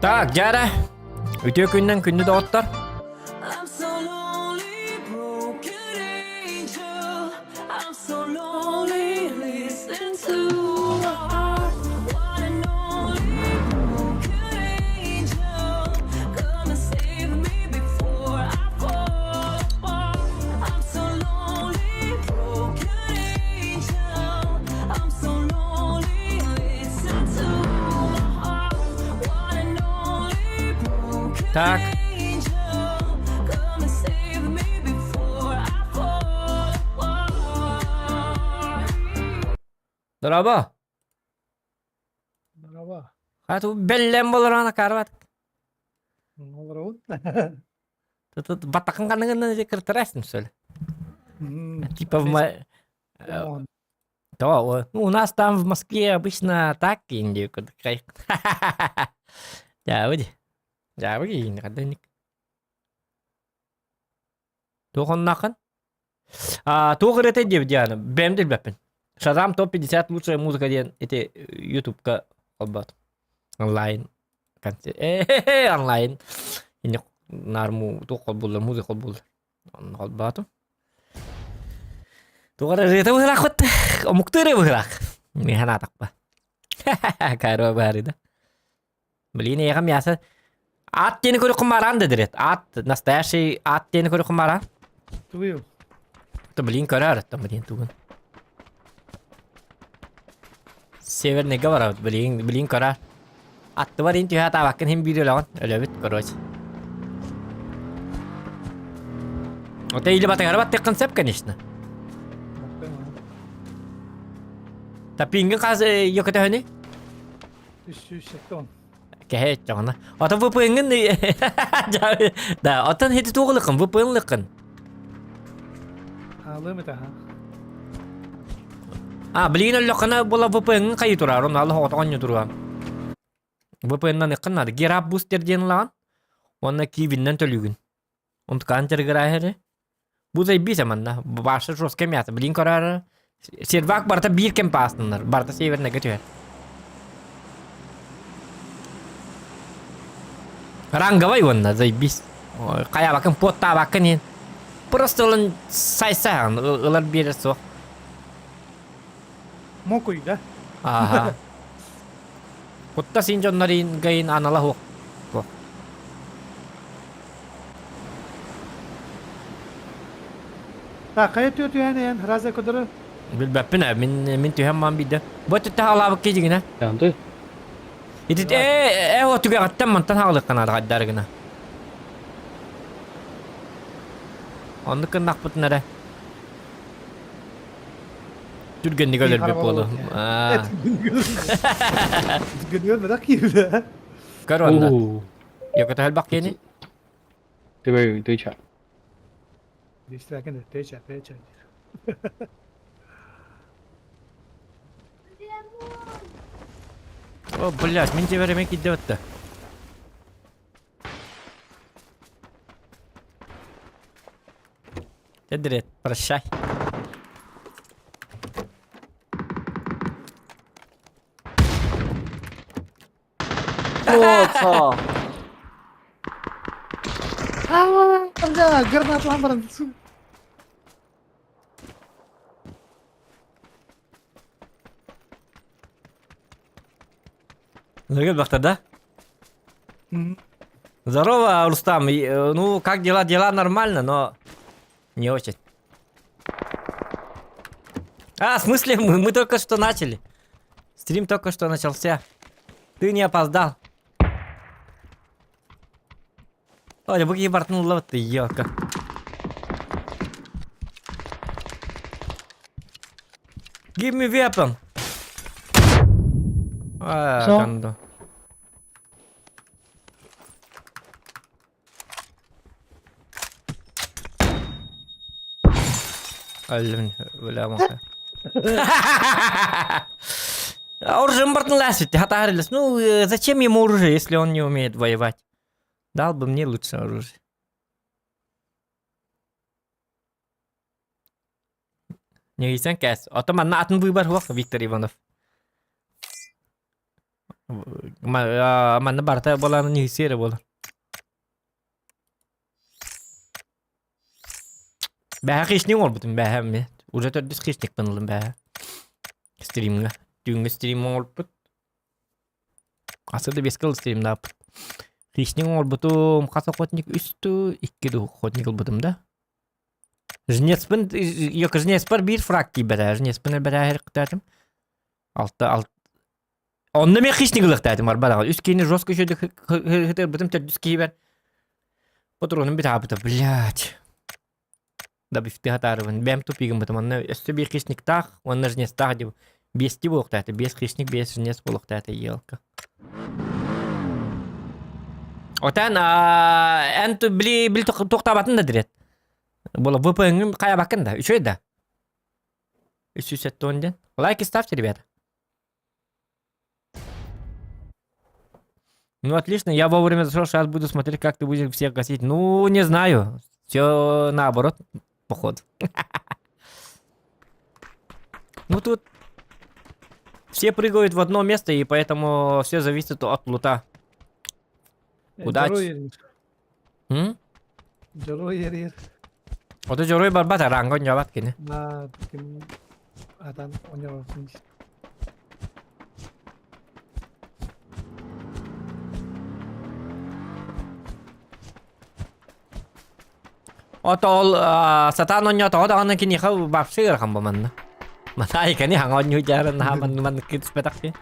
Так, дьара. Үтүө күннэн күндү доҕоттор. Так. Дорообо. Дорообо. Хата бэллэм болорона карват. Олоробут. Тут баттакын каныгын кыртырасың сөл. Типа в То, ну, у нас там в Москве обычно так Индию Да, выйди. Да, выйди, когда Туохоннаахын? А, туох ырыата диэбит Диана? Бэйэм да билбэппин. Шазам топ-50 лучшая музыка диэн ити Ютубка холбоот. Онлайн. Онлайн. Инне наар туох холбууллар, музыка холбууллар. Онно холбоотум. Туох эрэ ырыата быһыылаахпыт. Омуктуу ырыа быһыылаах. Миэхэ наатахпа. Кайрова баарыда. Блин, эйиэхэ мясо Ат диэни көрүөххүн бараан да дирет. Ат, настоящий ат диэни көрүөххүн бараан. Тугую? То блин көрөр, то блин тугун. Северныйга барабыт, блин, блин көрөр. Аттыбар ин түһэ атаабаккын хим биир өлөҕүн. Өлөбүт, короче. Ота или батыгары баттыххын сөп, конечно. Тапингын хас йөкөтөһөнүй? 370. Кэһэ иттэҕинэ. Ото VPN-гин Да, оттон хити туох ылыккын, VPN ылыккын. Хаалыам этэ аха. А, билигин өллөххүнэ була VPN-гин хайыы турар, онно алла оҕотоҕон туруа. VPN-нан ыккын наада. Герап бустер диэн ылаҕын, уонна киивиннэн төлүүгүн. Онтукаан дьарыгыраһары. Бу заебись манна. Баша жесткое мясо. Блин, көрөр. Сервак барыта биир кэм паастанар. Барыта северныйга түһэр. Ранговай уонна заебись. Хайабакын поттаабаккын иһин. Просто ылан сайсаан ылар биэрэр суох. Мокуй да? Ага. Кутта син дьоннор гайын анала хуох. Так, хайа түө түһэн эн раза көдөрө? Билбэппин ээ, мин мин түһэн маан биирдэ. Бу өттүттэ хаалаабыт киһи Янды. Ити ээ ээ о түгэҕиттэн мантан хаалыахха наада хайдары гына. Оннук гыннахпытын эрэ. Түргэнник өлөрбүт буолу. Түргэнник өлбөтөх киирдэ. Көр онно. Йокото элбэх киһини. Ты ты ча. Дистээкин печа печа диир. О, блядь, мин дьиэбэр эмиэ киирдэ батта. Тедрет, прощай. 我操！ А, гранаталаан баран Нұргел бахта, да? Здорово, Рустам. Ну, как дела? Дела нормально, но не очень. А, в смысле, мы только что начали. Стрим только что начался. Ты не опоздал. Оля, бу киһи бартын ылла ты, елка. Give me weapon. А, Что? гандо. Өлүн, бля, маха. Оружием бартын ласит, хатарились. Ну, зачем ему оружие, если он не умеет воевать? Дал бы мне лучше оружие. Ньыгыйсан кээс. Ото манна атын быыбар суох Виктор Иванов. Манна барыта буолан ньыгыйсыа эрэ буолар. Бэһэ хищник оҥорбутум бэһэ эмиэ. Уже төрдүс хищникпын ыллым бэһэ. Стримҥа. Түүҥҥү стрим оҥорбут. Асы да биэскэ ыл стримнааппыт. Хищник оҥорбутум хас охотник үс дуу, икки дуу охотник ылбытым да. Жнецпин, жнецпар биир фраг тиийбэтэ. Жнецпин элбэтээһэр Алта алт Онно мен хищник ылыахтаатым барбадаҕа. Үс киһини жестко хытырбытым төрдүс киһибэр патроным бүтаабыта, блядь. Да бифты хатаарыбын. Бэм тупигыммытым. Онно өссө биир хищниктаах уонна жнецтаах дип биэсти буолуохтаата. Биэс хищник, биэс жнец буолуохтаата елка. Отан эн били били туохтаабатын да дирет. Була VPN-гин хайабаккын да. Үчүгэй да. 370 диэн. Лайки ставьте, ребята. Ну, отлично, я вовремя зашел, сейчас буду смотреть, как ты будешь всех гасить. Ну, не знаю. Все наоборот, походу. Ну, тут все прыгают в одно место, и поэтому все зависит от лута. Удачи. М? Дьоруой эрийэр. Ото дьоруой барбат, ранга онньообат кини. На ким атан онньообаппын Ото ол сатаан онньоотоҕо даҕаны киниэхэ вообще ыарахан бу манна. Матай кини хаҥа онньуу дьаарын наһаа манны маннык түспэтэх дии.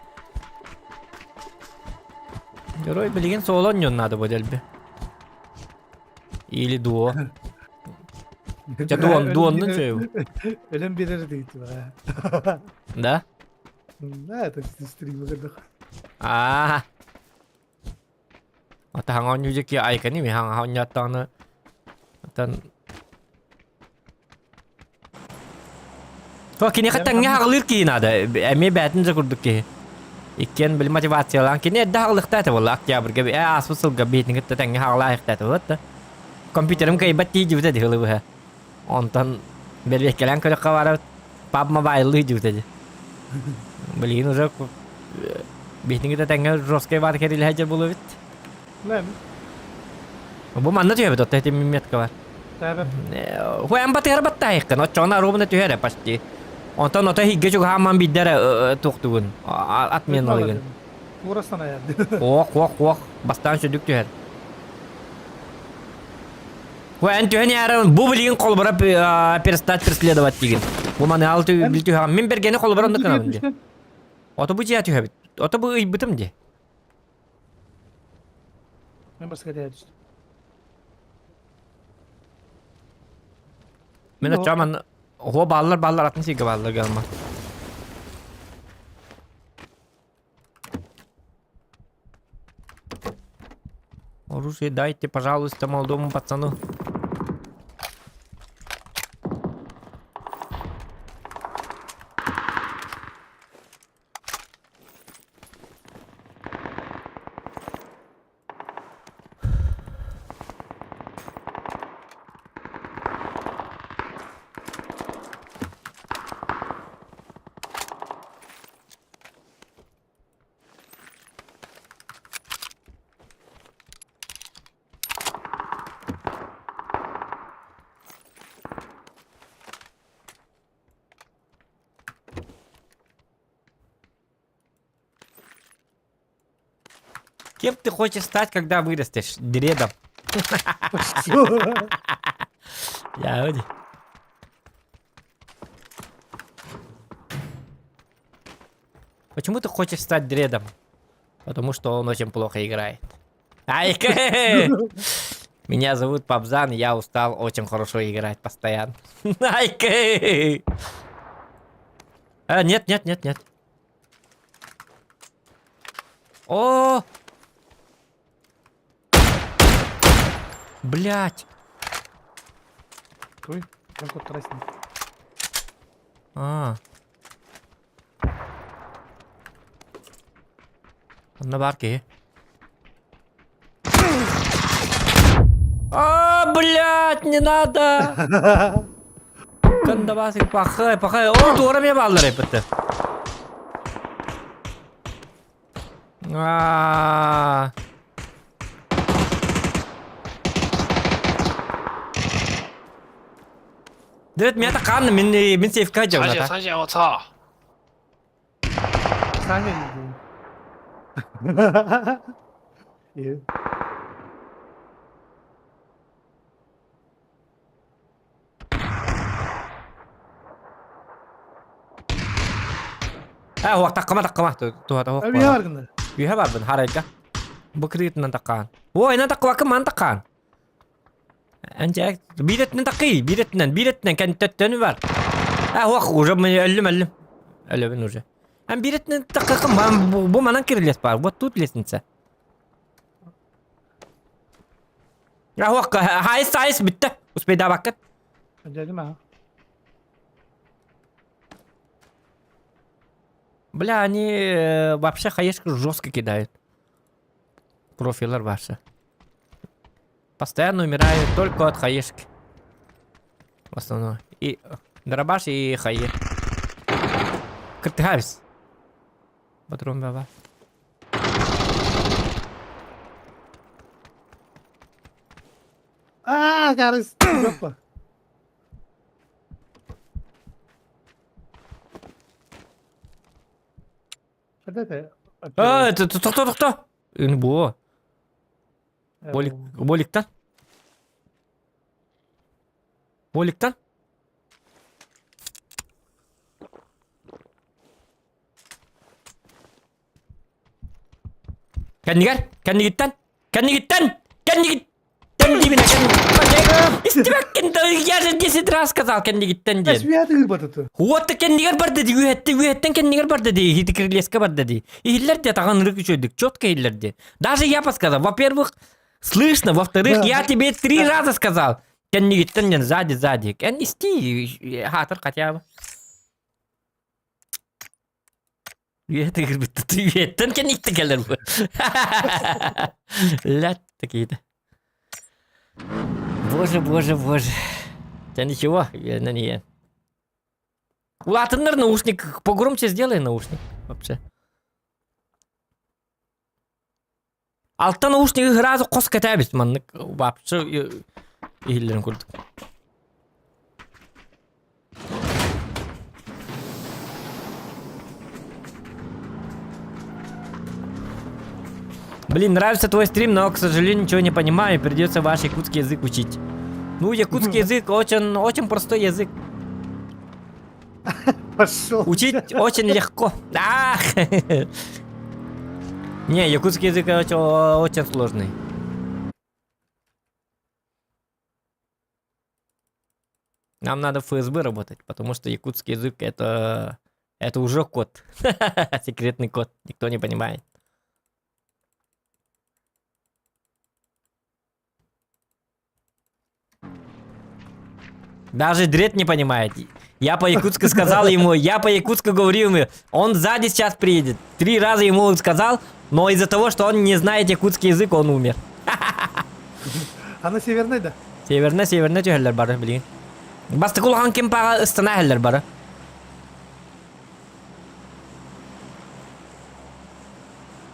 Дьоруой билигин суола онньуон наада бу дэлби. Или дуо. Дьэ дуон дуоннун чөйү. Өлөн биэрэр диэти Да? Да, это стрима көрдөх. Аа. Ата хаҥа оонньуу дьэ айкани ми хаҥа оонньоттоҕуна оттон То киниэхэ тэҥҥэ хаҕылыыр киһи наада. Эмиэ бээтин да курдук киһи. Иккиэн били мотивациялаан кини эрдэ хаҕылыахтаах этэ буолла октябрьга э ааспыт сылга биһитин кытта тэҥҥэ хаҕылаахтаах этэ буолла компьютерым кыайбат дии дьибитэ дии быһа. Онтон бэрэбиэркэлээн көрөххө барабыт паб мобайлыы дьибитэ дии. Билигин уже биһитин кытта тэҥҥэ жесткай баар кэрилэһэ дьэ буолуо эбит. Бу манна түһэбит отто этим метка бар. Хуэн батыгар баттаайыккын, оччоҕуна ровно түһэрэ почти. Онтон ото хигге чугаһаамман биирдэрэ туохтугун, отменалыгын. Курастан аярды. Ох, ох, ох, бастаан сүдүк түһэр. Хуэн түһэн ярын, бу билигин холбора перестать преследовать дигин. Бу маны ал бил түһэҕин. Мин бергени холбора оннук гынабын дии. Ото бу дьиэ түһэбит. Ото бу ыйбытым дии. Мен баска түстүм. Мин оччоҕо оһуо бааллар бааллар атын сиргэ бааллар гыалма. Оружие дайте, пожалуйста, молодому пацану. Кем ты хочешь стать, когда вырастешь? Дредом. Я вроде. Почему ты хочешь стать дредом? Потому что он очень плохо играет. Ай, Меня зовут Пабзан, я устал очень хорошо играть постоянно. Ай, А, нет, нет, нет, нет. О! Блять. Ой, прям кот красный. А. Онно баар киһи. А, блядь, не надо! Кандабасик пахай, пахай. О, туора эмиэ бааллар эппитте. Аа. Дөрөт мята хаан мин мин сейфка 三线 дьабыната. 三线，我操！ Саня иди. Э, уох таккама таккама туһата уох. Abi var gında. Үһэ барбын харайга. Бу кырыытынан таккаан. Ой, на таккыбаккын ман таккаан. Анча биир өттүнэн таккый, биир өттүнэн кэнтэттөнү бар. А, уох, уже мен өллүм өллүм. Өлөбүн уже. Ан биир өттүнэн таккакын бу, бу манан кирилес бар. Вот тут лестница. А, уох, хайс хайс бүттэ. Успейдаабаккын. Дедим ha. Бля, они вообще хаешку жестко кидают. Профилер ваши. Постоянно умирают только от хаешки. В основном. И дробаш и хае. Кыртыхабис. Патрон баба. Аа, карыс. Жопа. Это А, это тохто тохто. Бу. Болик, боликтан. Боликтан. Кэннигэр, кэннигиттэн, кэннигиттэн, кэннигиттэн диибин Истибэккин да, я же 10 раз сказал кэннигиттэн диэн. Святый бататы. Уотта кэннигэр барда дии, үөһэттэ үөһэттэн кэннигэр барда дии, иһити кирилиэскэ барда дии. Иһиллэр дии, таҕан ырык үчүгэйдик, четко иһиллэр дии. Даже я подсказал. Во-первых, слышно, во-вторых, я тебе три раза сказал. Кэннигиттэн диэн сзади, сзади. Кэн исти, хаатыр хотя бы. Үөһэттэн кэнниттэн кэлэр бу. Лят такие-то. Боже, боже, боже. Да ничего, на не. Улаатыннар наушник, погромче сделай наушник вообще. Алта наушнигы сразу хос кэтэбит маннык вообще иһиллэрин курдук. Блин, нравится твой стрим, но, к сожалению, ничего не понимаю, придется ваш якутский язык учить. Ну, якутский язык очень, очень простой язык. Пошел. Учить очень легко. Ах! Не, якутский язык очень, очень сложный. Нам надо в ФСБ работать, потому что якутский язык это уже код. Секретный код. Никто не понимает. Даже Дред не понимает. Я по-якутски сказал ему, я по-якутски говорю ему, он сзади сейчас приедет. Три раза ему сказал, но из-за того, что он не знает якутский язык, он умер. Ана северный да. Северный, северный түһэллэр бары, блин. Бастакы улахан кемпаҕа ыстана иһэллэр бары.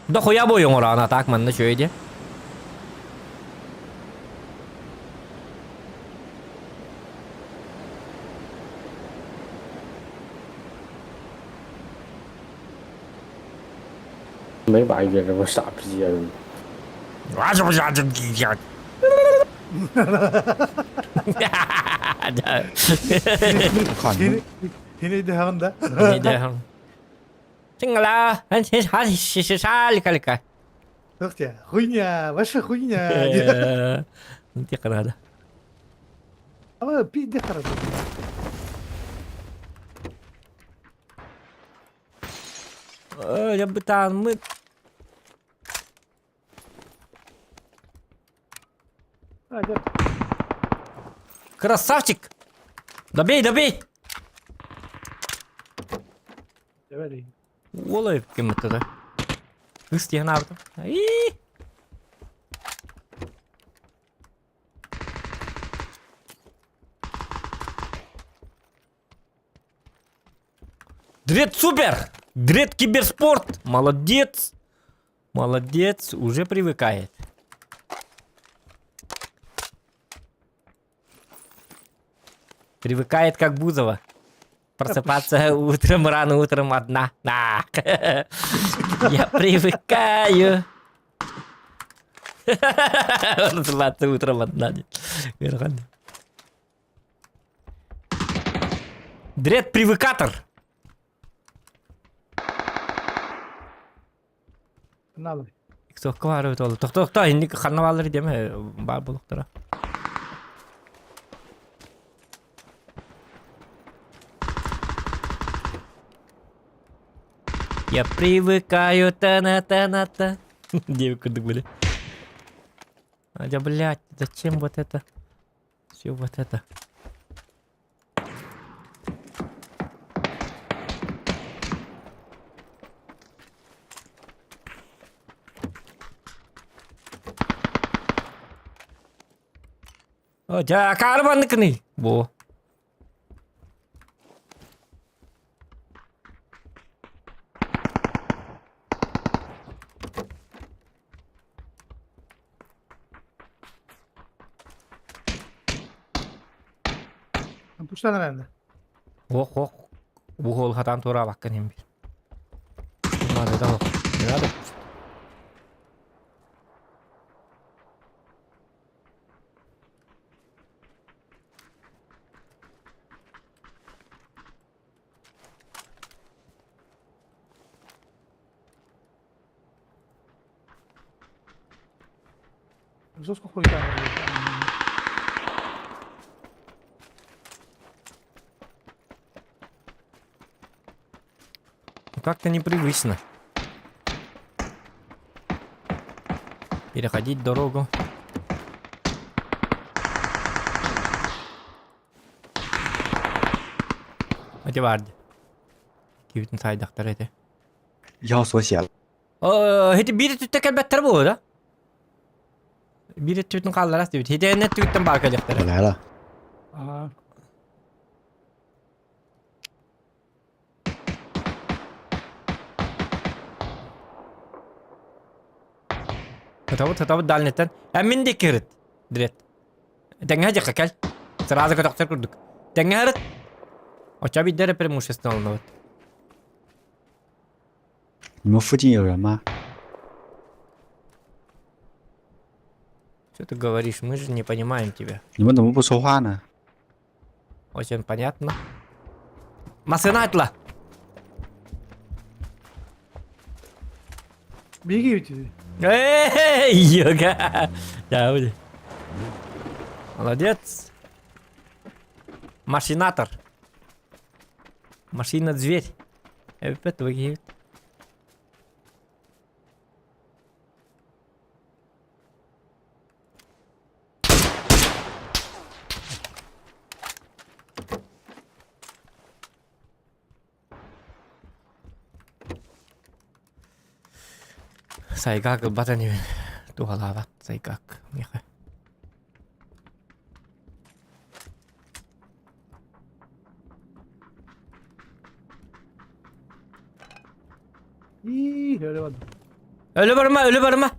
Дохуя буойуҥ ораҕына так манна үчүгэй дии. 没把一个这不傻逼啊！ Хини дэһэҕин да? Сиҥала, Туох диэ? Хуйня, ваша хуйня. Диэххэ наада. Ама пиздец харада. Я бытаанмыт. Красавчик! Добей, добей! Уола ким это? Кыс диэн аабытым. Дред супер! Дред киберспорт! Молодец! Молодец, уже привыкает. Привыкает как Бузова. Просыпаться утром рано утром одна. На. Я привыкаю. Просыпаться утром одна. Дред привыкатор. Надо. Сокка баар эбит ол. Тохто тохто инник ханна бааллар диэме баар буолуохтара. Я привыкаю та-на-та-на-та. Диэбит курдук были. А да блядь, зачем вот это? Все вот это. О, дьэ, акаары манныкыный. Бу. Пуштан эрэннэ. Ох, ох. Бу уол хатаан туораабаккын иһин бир. Надо, да, не надо. Жестко хуйта. Ну, как-то непривычно. Переходить дорогу. Ити баар дии. Кибитин саайдахтар этэ. 腰锁血了。 Ити биир өттүттэн кэлбэттэр буолуо да? Биир өттүбүтүн хаалларас диэбит. Хитиэннэ өттүгүттэн баар 我 кэлиэхтэрэ. 来了， Аа. Хатабыт, хатабыт дальнеттен. Эн мин диэки ырыт. Дрет. Тэҥҥэ дьахха кэл. Сразу көтөхтөр курдук. Тэҥҥэ ырыт. Оччо биирдэ эрэ преимущество ылынабыт. 你们附近有人吗？ Что ты говоришь? Мы же не понимаем тебя. 你们怎么不说话呢？ Очень понятно. Массына атла. Биги ведь. Эй, йога. Да, будет. Молодец. Машинатор. Машина-зверь. Опять выглядит. Сайгак ылбатан иһин туһалаабат сайгак миэхэ. Ии, өлө бардым. Өлө барыма, өлө барыма.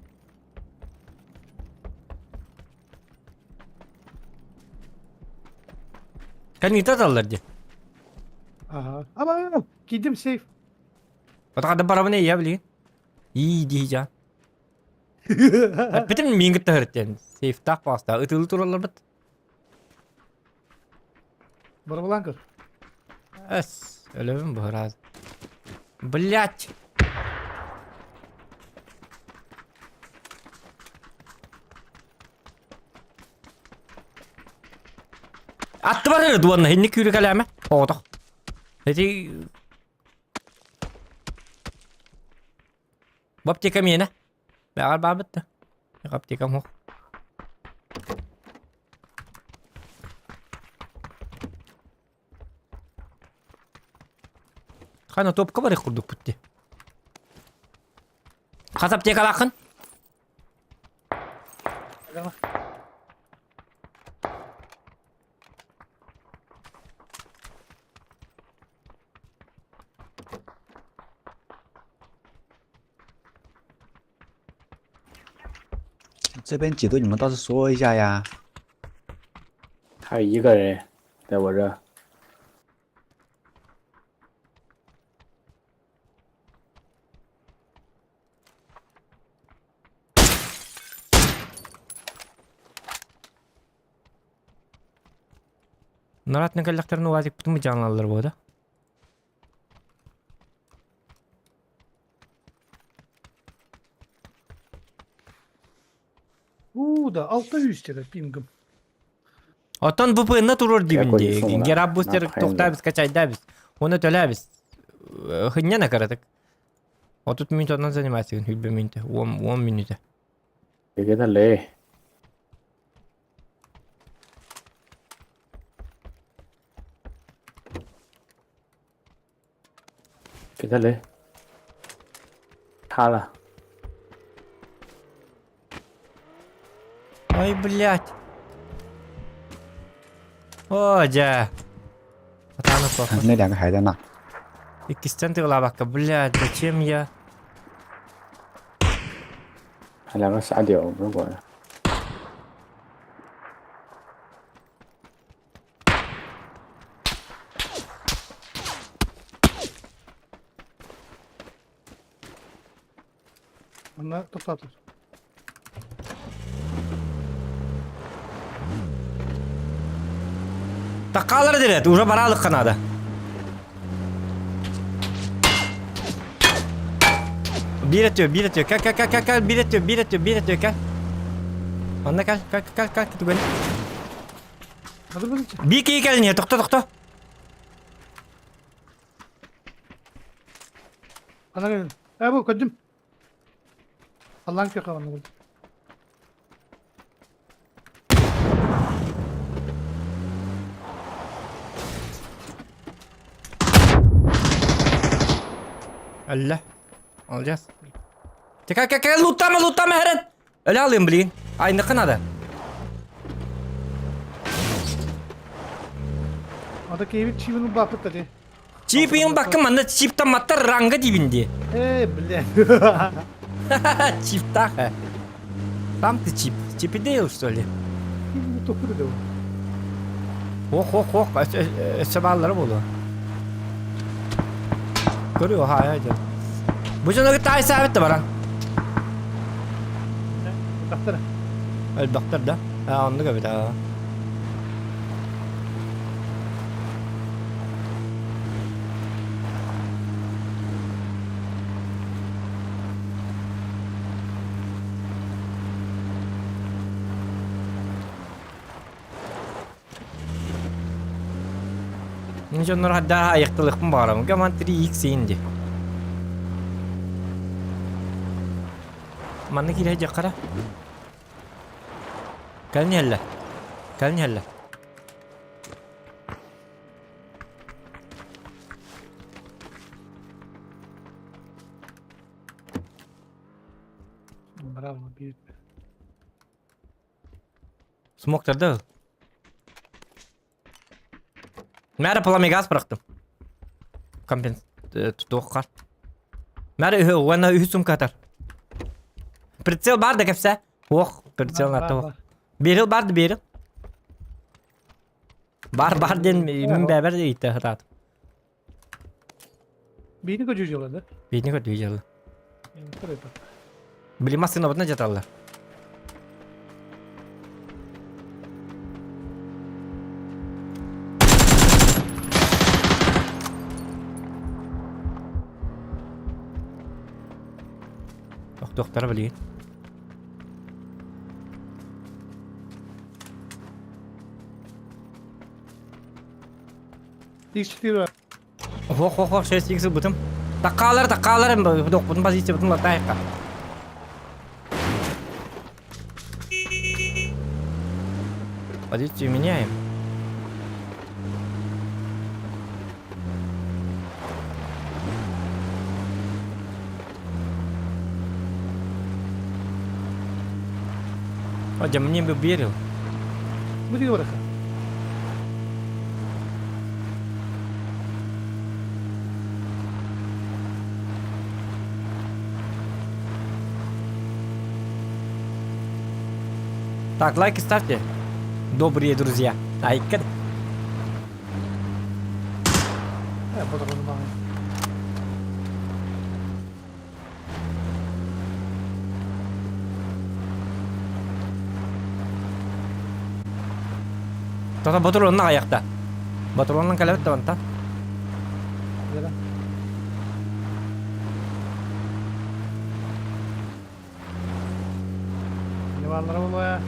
Кэнниттэн аталлар дии. Аха. Ама, киирдим сейф. Отаҕарда барабын эйэ билигин. Ии дии дьаан. Эппитим миин кытта сырыттен. Сейфтаах паста. Ытылы туралларбыт. Барабылаан көр. Эс, өлөбүн быһырааз. Блять! Аттыбар эрэ дуонна инник күүрү кэлээмэ. Оҕотох. Эти Бу аптека миэнэ. Бэҕэр баабыт да. Аптекам суох. Хана топка барых курдукпут дии. Хас аптекалааххын? 这边几队，你们倒是说一下呀。还有一个人在我这。 Наратны кэллэхтэрин уазикпытын быдьаалаллар буода. Уу да, 600 это пингом. Оттон VPN-на туруор диибин Какой дии. сумма? Гераббустер Напхайм, туохтаабыс качайдаабыс. Уонна төлөөбүс. Хынньана кыратык. 30 минут онон занимайся, хүлбэ минутэ, 10 минутэ. 别给他雷，给他雷，塌了。 Ой, блядь. О, дьэ. Атаана суох. 那两个还在那。 Иккистэн тыылаабакка, блядь, зачем я? 他两个傻屌，不用管。 Манна тохтоотур. Таккаалар дирет, уже бараалыкка наада. Биир өттүө, биир өттүө, кэл, кэл, кэл, кэл, кэл, биир өттүө, биир өттүө, биир өттүө, кэл. Манна кэл, кэл, кэл, кэл, түгэн. Биир киһи кэлин иһэ, тохто, тохто. Ана кэлин. Ээ бу көрдүм. Халлаан күөх манна көрдүм. Өллө. Alacağız. Кэл, кэл, кэл, луттама, луттама, хэрэн. Өлө алыым, блин. Айныкы надо. Ата киһибит чиибин ылбааппыт да дии. Чип баккын манна чиптамматтар ранга диибин дии. Ээ, бля. Чиптах. Сам ты чип. Чип и Дейл, что ли? Тохтур да. Ох, ох, ох. Өссө бааллара буолуо. Көрүө, хаайа дьон. Бу дьону кытта айсаабыт да баран. Элбэхтэр. Элбэхтэр да? Аа, оннук эбит аа. Мин дьоннор хаддаа айахталыахпын баҕарабын. Гаман 3x инди. Манна киирэ дьаххара. Кэлин иһэллэр. Кэлин иһэллэр. Браво, биир. Смоктарды ыл. Мәрі пламегаз бырахтым. Компенс тутуоххар. Мәрі үһү уонна үһү сумка атар. Прицел бар да кэпсэ. Ох, прицел аты. Берил барды берил. Бар бар диэн мин бэбэр ыйта сатаатым. Биини көдьүү дьыала да? Биини көдьүү дьыала. Били массыынабытына дьаталлар. Тохтуохтара билигин. X4 Ох, ох, ох, 6 икс ылбытым. Таккаалар, таккаалар, дохпутун позициябытын латаайыкка. Позицию меняем. Одя, мне бы верил. Бу диги бараха. Так, лайки ставьте, добрые друзья. Айка. Э, бодоҕону баҕайы. Тата ботуруонна аҕыйахта. Ботуруоннан кэлэбит да онтон. Не бааллара буолуо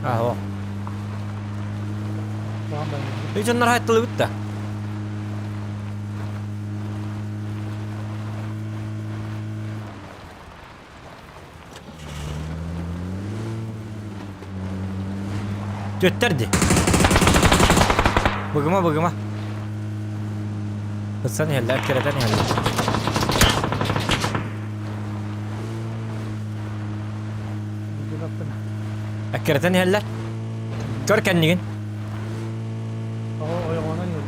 Аа, Үй дьоннор хайттылыбыт да. Түөттэр дии. Быгыма, быгыма. Ытсан иһэллэр, кэрэтэн иһэллэр. Эккирэтэн иһэллэр. Көр кэннигин. Ойоҕонон иһэр.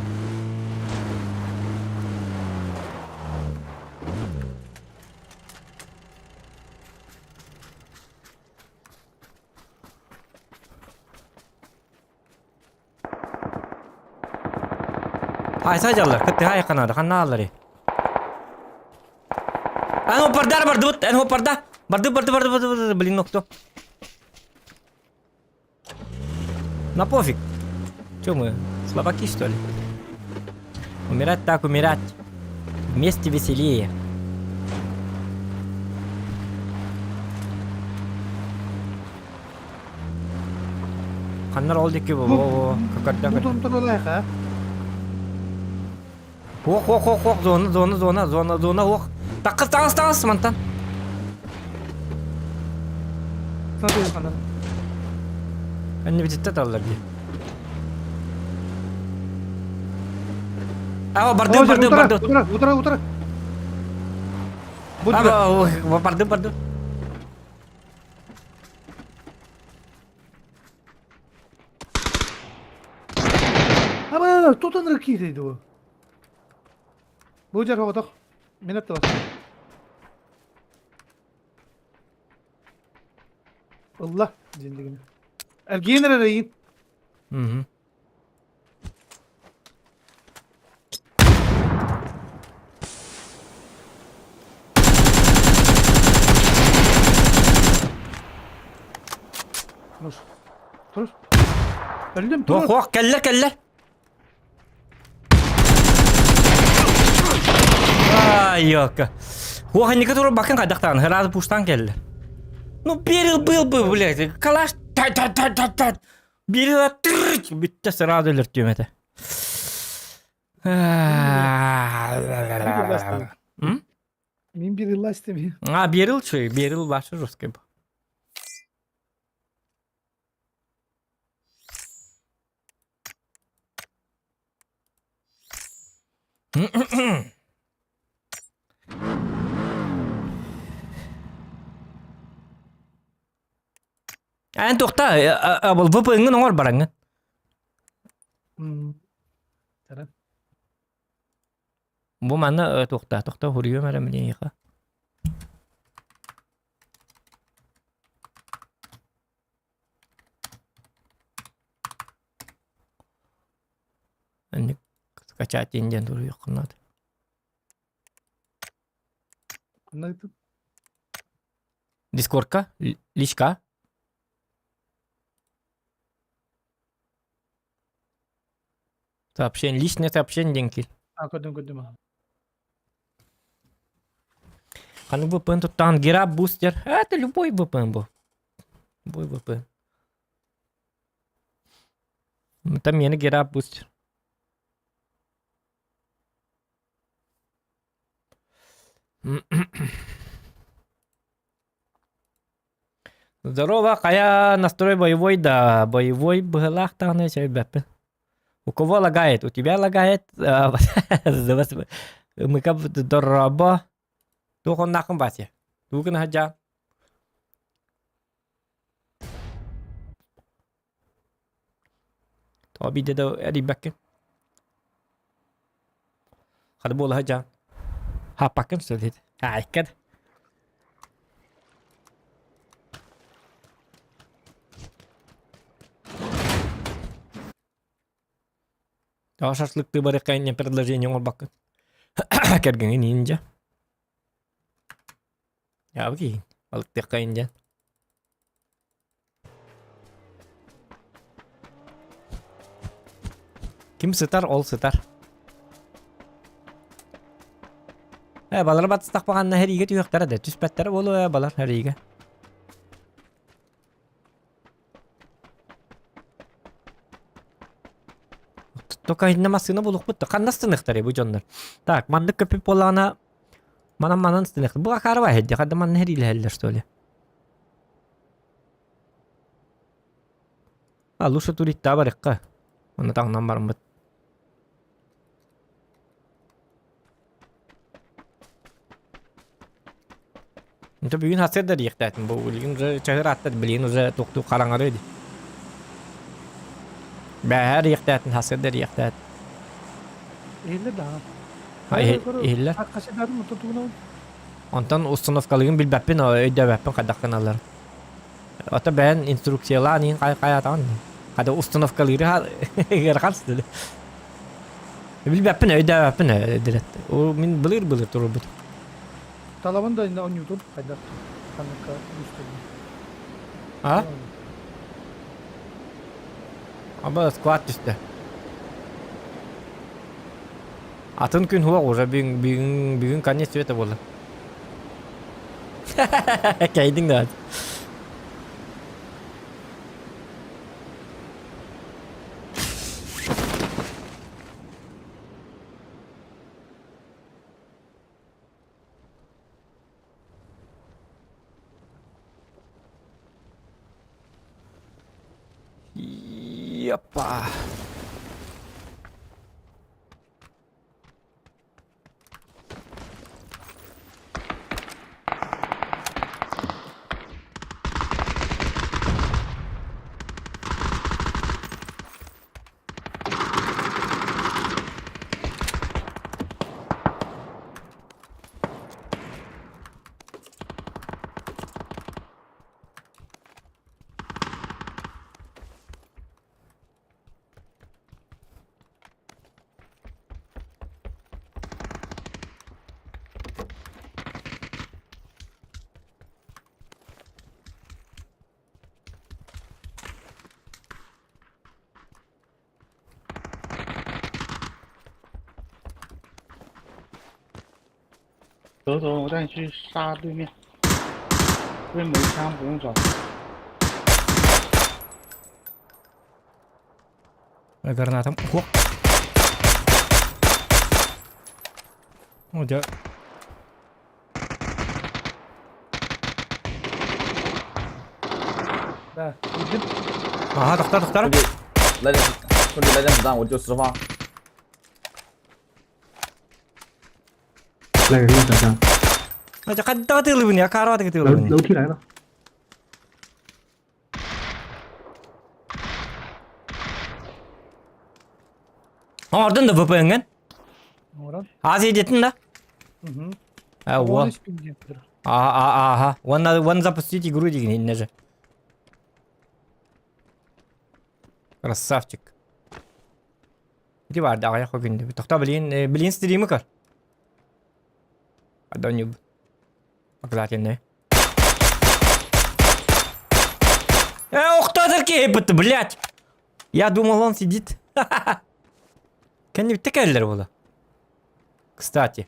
Айса дьаллар, кыттыһа айханаада, ханна аалларый? Эн хоппардар бардыбыт, эн хоппарда. Барды, барды, барды, барды, барды, блин, нокто. На пофиг. Че мы, слабаки, что ли? Умирать так умирать. Вместе веселее. Ханнар ол диэки во көкөрдө Бу Ох, ох, ох, ох, зона, зона, зона, зона, зона, ох. Таккыс, таҥас, таҥас, мантан. Эннибититтэ таллар дии. Аа, барды, барды, барды. Утара, утара, утара. Аа, барды, барды. Аба, тутан киирей дуо. Бу дьэр оҕотох. Мин аттыбас. Ылла диэн Эргиэн эрэ эрэйин. Мгм. Тур. Тур. Өлдүм Туох тур. хуох кэллэ кэллэ. Ай, ёка. Хуох инники турар бакын хайдахтаан сразу пуштан кэллэ. Ну берил был бы, блядь, калаш та та та та та Берил тырч бүттэ сразу өлөртүөм этэ. М? Мин бир ылла истим. А, берил чуй, берил ваше русский был. Эн туохта VPN-ҥын оҥор бараҥҥын. Бу манна туохта тохто хуруйуом эрэ милиэхэ. Инник скачать диэн туруйуоххун наада. Дискордка? Личка? Сообщение, личное сообщение диэн киир. А, көрдүм, көрдүм. Ханнык VPN туттаҕын Гераб бустер. Это любой VPN бу. Любой VPN. Там мені Гераб бустер. Здорово, хайа настрой боевой да, боевой быһылаах даҕаны чэйбэппин. У кого лагает? У тебя лагает? Мыка дорообо. Туох оннааххын Вася? Тугу гына сылдьаҕын? Тоҕо биирдэ да эрийбэккин? Хата буола сылдьаҕын. Хааппаккын сөп Аайкар. Тоҕо шашлыктыы барыахха инньэ предложение оҥорбаккын? Кэргэҥин иин дьэ. Яабы киһин. Балыктыахха иин дьэ. Ким сытар, ол сытар. Э, балары батыстахпаҕанна хэриигэ түһүөхтэрэ да, түспэттэрэ буолуо э, балар хэриигэ. Только инна массыына булукпут да ханна станыахтарый бу дьоннор. Так, маннык көппүт буоллаҕына манан манан станыах. Бу акаарыба эһэдди, хадда манна хэриилэһэллэр что ли? А лучше туриттаа барыахха. Онно таҥнан бараммыт. Это бүгүн хасыр диэхтээтим. Бу билигин уже чаһыр аттар билигин уже туохтуу хараҥары ди. Бэһэр диэхтээтин хасыр диэхтээтин. Иһиллэр даҕаны. А иһиллэр. Хасыдарын отутугунан. Онтон установкалыгын билбэппин, өйдөөбөппүн хайдах гыналлар. Ото бэйэн инструкциялаан иһин хайатаҕын хата установкалыыры ыарахан сытылы. Билбэппин өйдөөбөппүн дирэт. Мин былыр-былыр турбут. Талабын да оонньуутун хайдах ханныкка үстэрин. А? Аба склад түстэ. Атын күн хуох уже бүгүн бүгүн бүгүн конец света буолла. Кэйдиҥ да. Япа. 走走，我带你去杀对面。对面没枪，不用找。 Гранатом. О! О, дьэ. Да, иди. Аха, тохтор, тохтор. 兄弟，来点，兄弟来点子弹，我就十发。 来个小枪， 那就看到这个路呢，卡到这个 楼 路呢。 楼梯来了， Оҥордун да VPN-гин? Оҥорон. Аз идетин да? Угу. А, во. А, ага. Вон, вон запустить игру деген инне же. Красавчик. Ити баар аҕыйах күндү. Тохто билин, билин стримы көр. Адонюб. Показательный. Охтоотор киһи блядь! Я думал, он сидит. Кэннибитте кэллэр буола. Кстати.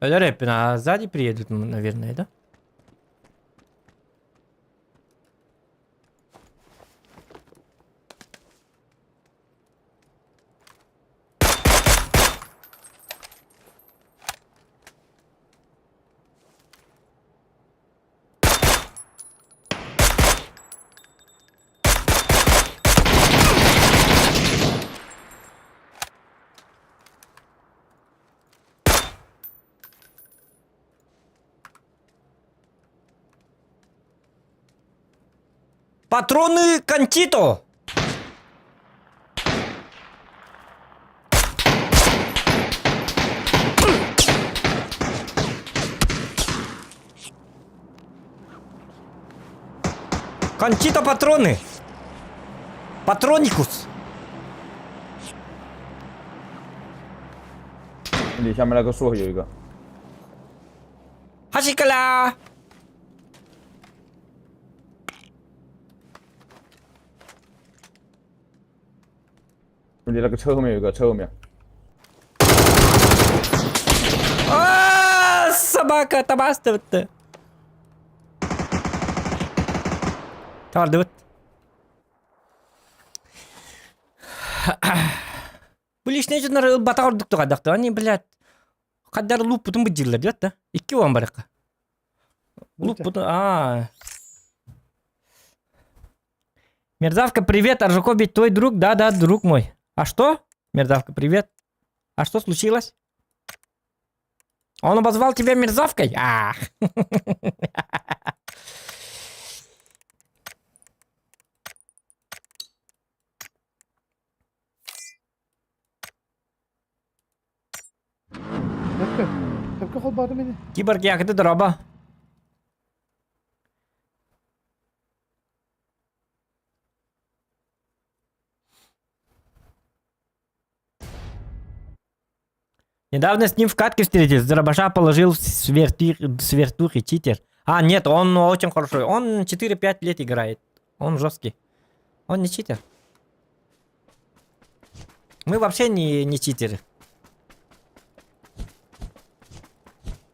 Өлөр эппин, а сзади приедут, наверное, да? Патроны Контито! Контито патроны! Патроникус! 你下面那个树有一个。 Хашикала! 你那个车后面有一个，车后面。 А, собака, табастыбытты. Тардыбыт. Бу лишний дьоннор ылбатах ордук тугадахты. Они, блядь, хаддар луппутун быдьыыллар диэт да. Икки уон барыкка. Луппутун, а. Мерзавка, привет, Аржаков ведь твой друг? Да-да, друг мой. А что? Мерзавка, привет. А что случилось? Он обозвал тебя мерзавкой? А. Сөпкө. Сөпкө холбоотум ини. Киборг якты дроба. Недавно с ним в катке встретились. Дробаша положил в свертухи читер. А, нет, он очень хороший. Он 4-5 лет играет. Он жесткий. Он не читер. Мы вообще не читеры.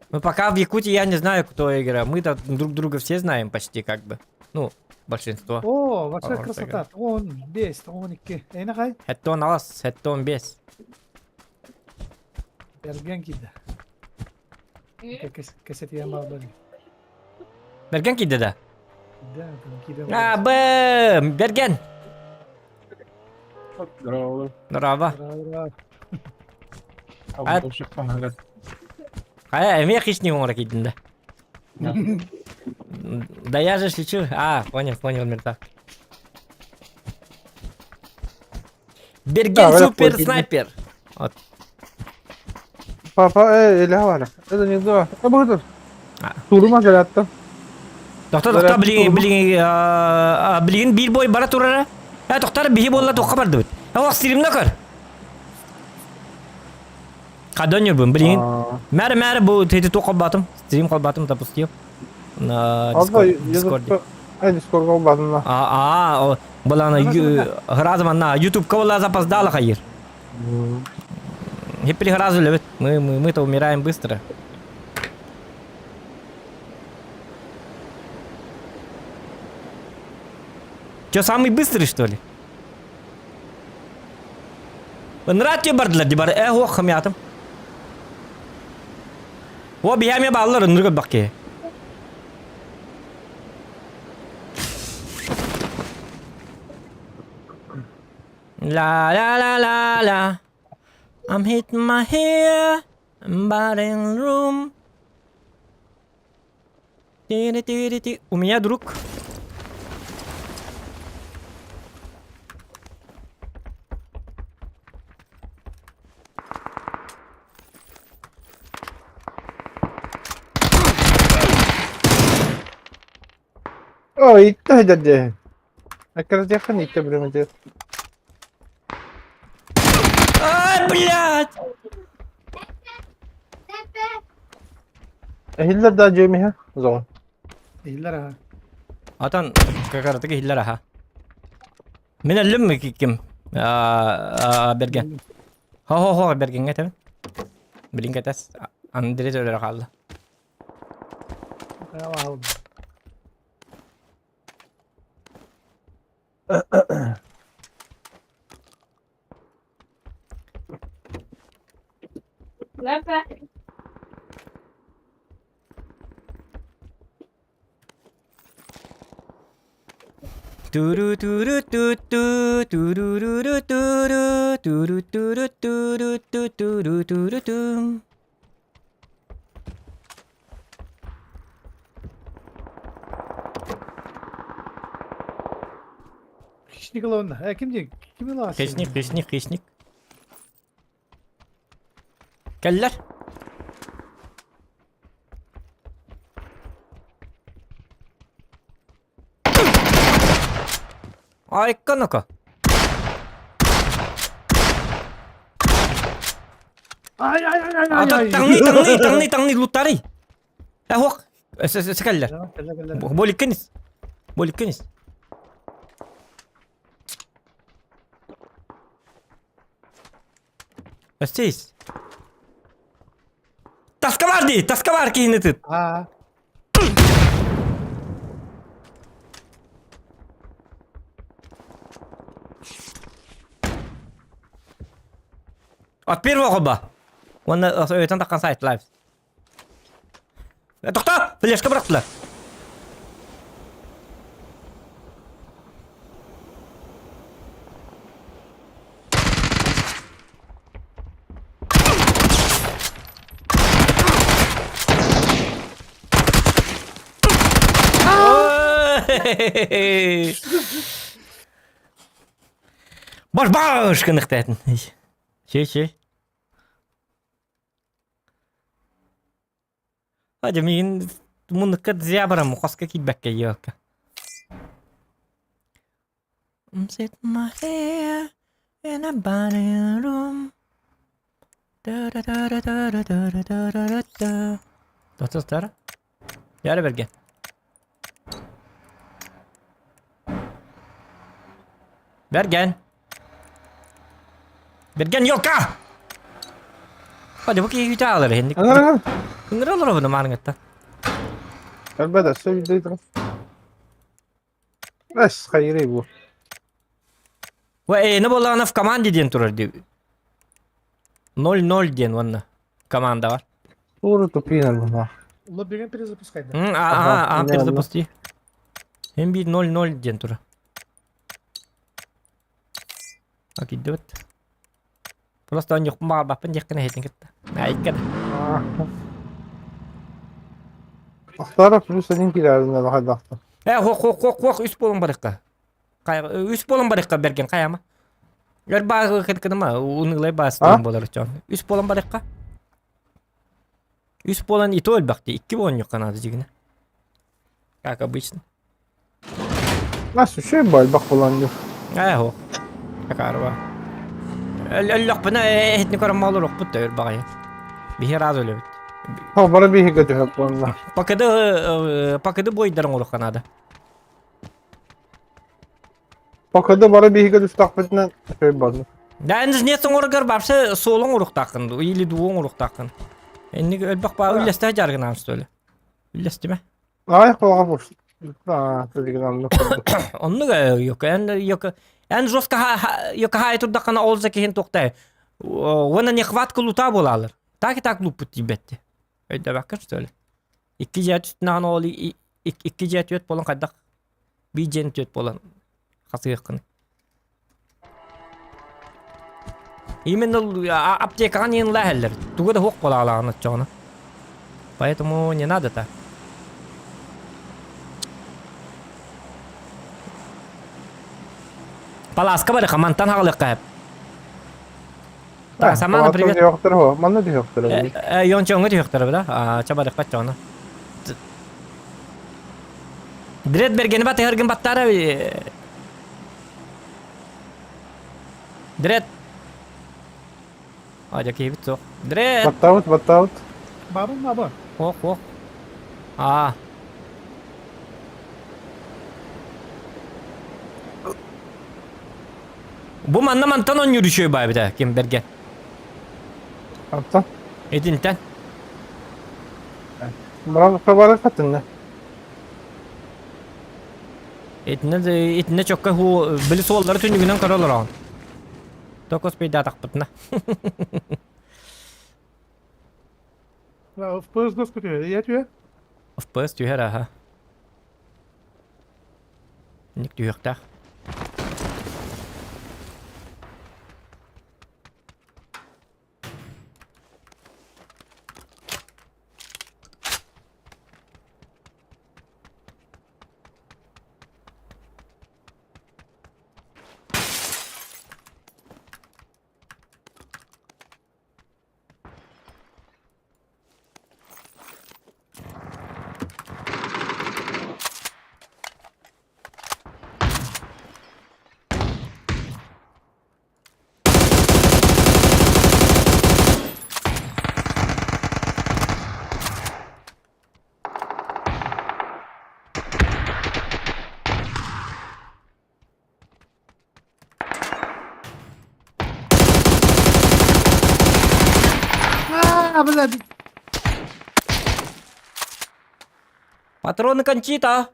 Мы пока в Якутии, я не знаю, кто играет. Мы-то друг друга все знаем почти как бы. Ну, большинство. Оо, вообще Хорошая красота. Он бес, он икки. Эйнахай. Хэттон алас, хэттон бес. Берген киирдэ. Кэсэтиэн баар Берген киирдэ да? Да, киирдэ. А, Б, Берген. Здорово. Здорово. Здорово. А- А, эмиэ хищник оҥоро киирдин да. Да я же шучу. А, понял, понял, мертв. Берген Да, супер понял. снайпер. Вот. Папа, э, баар. Это не то. Это будет. А. Турма зарядта. Тохто, тохто, билигин, билигин, билигин биир бой бара турара. Э, тохтар биһи буолла туохха бардыбыт. Э, стримна көр. Хадон юрбун, билигин. Мәрі мәрі бу тети туох холбатым. Стрим холбатым допустил. На Дискорде. Ай, Дискорд холбатым. А, а, была на разом на YouTube была запоздала хайыр. Теперь разу любит. Мы-то умираем быстро. Че, самый быстрый, что ли? Ынраат бардылар ди бар. Э, хуох хамятым. О, бияме баллар ыныргы бакке. La la la la la. I'm hitting my hair, body in room. Ти-ти-ти-ти. У меня друг. Ой, иттэ дядя. Аккаратиахан иттэ билемете. Ай, блядь! Иһиллэр да дьиэм иһэ? Зоҕун. Иһиллэр аха. Атан какаратык иһиллэр аха. Мин өллүм ким? Берген. Хо-хо-хо, Бергеҥҥэ этэбин. Билин кэтэс. Андрей өлөрө хаалла. Туру-туру-ту-ту, туру-ру-ру-туру, туру-туру-туру-ту-туру-туру-ту. Хищник ылабын. Э, ким диэн? Ким ылаҕас? Хищник, хищник, хищник. Кэллэр. Айка ну-ка. Ай, ай, ай, ай, ай, ай. Таҥныы, таҥныы, таҥныы, таҥныы, луттарый. Э, хуох. Кэллэр. Кэллэр, кэллэр. Боликкинис. Боликкинис. Өстейс. Таска бар дии, таска бар киһини тыт. Аа. От первого ба. Уонна өйтөн таххан сайт лайв. Тохто! Флешка бырахтылар. Баш баш гыныктайтын. Шей шей. Хадя миигин муннукка зря барам хоско киирбэккэ елка. I'm sitting my hair in a body room. Да-да-да-да-да-да-да-да-да. Достар, Яра берген. Берген. Берген ёлка! Hadi bu kişi alır hindi. Аңар Ыҥыра олоробун маарыҥҥыттан. Элбэт өссө видео Эс хайырый бу. Ва эйни буоллаҕына в команде диэн турар дии. 0-0 диэн уонна команда бар. Тууру тупиинар бу. Лоббигын перезапускай да. Ага, Ага, перезапусти. Эм биир 0-0 диэн турар. Так идет. Просто он юқпун баҕарбаппын диэххин эһэтин кытта. Айка да. Ахтара плюс один киләрин хайдахта. Э, хоқ хоқ хоқ хоқ үс болон барыққа. Үс болон барыққа берген қаяма. Өр бағы кыткыныма, унылай бастырым болар чон. Үс болон барыққа. Үс болон ито өлбақты, икки болон yok канады жигіне. Как обычно. Нас үчүгэй бальбах буолан дии. Ээ һуох. Акаарба. Өллөхпүнэ эһитини көрөн олоруохпут да өр баҕайы. Биһи ыраас өлөбүт. О, бары биһигэ түһэп буолла. Пакыды пакыды бойдарын олохха наада. Пакыды бары биһигэ түстахпытынан үчүгэй буолла. Да нет оҥоргор вообще суолуҥ уруктааххын или дууҥ уруктааххын. Инник өлбөх баа үллэстэ дьарыгынаан что ли? Үллэстимэ. Аҕыйах буолга буолсун. Аа, оннук Оннук yok эн yok эн жестко yok хаай турдаххына ол за киһин туохтай уонна нехватка лута буолаалар. Так и так луппут тиийбэтти. Өйдөбөккө что ли? Икки дьиэ түстүнэҕин ол икки дьиэ түөт буолан хайдах биир дьиэни түөт буолан хасыаххын. Именно аптекаҕа ниин лээһэллэр. Тугу да суох буолаалаҕын оччоҕуна. Поэтому не надо так. Палааска барыха, мантан хаҕалыахха сөп. Так, Самана, привет. Манна түһүөхтэр Йончоҥҥо түһүөхтэр да? Ча барыхха оччоҕуна. Дред бергени батыһаргын баттаара Дред. Адьа киһибит суох. Дред! Баттаабыт, баттаабыт. Бабын баба. Ох, ох. Аа. Бу манна мантан оонньуур үчүгэй баайбыта ким бэргэн. Антон. Итинтэн. Баран хабары хатынна. Итиннэ итиннэ чокка хуу били суоллары түннүгүнэн көрө олороҕун. Токос пейдаатахпытына. FPS доска түһэр, ийэ түһэр. FPS түһэр аха. Ник түһүөхтээх. А, блядь. Патроны Кончита!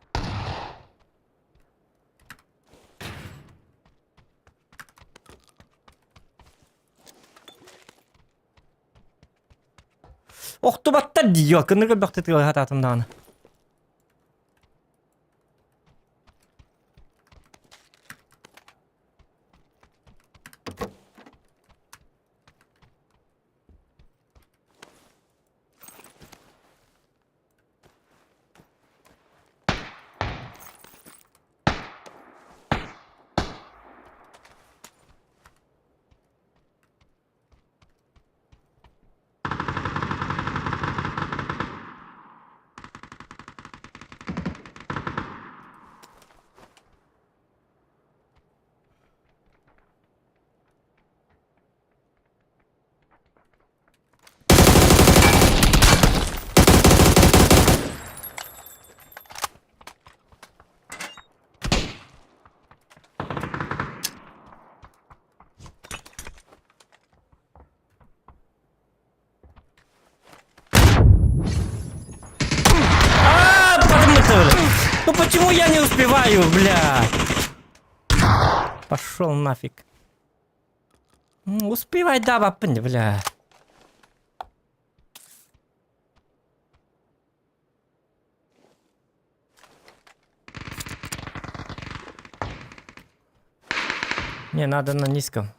Охтубаттар дии, кыннык өлбөхтө тыалаһатаатым даҕаны. А, Ну почему я не успеваю, бля? Пошел нафиг. Успевай, да, баппын, бля. Не, надо на низком.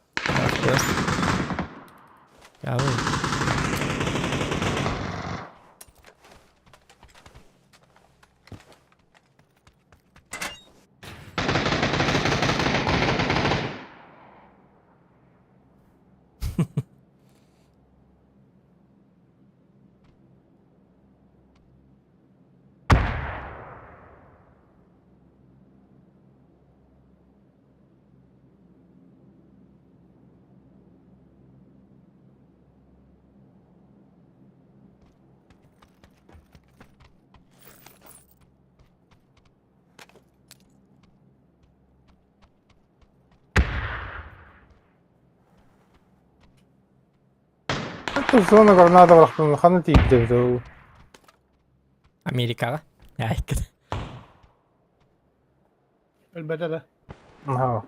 Я вы. Зона граната бырахтым, ханна тиийдэ эбитэ Америкаҕа. Айкын. Өлбөтө да. Наһаа.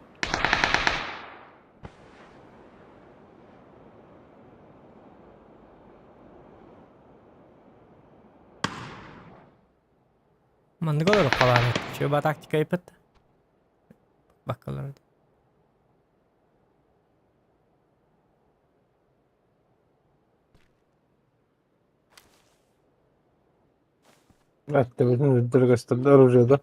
Маннык олору халааны. Чөба тактика ипет. Баккалар. Эттибитин үрдүр көстөллөр оружие да.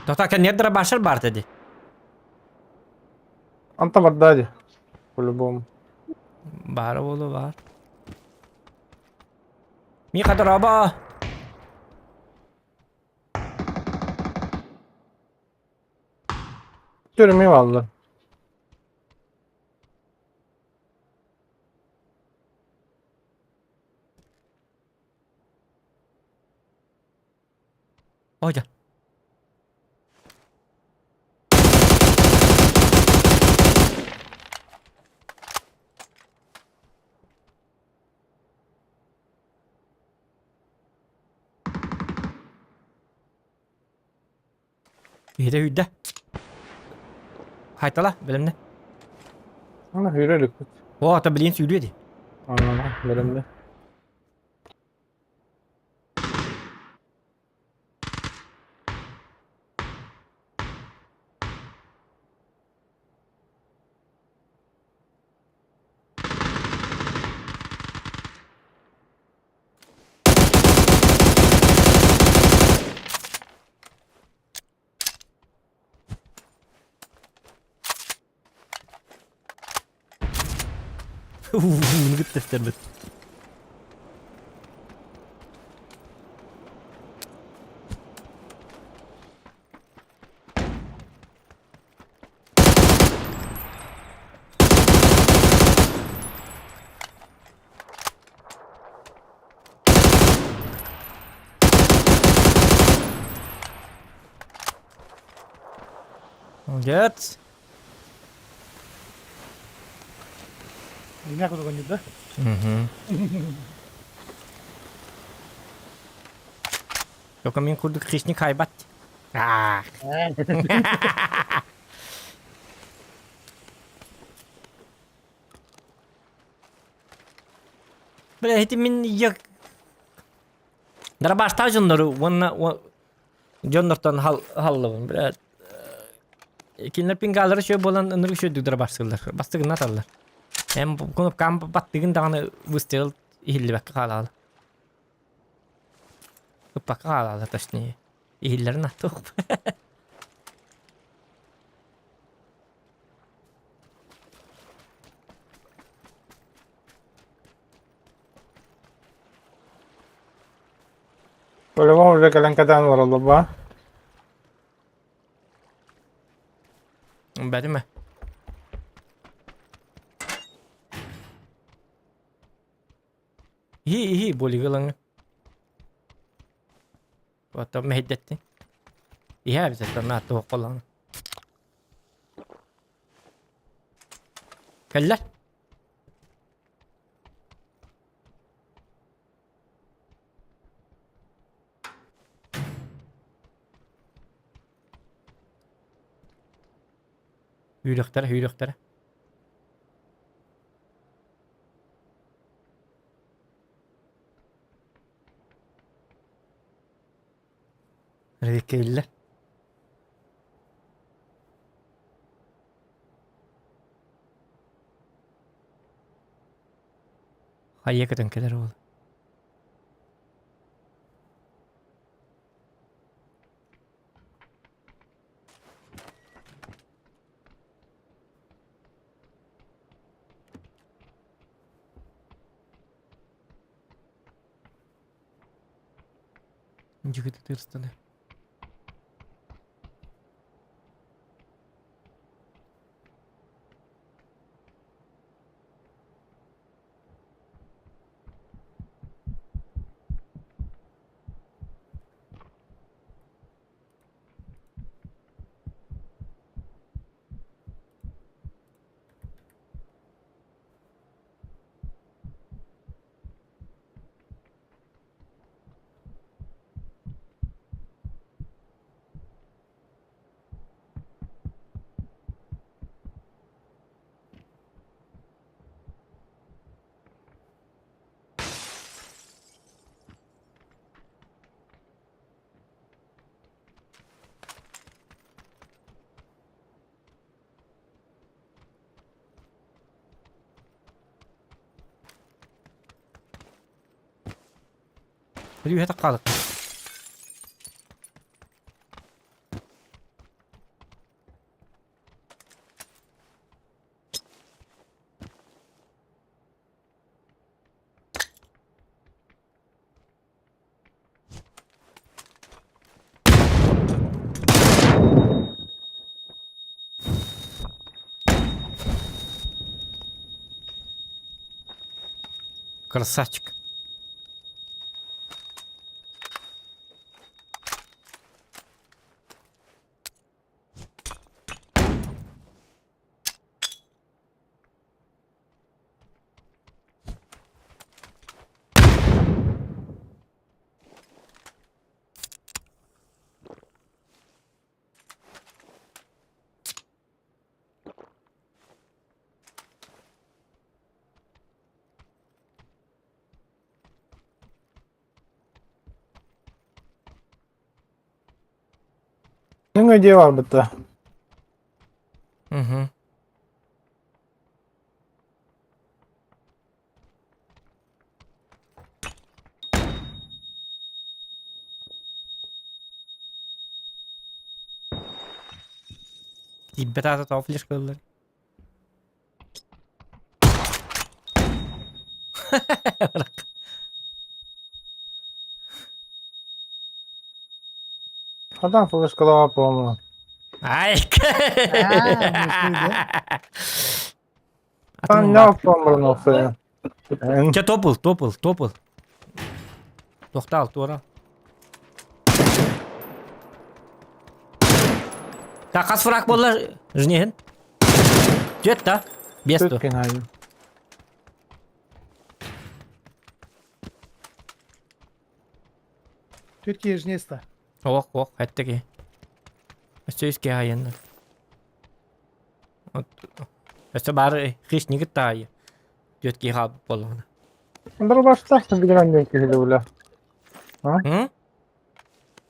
Тота кэннер башар бар dedi. Анта барда дии. По-любому. Баара буолуо баар. Миха дорообо. Өттөрүмэ баллар. Ой, Киһитэ сүүрдэ. Хайтала, бэлэмнэ. Ана сүүрэ иликпит. О, ата билигин сүүрүө дии. Ана бэлэмнэ. Муну кытта Молодец. Меня куда гонит, да? Угу. Только мин курдук хищник хайбат. Аа. Бля, ити мин я... Дарабаштаа дьоннору уонна дьоннортон халлабын, бля. Кинилэр пингалары шө буолан ынырык шөдүк дарабаштыыллар. Бастыгын аталлар. Эм кнопкам баттыгын даҕаны выстрел иһиллибэккэ хаалаалы. Ыппакка хаалаалы точнее. Иһиллэрин аттуох. По-любому уже кэлэн кэтээн олороллор баа. Бэтимэ. Иһи иһи болига ылаҥҥын. Потом мэһэйдэттин. Иһэ эбит наатта холлаҕына. Кэллэр. Үүрүөхтэрэ, үүрүөхтэрэ. Рекеллэр. Хайа көтөн кэлэр уол. Дьүгүтэ тырыстаны. Үһэ таххаалык. Красавчик. Нөҥө дьиэ барбыта. Угу. Тиийбэт аата тоҕо флешкалыыллар? Хатан флешкалаҕа по-моему. Ай! Там по-моему. Чэ топыл, топыл, топыл. Тохтаал, туора. Так, хас фраг буолла жнehen? Түөрт да? Биэс дуо? Түркия жнеста. Ох, ох, эттэ киһи. Өссө үс киһи айаннар. Өссө баары хищнигит таайы. Түөрт киһи хаалбыт буоллаҕына. Дробаштаах билигин диэн киһи дуулаа. М?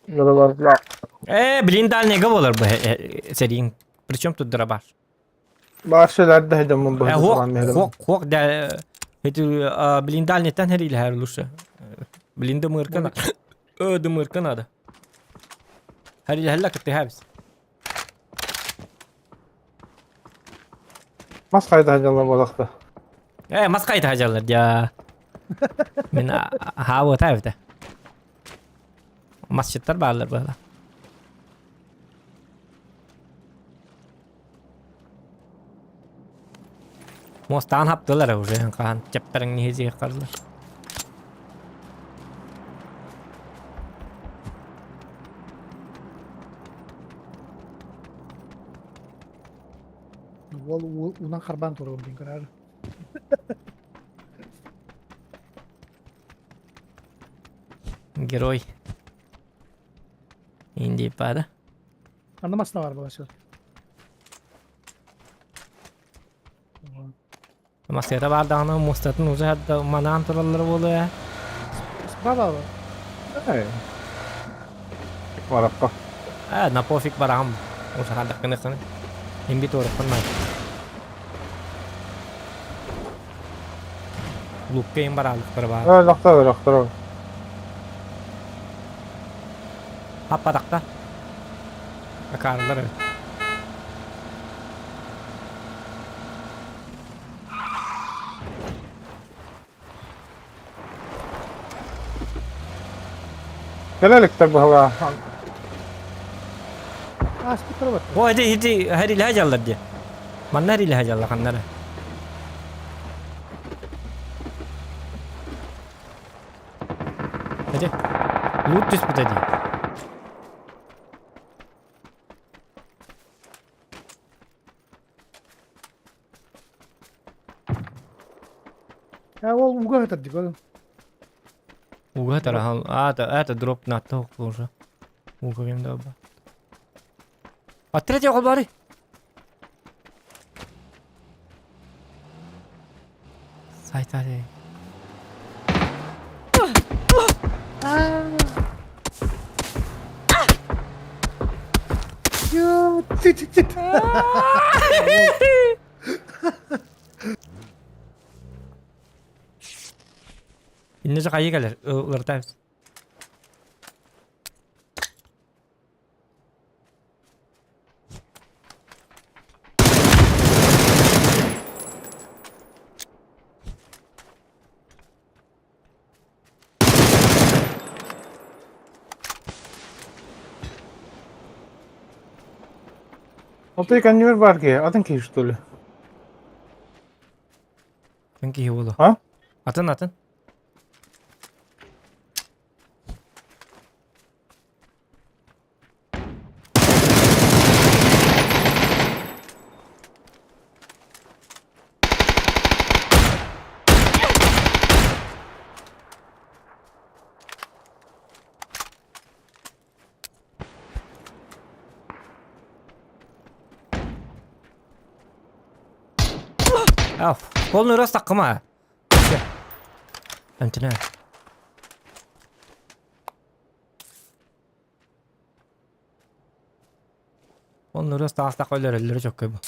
Дробаштаах. Э, блин, дальнейга буолар бу сэриин. Причем тут дробаш? Бааршылар да дьоммун Э, быһыты хуох, туран биэрдим. хуох, хуох, да, эти, блин, дальнейтан хэрилэһэр лучше. Блин, дымырка надо. Дымырка надо. Хэрилэһэллэ кыттыһабис. Мас хайда дьалла буолахта. Э, мас хайда дьаллар дьа. Мин хаабыта эбитэ. Масчыттар бааллар быһыла. Муостаан хаптылар уже хаһан чэппэрэҥ ниһи харылар. Уол уунан харбаан турабын дин көрөр. Герой. Индипада. Анда масына бар була Массыата баардаҕына муостатын уже хатта манаан тураллара буолуо. Справа. Эй. Бараппа. А, на пофиг барам. Уже хаддаккыныххын. Имби туорахпын май. Лукка им бараалыктар баар. Э, лохтор, лохтор. Хаппатахта. Акаарылар эбит. Кэлэ иликтэр быһалаа. Ааспыттара бар. О, ити ити хэрилэһэ дьаллар дии. Манна хэрилэһэ дьалла ханнара. Ити лут түспүтэ дии. Я ол уга хатар дии көрүн. Уга тарахан. А, это, это дроп на то уже. Уга кем да ба. А третий бары. Сайтаре. Инне хайы кэлэр ылыртаабыз. Ол конвейер бар киһи, атын киһи что ли? Атын киһи буолуо. А? Атын атын. Аф, полный рост таккыма. Все. Антина. Полный рост таастак өлөрөллөрө чөккөй бу.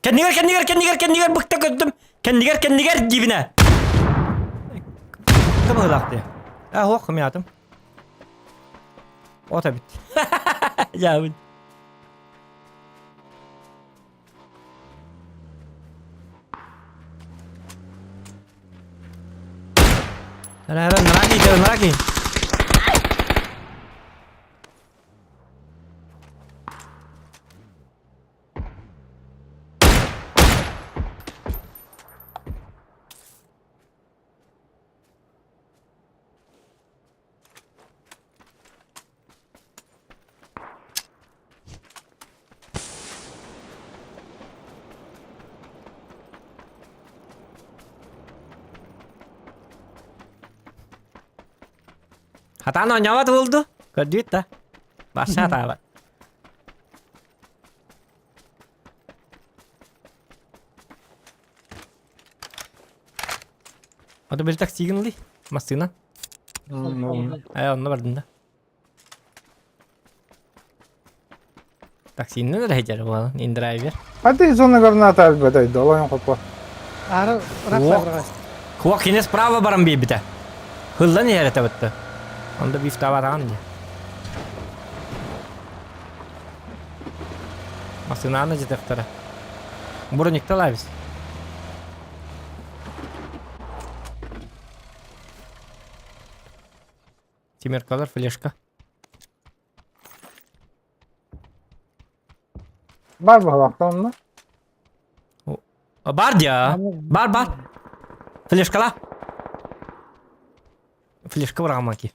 Кэннигэр, кэннигэр, кэннигэр, кэннигэр быкта көрдүм. Кэннигэр, кэннигэр дибинэ. Быкта быһылаах дии. А, хуох кымятым. От эбит. Жабын. Ара, ара, нараки, нараки. Хатаан оонньообот буолду. Көрдүгүт да. Барса атаабат. Ото били таксигын ылый. Массыына. Э, онно бардым да. Таксиннан эрэ сылдьар буолан, индрайвер. А ты зона граната альбэтэй, долойун хоппо. Аара ыраах Уох. сабырҕас. Куох кини справа баран биэрбитэ. Хыллан иһэр этэ бытты. Онда бифтаабатаҕын дии. Массыынааны дьитехтэрэ. Броникта лабис. Тимиркалар флешка. Бар баһылаахта онно. Бар дия. Бар бар. Флешкала. Флешка быраҕамаки.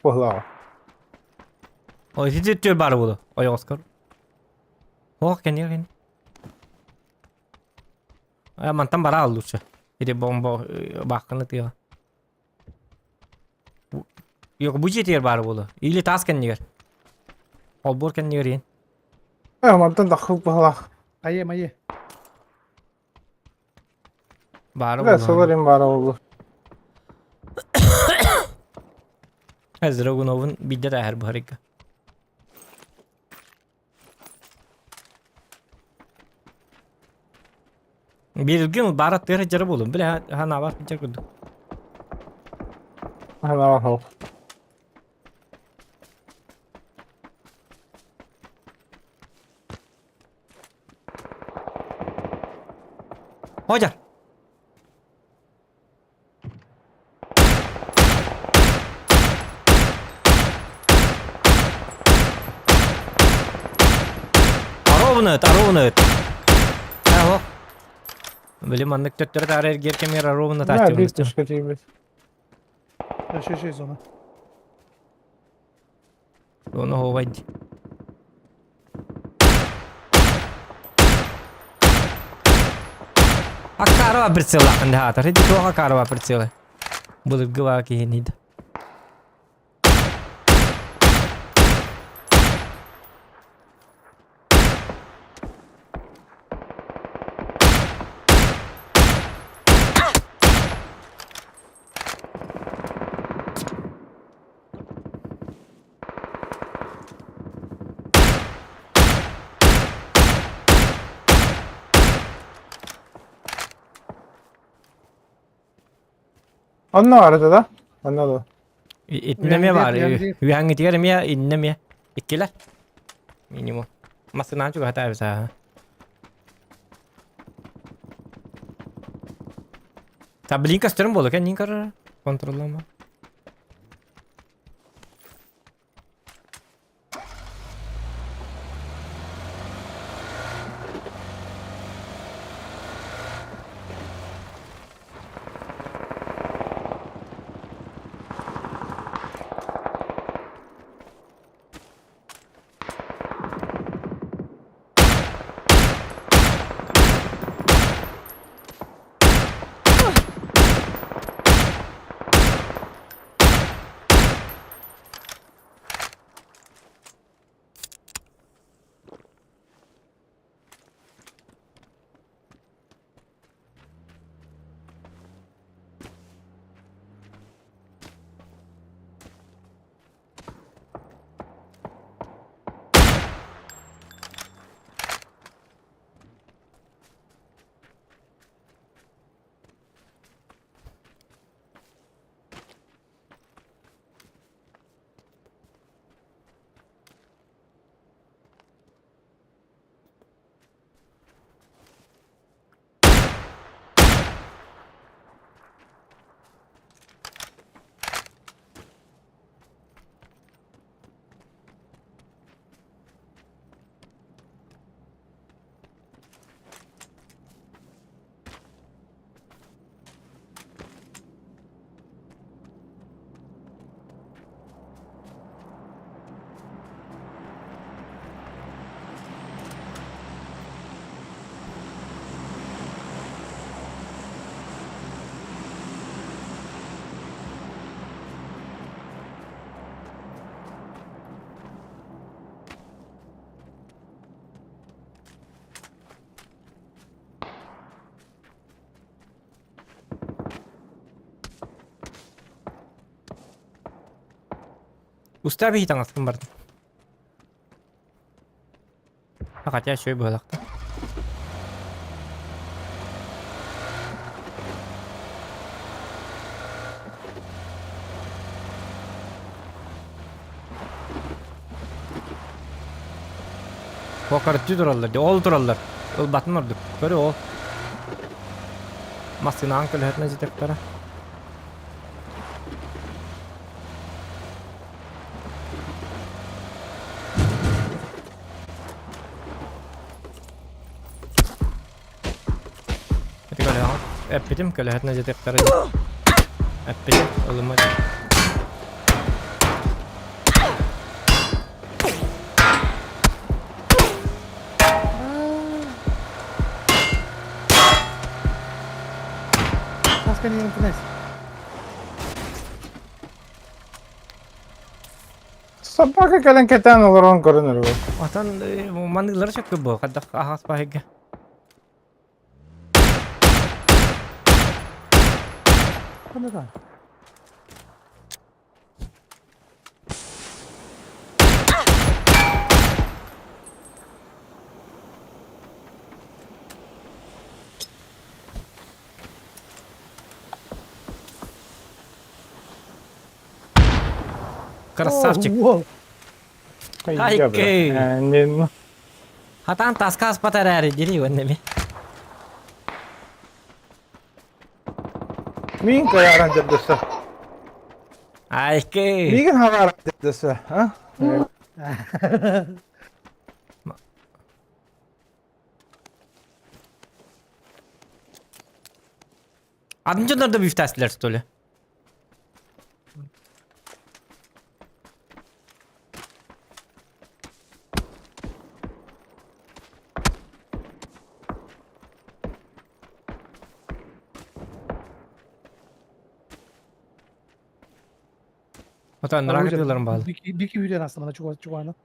Баһылааҕа. Ой, ити түр бар буолу. Ойоҕоскор. Ох, кэннигэр кэнни. Э, мантан бара лучше. Или бомба баахханы тыаҕа. Yok бу дьиэтигэр баар буолуо. Или таас кэннигэр. Холбуор кэннигэр иһин. Э, мантан таххып баһылаах. Хайа майы. Баара Бля, буолуо. сыларым баара буолуо. Драгуновун биирдэ тааһар буһарыгга. Бииргин баара тыа дьара буолуом. Бile ханаабар дьар курдук. Ханаабар хоп. Hocam. Ровно, ровно. Аһо. Били маннык төттөрү таары эргиэр кэмигэр ровно Да, тааччыбын. биир түшкэ тиийбит. Өшөшөй зона. Оны хообайд. Акарова прицела хаатар. Иди туох Акарова прицела. Былыргы киһини да. Онно баар этэ да? Онно да. Итиннэ эмиэ баар. Үһэҥҥитигэр Үһэҥҥитигэр эмиэ иннэ эмиэ. Иккилэр. Минимум. Массыынаан чугаһатаабыт аа. Та блин көстөрүм буолуо кэннин көрөр. Контроллама. Устаа биһи таҥаспын бардым. Хотя үчүгэй быһыылаах да. Куокарыччы тураллар дии, ол тураллар. Ылбатын ордук. Көрү ол. Массыынаҕын көлөһөтүнэ дьитэктара. Ити көлөһөҕүн эппитим көлөһөтүнэ дьитэктара Эппитим ылыммат. Таска не интернет. Собака кэлэн кэтээн олорон көрөн эрэ. Отон маныылары сөпкө буо хайдах аһаас баһыйга. Ханна Красавчик. Айкей. Хатан таска аспат эрээри дири уонна Мин кайаран дьэрдэсэ. Айкей. Мигин хагаран дьэрдэсэ, а? Атын дьоннор да бүүфтээстилэр что ли? Отон нырага дыларым баалы. Бики үйден астымана чугана.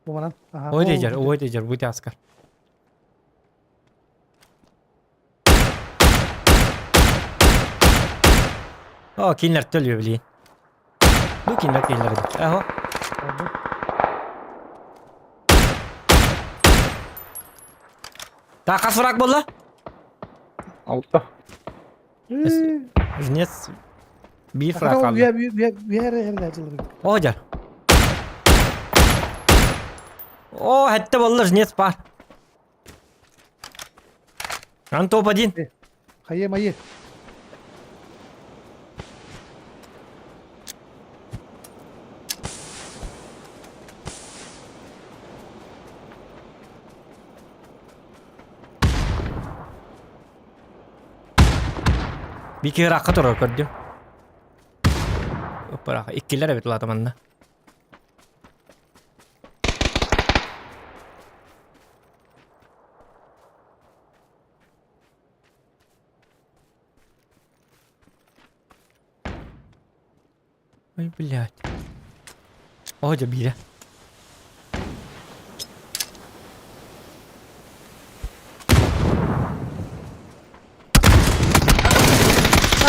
Бу манан. Ой дежер, ой дежер, бу аскар. О, кинилэр төлүө билигин. Бу кинилэр кинилэр Аһо. Так, хас враг буолла? Алта. Жнец биир фраг хаалла. О, дьар. О, хэтте буолла, жнец бар. Ан топ-1. Хайе майе. Бики ыракка турар көрдүм. Ыппыраха. Иккилер эбит улаата манна. Ой, блядь. О, дьэ биирэ.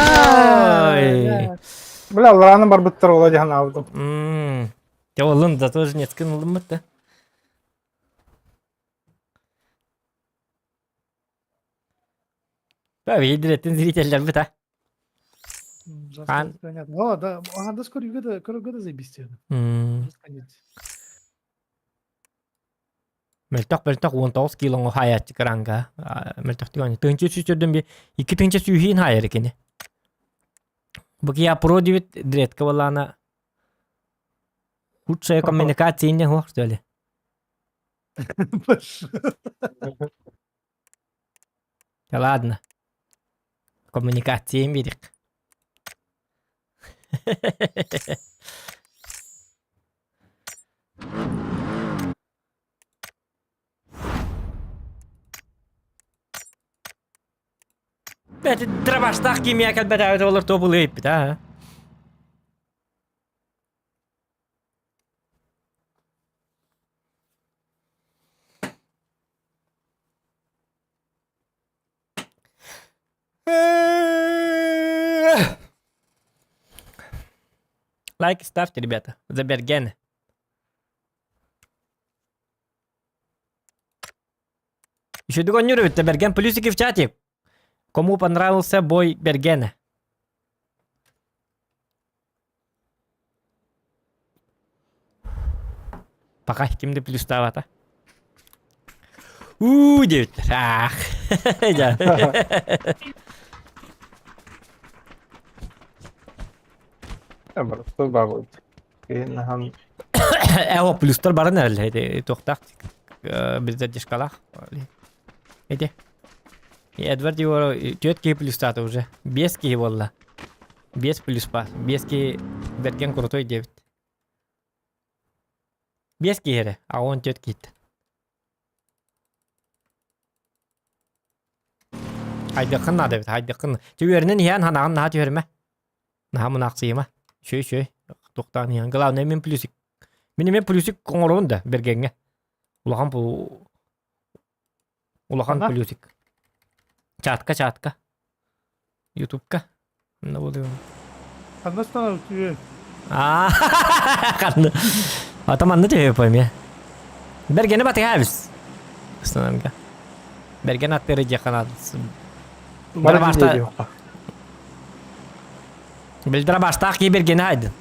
Ай. Бля, лараны барбыттар ола диэн аабытым. Мм. Дьэ олун да тоже нескын ылыммыт да. Виделеттин зрителлэрбит а. Ан. Понятно. О, да, анда скоро года, скоро года заебись. Мөлтөх мөлтөх 19 килоҥу хаайааччы кыраҥга мөлтөх түгэн тыһыынча сүүс би икки тыһыынча сүүһүн хаайар кини. Бу кия про дибит дредка балаана худшая коммуникация не хуох что ли? Да ладно. Коммуникация биирик. Бэти дробаштаах кимиэ кэлбэтээбит олор туобулуй эппит аа. Лайк ставьте, ребята. За Бергена. Еще догонюрует Берген плюсики в чате. Кому понравился бой Бергена? Пока ким да плюстаабата. Уу диэбиттэр. Аах. Дьэ. Просто бабыт. Киһин Э, плюстар баран эрэллэр ити туохтаах бездержкалаах. Ити. Эдвард Егоров түөрт киһи плюстаата уже. Биэс киһи буолла. Биэс плюс баар. Биэс киһи бэргэн крутой диэбит. Биэс киһи эрэ, 84 киһиттэн. Хайдыаххын наада эбит, хайдыаххын. Түгүөрүнэн иһэн ханаҕын наһаа түһэримэ. Наһаа мунаахсыйыма. Үчүгэй, үчүгэй. Туохтаан иһэн. Главное, мин плюсик. Мин эмиэ плюсик оҥоробун да, бэргэҥҥэ. Улахан улахан плюсик. Чатка, чатка. Ютубка. Онно буолуо. Ханна станар үтүө. Аа, ханна. Ата манна төһө пойме. Бергени батыһабыз. Ыстанарга. Берген аттары дьаханат. Бары башта. Билдера баштаах кии бергени айдын.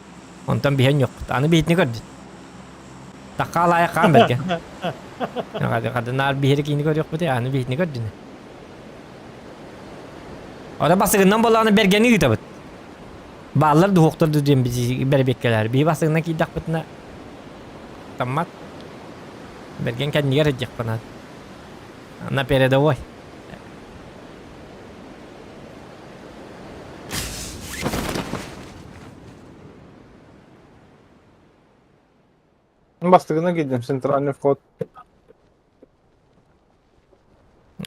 Онтон биһен yok. Аны биһитини көрдүн. Такка алая хаан берген. Хадынаар биһири киини көрүөхпүт аны биһитини көрдүн. Ода басыгынан боллаҕына бэргэни ыытабыт. Бааллар дуһуохтар ду диэн бэрэбиэккэлэр. Биһи басыгынан киирдэхпитинэ таммат. Бэргэн кэннигэр сылдьыахпына. На передовой. Бастыгына киирдим, центральный вход.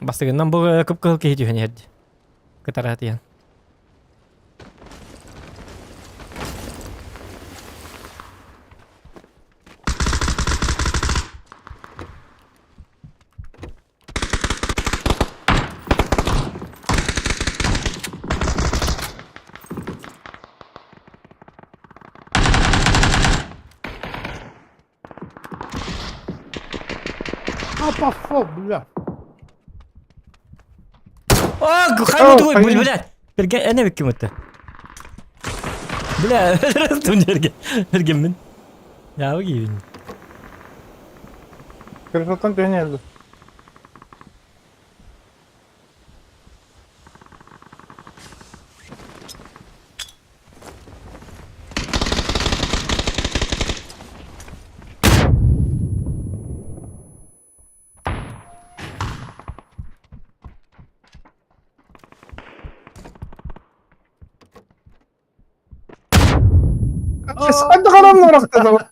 Бастыгынан бу кып-кыһыл киһи түһэн иһэрди. Кытара тиһэн. А пошел, бля. О, хайы тугуй, бля, блядь. Берге эне бикким өттө. Бля, өлөрөстүм жерге. Бергенмин. Яабы кийбин. Красотан түһэн иһэллэр. Ханна харамна барахта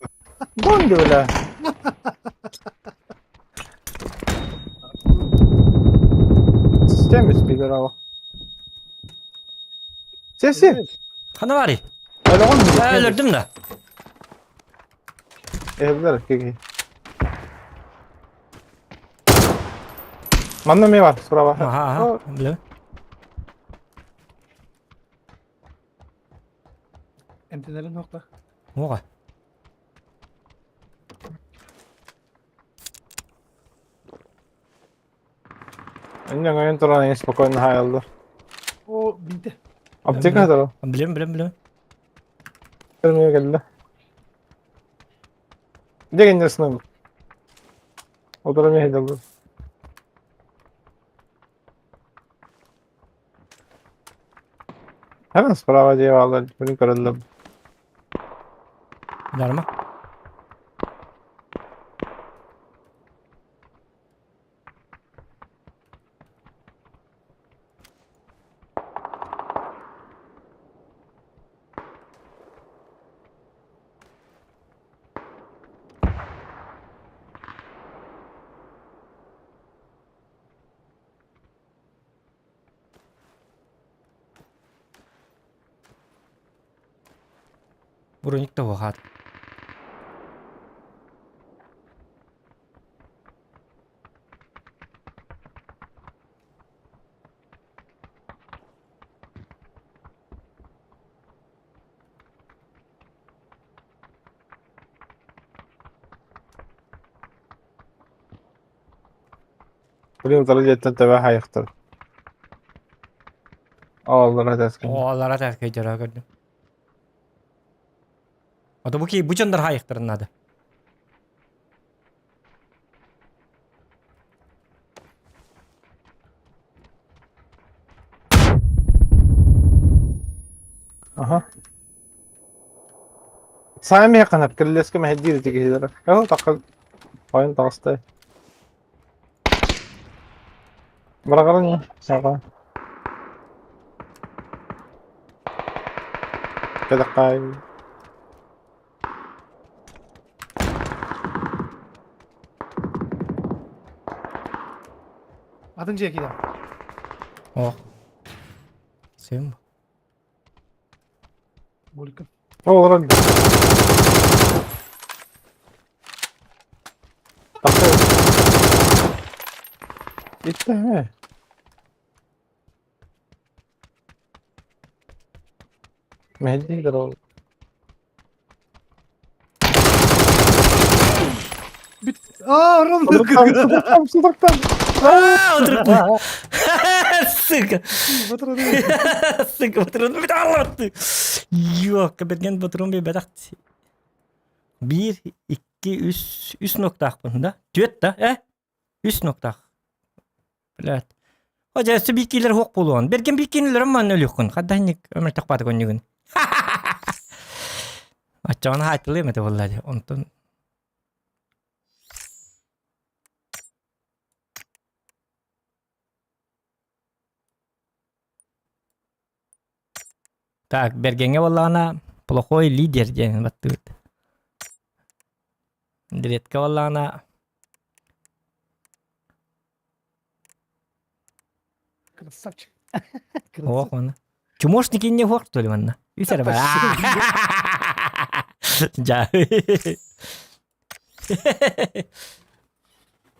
Гонди, бля. Системе спидерала. Сеси. Ханна баарый? Өлөрдүм да. Эһэллэр киһи. Манна эмиэ бар, справа. Аха, аха, билэбин. Эмтэнэрин суохта. Уоҕа. Инньэ туран эҥин спокойно хаайаллар. О, бинте. Аптека да. Билем, билем, билем. Көрмөйө кэллэ. Дьэ кэннесинэн. Отыра эмиэ сылдьаллар. Hemen справа дьиэ бааллар, күнү көрөллөр. Дарма. Броник да хаат. Блин, утары дьиэттэн төбө хайыхтар. Ооллара тэскин. Ооллара тэскин дьоро көрдүм. Ото бу ки бу дьоннор хайыхтарын надо. Аха. Саами ханап кирилиэскэ мэһэйдиир ити киһилэрэ. Оо, тахха хойун таҕыста. Быраҕарын саҕа. Кэтэххай. Атын дьиэ киирэн. О. Сым. Булькин. Олорон. Тахса. Иттэ. Мэһэйдиир ол. Бүт. Аа, Ром. Судактан, судактан. Аа, отырып. Сука. Патроны. Сука, патрон бит аллатты. Yok, берген патрон би бәдәк. 1 2 3 3 ноктаахпын да. Түөт да, э? Үс ноктаах. Блядь. Хожа өссө бииккилэр хуох буолуон. Берген бииккинилэр манна өлүөххүн. Хаддаһынньык өмөр тахпаата көннүгүн. Оччоҕуна хаайтылыам этэ буолла дии. Онтон Так, Бергеҥҥэ буоллаҕына плохой лидер диэн баттыбыт. Дредка буоллаҕына Красавчик. Ох, оны. Чумошник инне хуох что ли манна? Үс эрэ бар. Жа.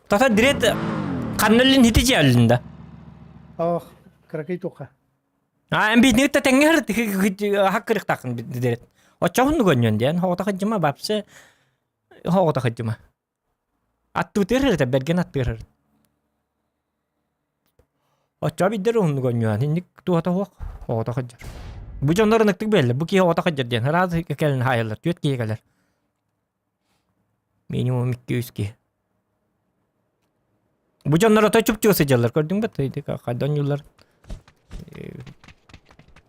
Тата дред ханналлин хити жиаллин да. Ох, кыракый туха. А эмбитни та тэҥҥэ хаккырыктаахын дирет. Оччоһун гонньон диэн хоҕото хадьыма бапсы хоҕото хадьыма. Аттыытыыр эрэ бэргэн аттыыр. Оччо биддер уһуннук онньуан инник туһата суох оҕото сылдьар. Бу дьоннор ыныктык бэллэр бу киһи оҕото сылдьар диэн ыраас кэлин хаайаллар түөрт киһи кэлэр. Минимум 2-3 киһи. Бу дьоннор отой чупчуга сылдьаллар көрдүҥ ба хайда оонньууллар.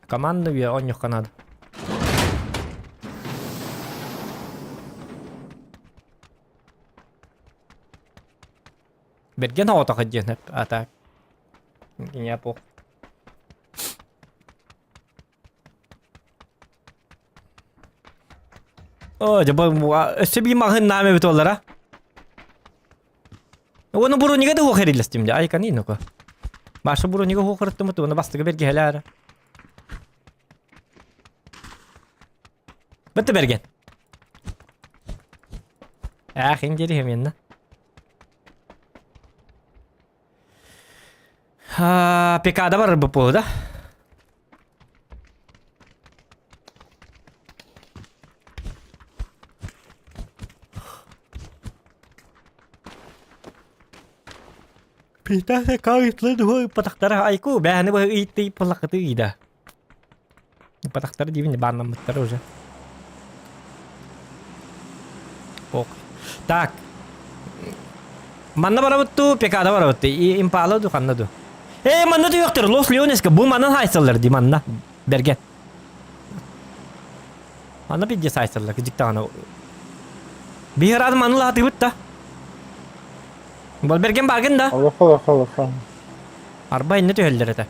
Команда үйэ оонньуохха наада. Бэргэн оҕотох диэн ата я пох. О, дьэ бу өссө биир маҕаһыын наам эбит буоллара. Уону бурунига да уох эриллэстим дьэ айканы ну-ка. Маша бурунига уох ырыттымыт уонна бастакы бэргэһэлээр. Бытты бэргэн. Ах, индири хэмиэнна. Пекада барар буолуо да? Пита кайтлы патахтара айку бэһэни бу ыйытты палакыты ыйда. Патахтары диибин бааннаммыттар уже. Ок. Так. Манна барабыт туу, Пекада барабыт. Импала ду, ханна ду. Э, манна түйөктөр, Лос Леонеска бу манан хайсаллар ди манна. Берген. Манна бидде сайсаллар, кыжыктаҕына. Биһир манна лаатыбыт да. Бол берген баргын да. Олох олох олох. Арба инне түһэллэр этэ.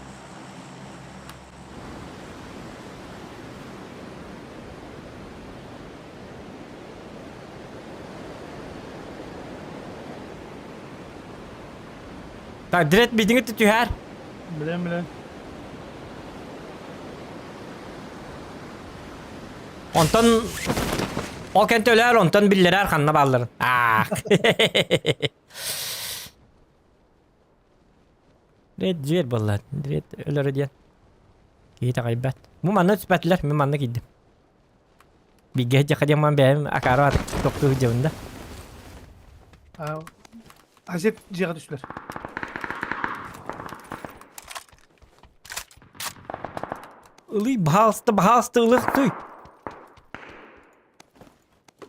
Так, direkt бидиңи түһэр. Билэн билэн. Онтон ол кэнтэ өлөр, онтон биллэрэр ханна баалларын. Аах. Ред дьиэр буолла. Ред өлөрө диэн. Киһи таҕайбат. Бу манна түспэтилэр, мин манна киирдим. Бигэ дьаха диэн ман бэйэм акаары ат тохтуу сылдьабын да. Азет дьиэҕэ түстүлэр. Ылый, баһаалыста, баһаалыста ылыах туй.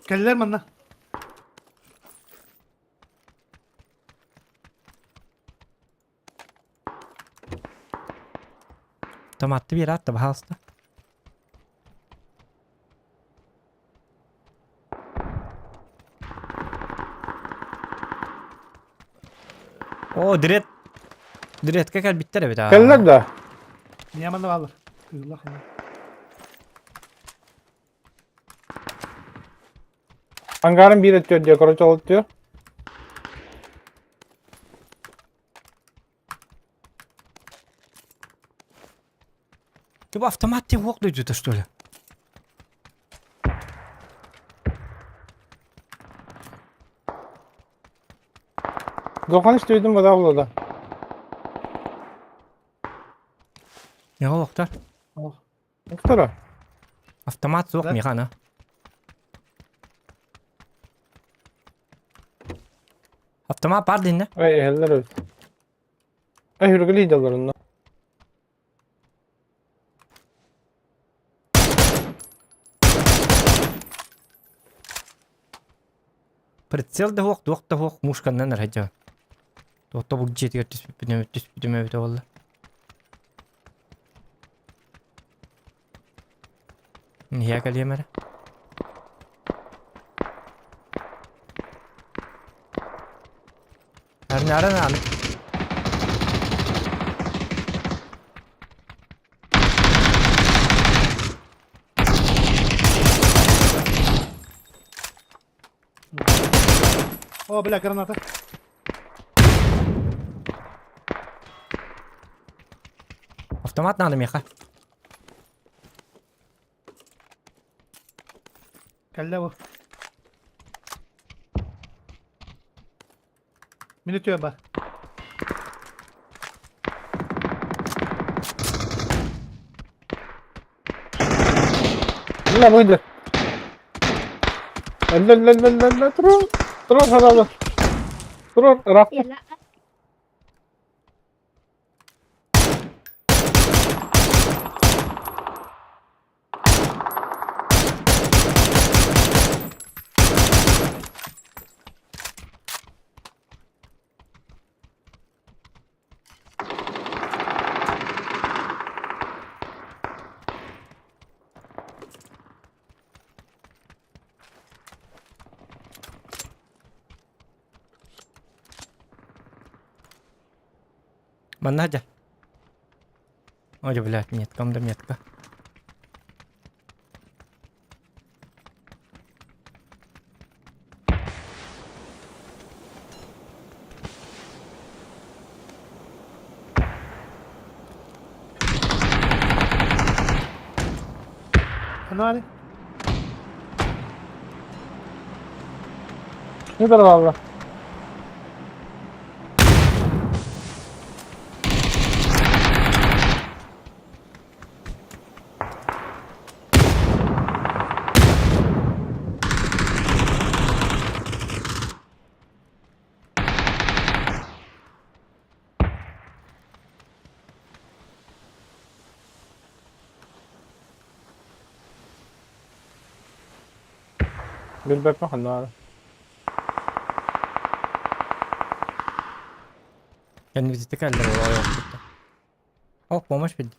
Кэллэр манна. Томатты биэр аатта, баһаалыста. О, дред. Дредка кэлбиттэр эбит аа. Кэллэр да? Миэ манна бааллар. Кыыллах. Ангарым биир өттүөр диye короче олуттуyor. Ты бу автомат диэн уох дойдута что ли? Дохан истибитим бада булада. Не олохтар? Ктара. Автомат суох Да. миэхэ Автомат бар динне. Ай эһэллэр эбит. Ай хүргүлүй даллар онно. Прицел да суох, туох да суох мушканнан эрэ Туох да бу дьиэтигэр түспүппүн түспүтүм эбитэ буолла. Иһэ кэлиэм эрэ. Арнаран аны. О, бля, граната. Автомат надо миэхэ. Кэллэ бу. Мин үтүө бар. Ла быйды. Ла ла ла ла ла турur. Турur харалы. Турur ыраах. Манна дьэ. Ой, блядь, меткам да метка. Ханары. Не дарвалла. Билбэппин ханна. Кэннибититтэ кэллэр ол ойохпут. О, помощь билди.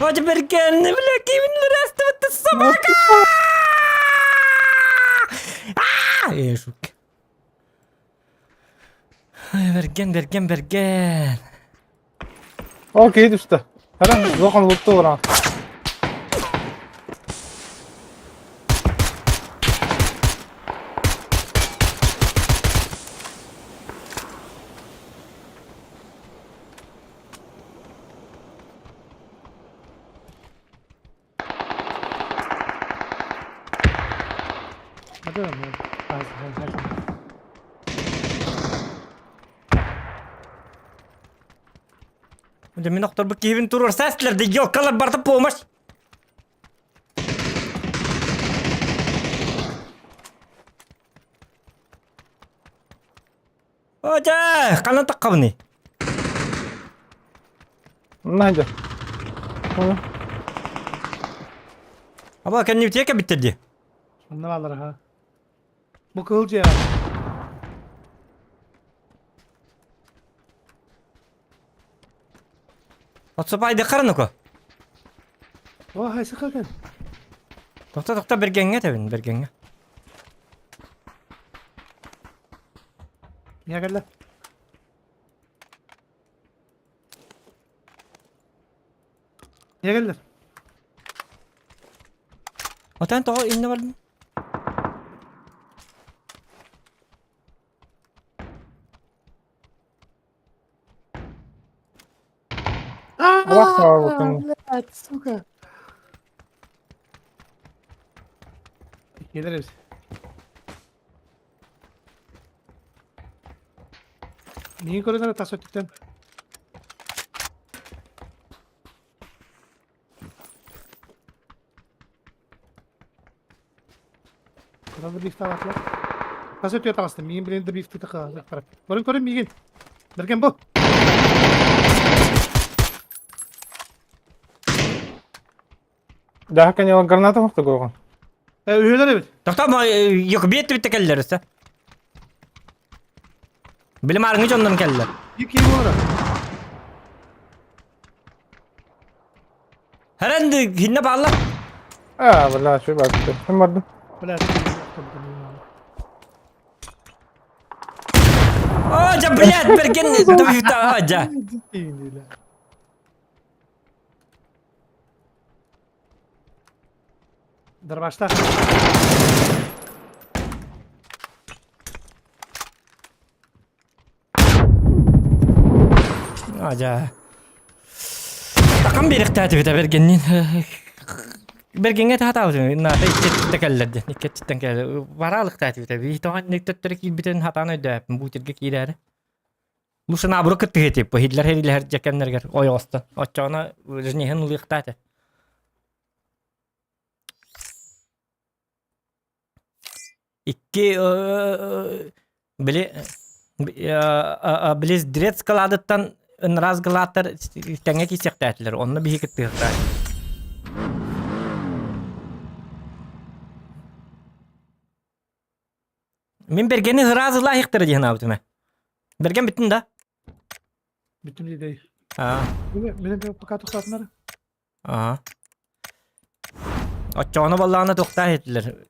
Вадя Берген, бля, кимин растывает собака! А! Шутка. Ай, Берген, Берген, Берген. О, киһи түстэ. Харан, улахан лутту олорон. А да, ну, а, а, Дьэ мин охторбут киһибин туруорса эстилэр да елкалар барыта помощь! О, дьэ, ханан таххабыный? Надя. Аба кэннибитигэр кэлбиттэр дии. Онно бааллар аха. Бу кыһыл дьиэҕэ. Отсупайдыххар нуку. О, хайсыха кэл. Тохто тохто бергеҥҥэ тэбин бергеҥҥэ. Миэхэ кэллэ. Миэхэ кэллэ. Отон тоҕо иннэ бардын? Аллах саҕалытын. Блядь, сука. Келер эбит. Миигин көрөн эрэ тас өттүттэн. Куда да бифтаабатылар. Тас өттүгэр таҕыстым. Миигин билин да бифти тахара. Көрүн көрүн миигин. Бэргэн бу. Дьаһа кэннилэр граната мохтугуоҕун. Э, үһүөлэр эбит. Тохтоо, Якубет бүттэ кэллэр өссө. Билим арыҥы дьоннорун кэллэр. Биир киһи буолара. Хэрэн хинне баалла. Аа, бля, şu bak. Kim vardı? Блядь. О, дьэ, блядь, бэрген төвүтэ дьэ. Дарбашта. Ажа. Такам биэрэхтээтибит бэргэнниин. Бэргэҥҥэ таһатаабытым. Наата икки кэллэр диэн. Икки өттүттэн кэллэр. Бараалыктаатыбыт. Биһи тоҕо төттөрү киирбитин хатаан өйдөөппүн. Бу киирээри. Лучше наоборот кыттыһы типа Хитлер херилэһэр дьэкэннэригэр ойоҕостон. Оччоҕуна жнеһин ылыахтаата. Икки били били дрец кыладыттан ынраас гылааттар тэҥҥэ киирсиэхтээтилэр. Онно биһи кыттыһыахтаах. Мин Бергени ыраас ылаахтара диэн аабытым ээ. Берген бүттүн да? Бүттүм дии. Аа. Мин пока тохтоотунар. Аа. Оччоҕуна буоллаҕына туохтаах этилэр.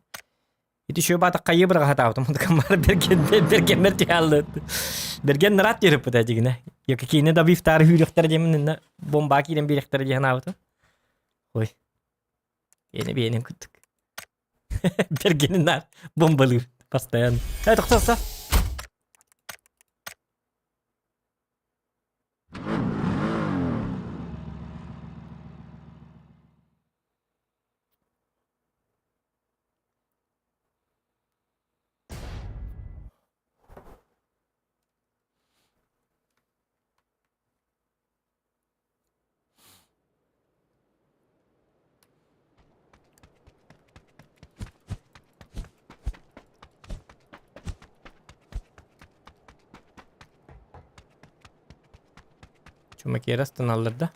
Ити үчүгэй баата хайыы быраҕа сатаабытым. Камар берген бергеннер түһэллэр. Берген нараат түһэриппит дьигинэ. Йоки киинэ да бифтаары хүүрүөхтэрэ диэмин инна бомбаа киирэн биэриэхтэрэ диэн аабытым. Ой. Эни биэнин куттук. Бергенин наар бомбалыыр постоянно. Э, тохтоо, Чумакера станаллар да.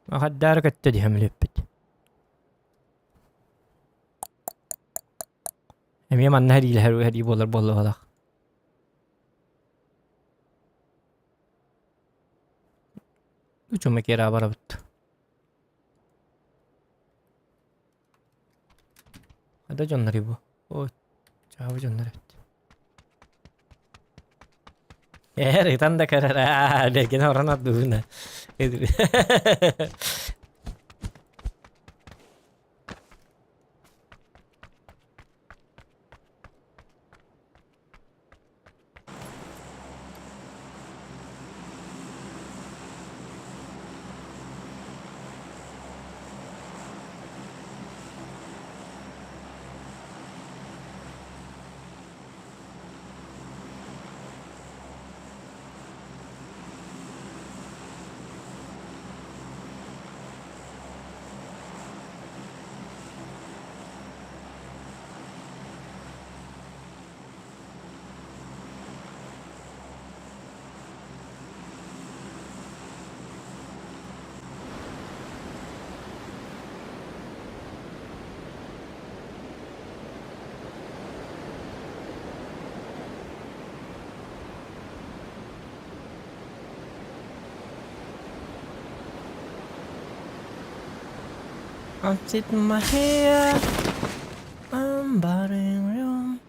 Ахаддаары көттө диһэм үлүппүт. Эмиэ манна хэриилэһэр хэрии буолар буоллаҕалах. Чумакера барабыт. Хада дьоннор бу. О, чаабы дьоннор эбит. Эр ытан да көрөр аа бэргэн орон ордугуна. I'm sitting my here. I'm buying room.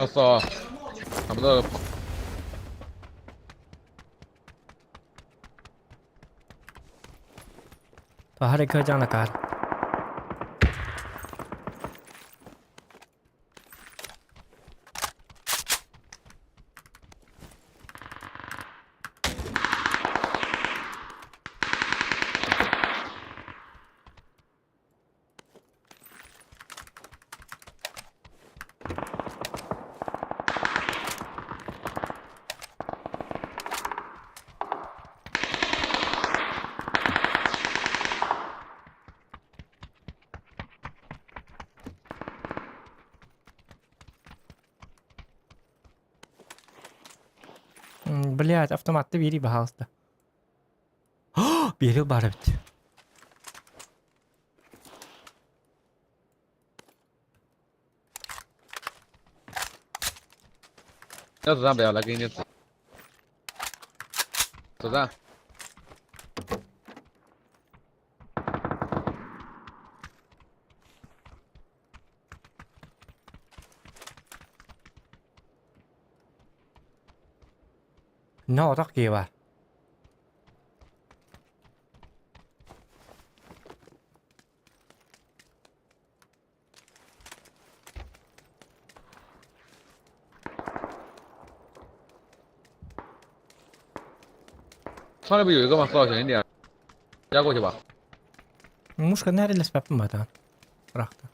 我操，看不到。 还得可讲了干。Блядь, автоматты бири баһаалыста. Биэри баар эбит. 要子弹不要，来给你点子。子弹。 No, отох киһи баар. 上来不有一个吗？四号小心点，压过去吧。 Мушка нэрилэспэппин батаан. Бырахта.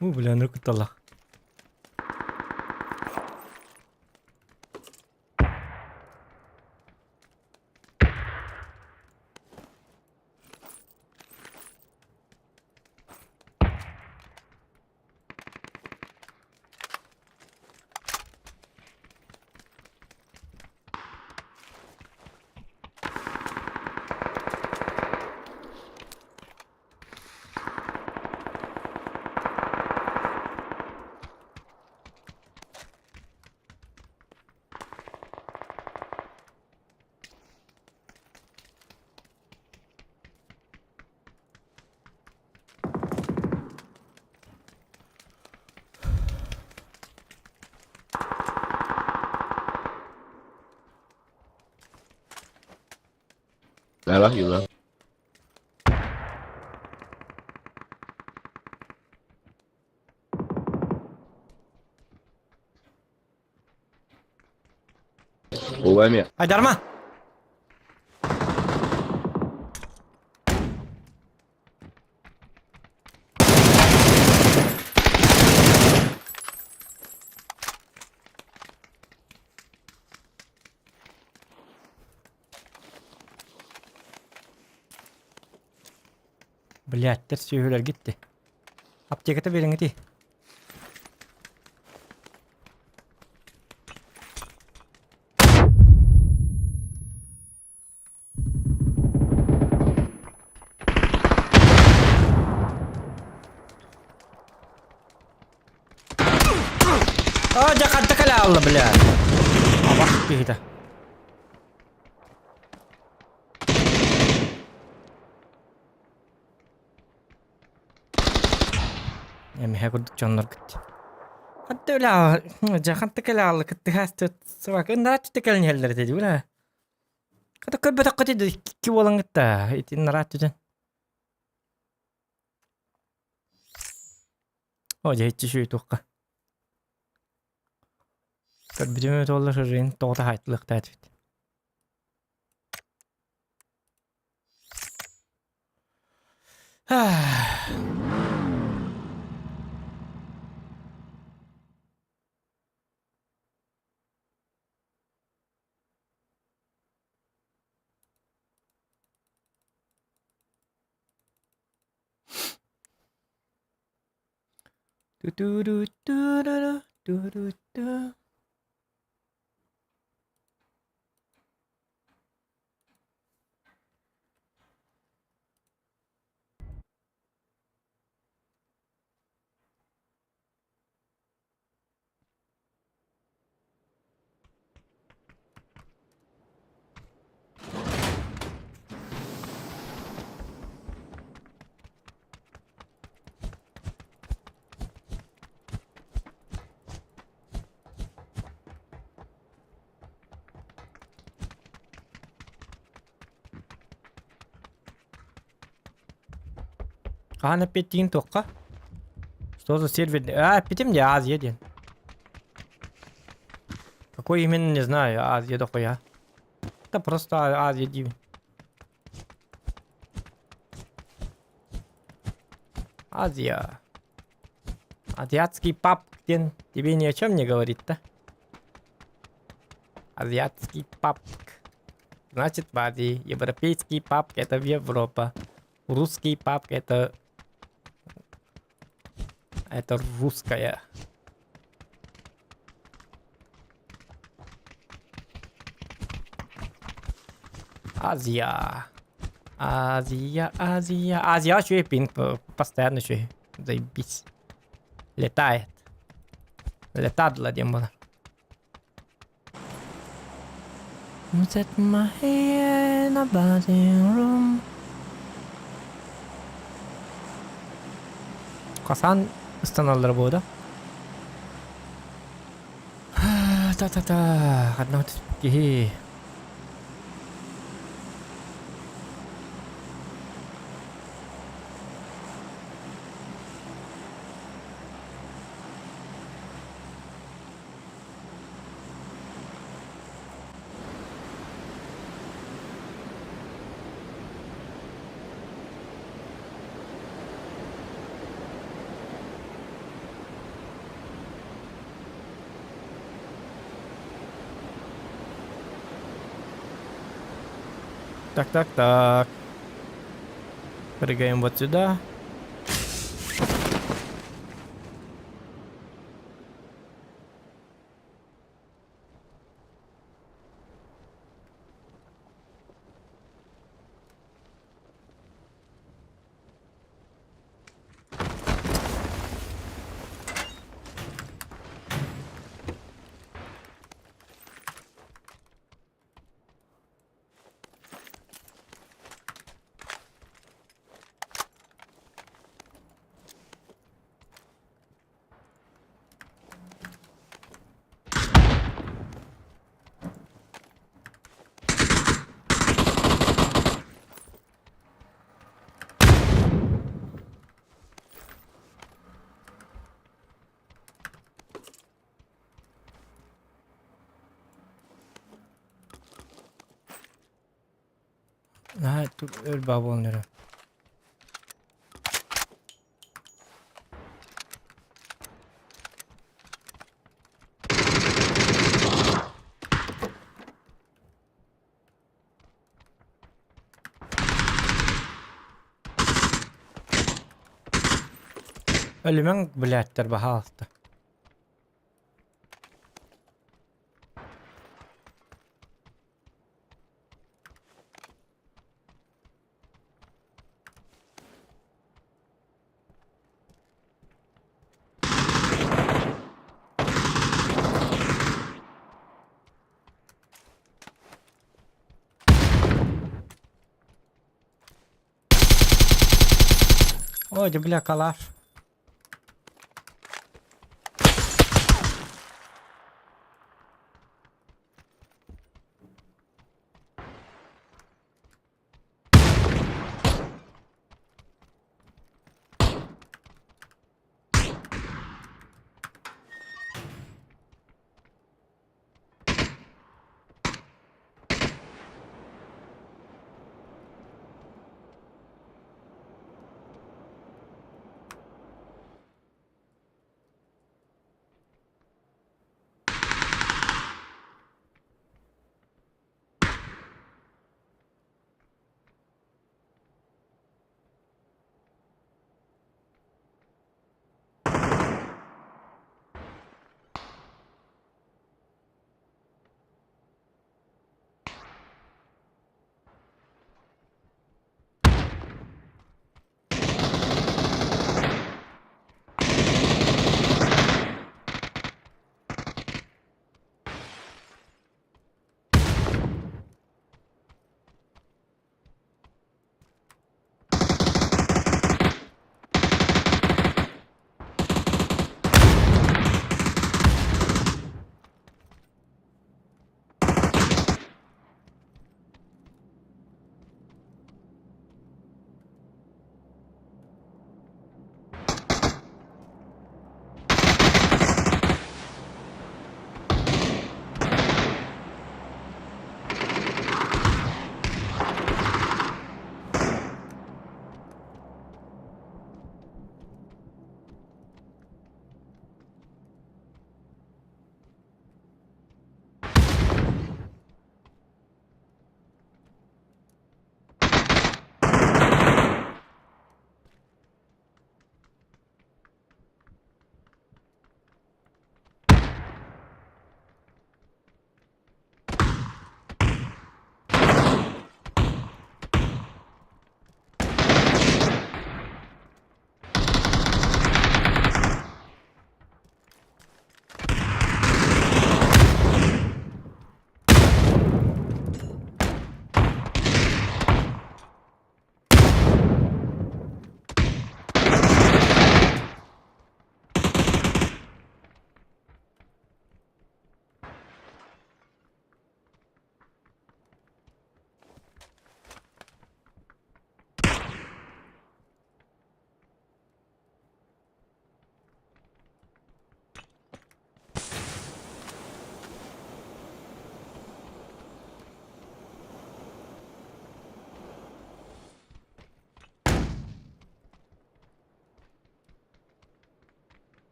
Уу, бля, ныр кутталлах. 来了，有人。我外面。 Айдарма! Блядь, сүөһүлэр гитти. Аптеката биэриҥ ити. Оо, дьэ ханта кэлэ хаалла, блядь. Абах киһитэ. Эмиһэ курдук дьоннор кытта. Ханта үлэ дьэ ханта кэлэ хаалла кыттыһаас собака ыннарааччыта кэлэн иһэллэр этэ дии бля. Хата көрбөтөххө ити икки буолан кытта ити ыннарааччы Оо дьэ иччи үчүгэй туохха. Көрбүтүм эбит буоллар сырыын тоҕо хаайтылыахтаах этибит. Ту-ту-ру-ту-ру-ру. Ту-ту-ру-ту. Хаһан эппиэттиигин туохха? Что за сервер? А, эппитим дии, Азия диэн. Какой именно, не знаю, Азия дохуя. Это просто Азия диибин. Азия. Азиатский паб диэн тебе ни о чем не говорит, да? Азиатский паб. Значит, в Азии. Европейский паб это в Европа. Русский паб это... Это русская. Азия. Азия, Азия. Азия еще и пинг постоянно еще. Заебись. Летает. Летадло диэн буолар. Set my head in a buzzing room. Хасан ыстаналлара буода. Та-та-та, ханна киһи. Так, так, так. Прыгаем вот сюда. Наһаа өр баа буолан эрэр. Өлүмэҥ блядьтар баһаалыста. Ой, да бля, калаш.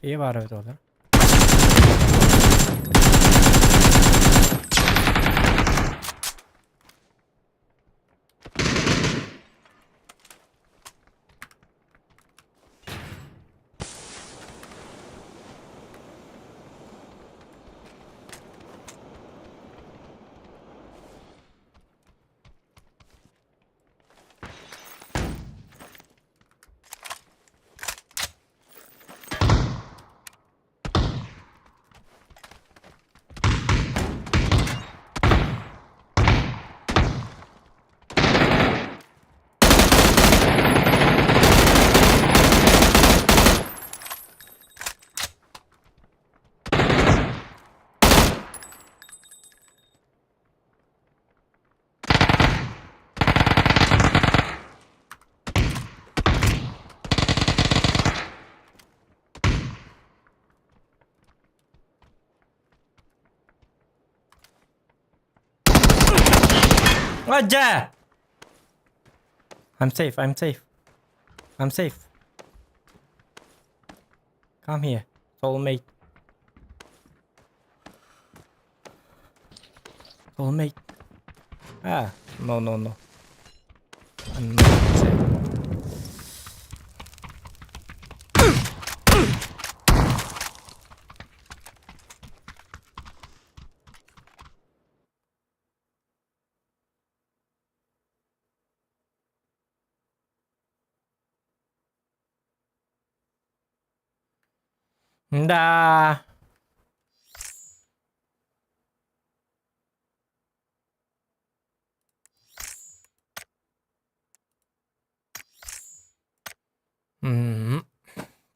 Ийэ баар эбит олор. Дьэ! I'm safe, I'm safe. I'm safe. Come here, soulmate. Soulmate. Ah, no, no, no. I'm not safe. Да.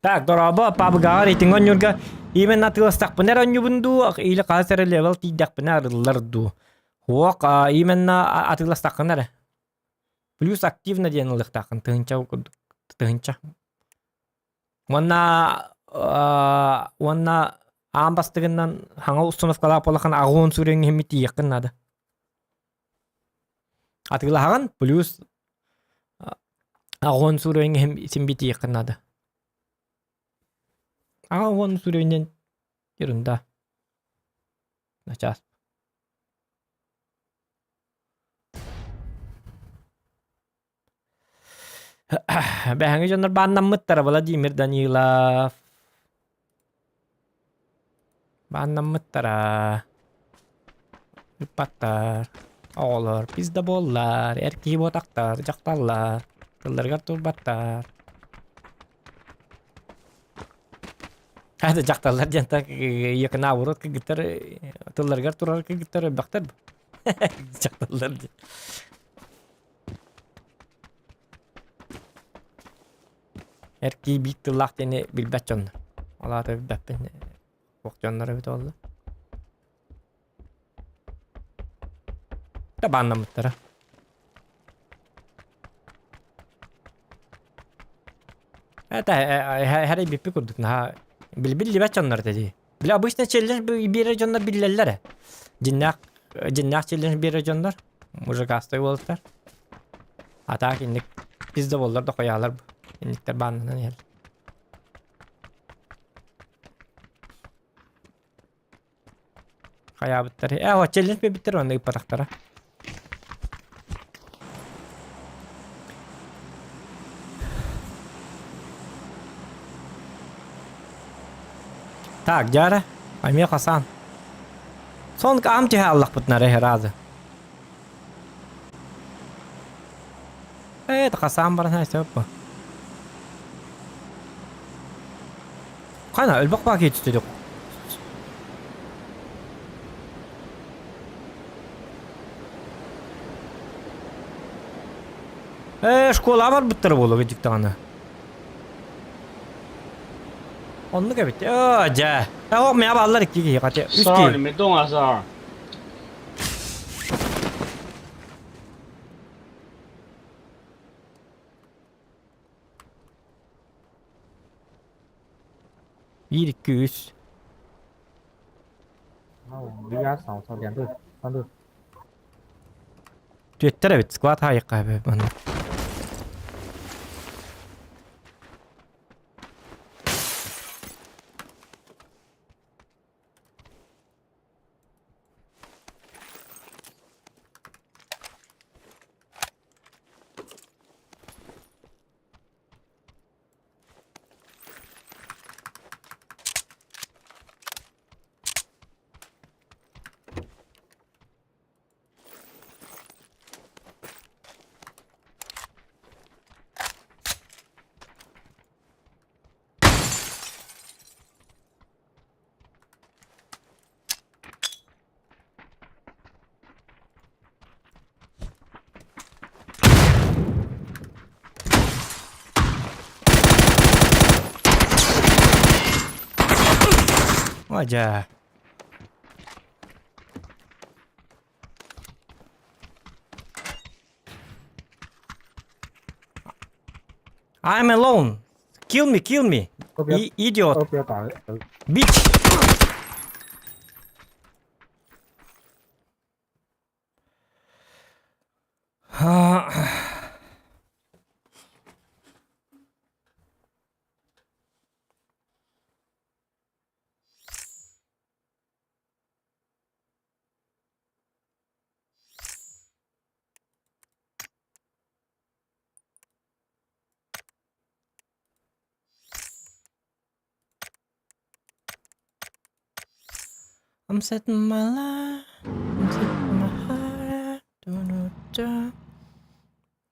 Так, дорообо, пабгаҕа рейтинг оонньуурга именно атыыластахпына эрэ оонньуубун дуу, или хас эрэ левел тиийдэхпинэ арыллар дуу? Суох, именно атыыластаххына эрэ. Плюс активно диэн ылыахтааххын, тыһыынча курдук, тыһыынча. Уонна уонна аан бастыгынан хаҥа установкалаах буоллаххына аҕыс уон сүрэҥҥэ тиийиэххин наада. Атыылаһаҕын плюс аҕыс уон сүрэҥҥэ син тиийиэххин наада. 80 сүрэҥинэн ерунда. Начаас. Бэһэҥи дьоннор бааннаммыттара Владимир Данилов. Бааннаммыттара. Ыппаттар. Оҕолор пизда буоллар, эр киһи буотахтар, дьахталлар, тылларыгар турбаттар. Это дьахталлар диэн так якына урут кыргыттар тылларыгар турар кыргыттар өлбөхтөр. Дьахталлар диэн. Эр киһи биир тыллаах диэни билбэт дьоннор. Ол аата билбэппин. Туох дьоннор эбит буолла. Да бааннаммыттара. Это хэрэй курдук наһаа билбиллибэт дьоннор этэ дии. Били обычно челлендж биэрэр дьоннор биллэллэр ээ. Дьиннээх дьиннээх челлендж биэрэр дьоннор мужикастай уолаттар. А так инник пизда буоллар да хойаалар инниктэр бааннанан иһэллэр. Хайаабыттар. Э, челлендж биэрбиттэр уонна ыыппатахтара. Так, дьара, Амир Хасан. Сон ам түһэ аллахпытына эрэ разы. Э, Хасан баран сөп бу. Қана өлбөх баа кетүстүдүк. Э, школа барбыттар буолуо дьиктаҕына. Оннук эбит. Оо, дьэ. Э, мя баллар икки киһи хачы. Үс 十二， киһи. 你没动啊，十二。 Биир, икки, үс. 离家少，操，两队，三队。 Түөттэр эбит, склад хаайыкка эбит манна. О, дьэ. I'm alone. Kill me, kill me. 都不要 Idiot. 都不要打了。 Bitch. I'm setting my life, I'm setting my heart, du-du-du.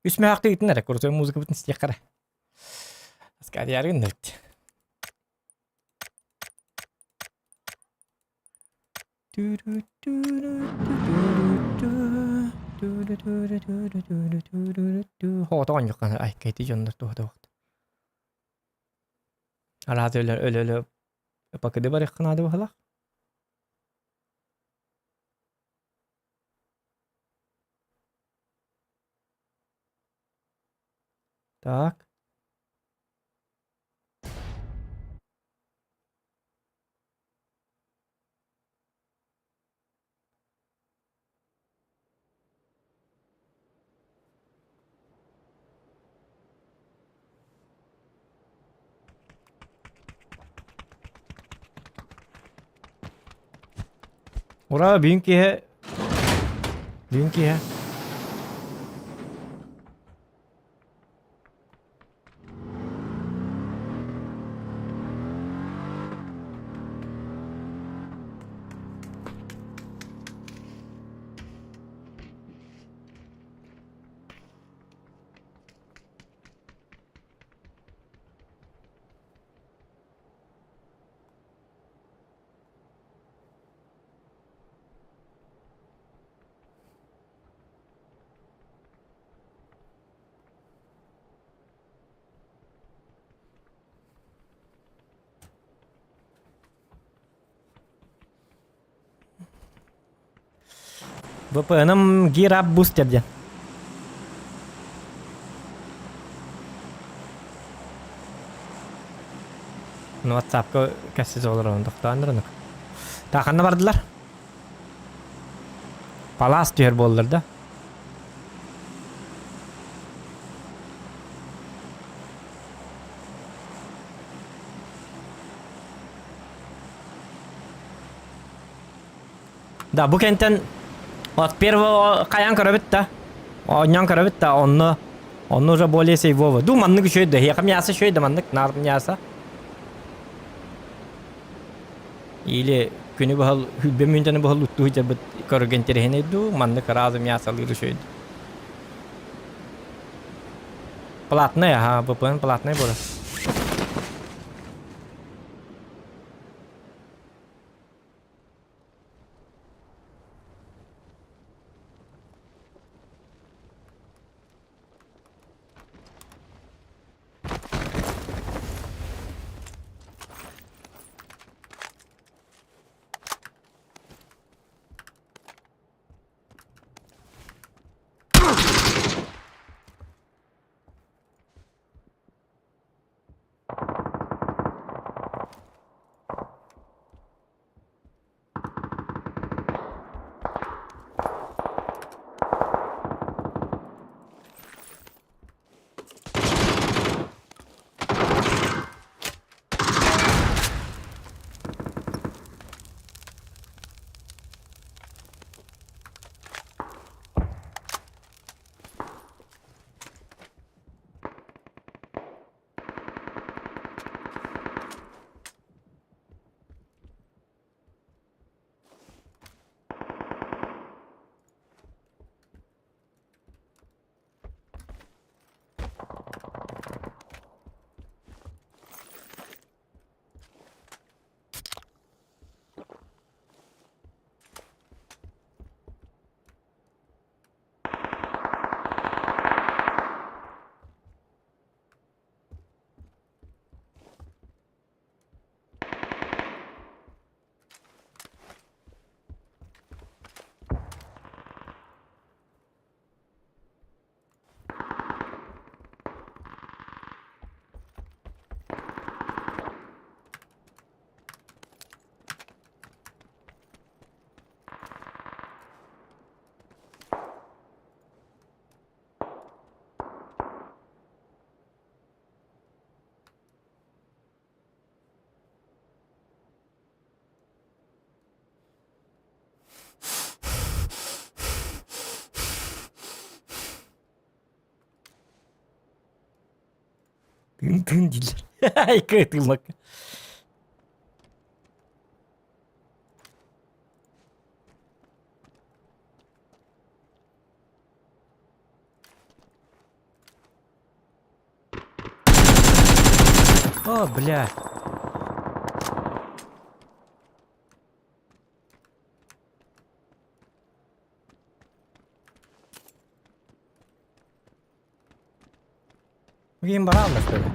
Үс мөһөөхтө итин эрэ курсуй музыкабытын истиэххэ эрэ. Аскадиярын нөлт. Хоҕото оонньуохха ай кэти дьоннор туһата Араат өлө өлө пакыды барыахха наада быһалаах. Так. Ура, бүгүн киэһэ бүгүн киэһэ VPN-ым Gear Up Booster диэн. Ну, WhatsApp-ка кэссис олорон тохтоон ырынык. Та ханна бардылар? Палас түһэр буоллар да. Да, бу кэнтэн от первого хайаан көрөбүт да. Оонньоон көрөбүт да, онно онно уже более сейвово. Ду маннык үчүгэй да, эһиэхэ мясо үчүгэй да маннык наар мясо. Или күнү быһал хүлбэ мүнтэни быһал уттуу сылдьарбыт көрөргө интэриэһинэй дуу, маннык разы мясолыыр үчүгэй дуу. Платный, ага, VPN платный буолар. Тыын тыын дииллэр. Айка тыыммакка. О, бля. Ким барааллар что ли?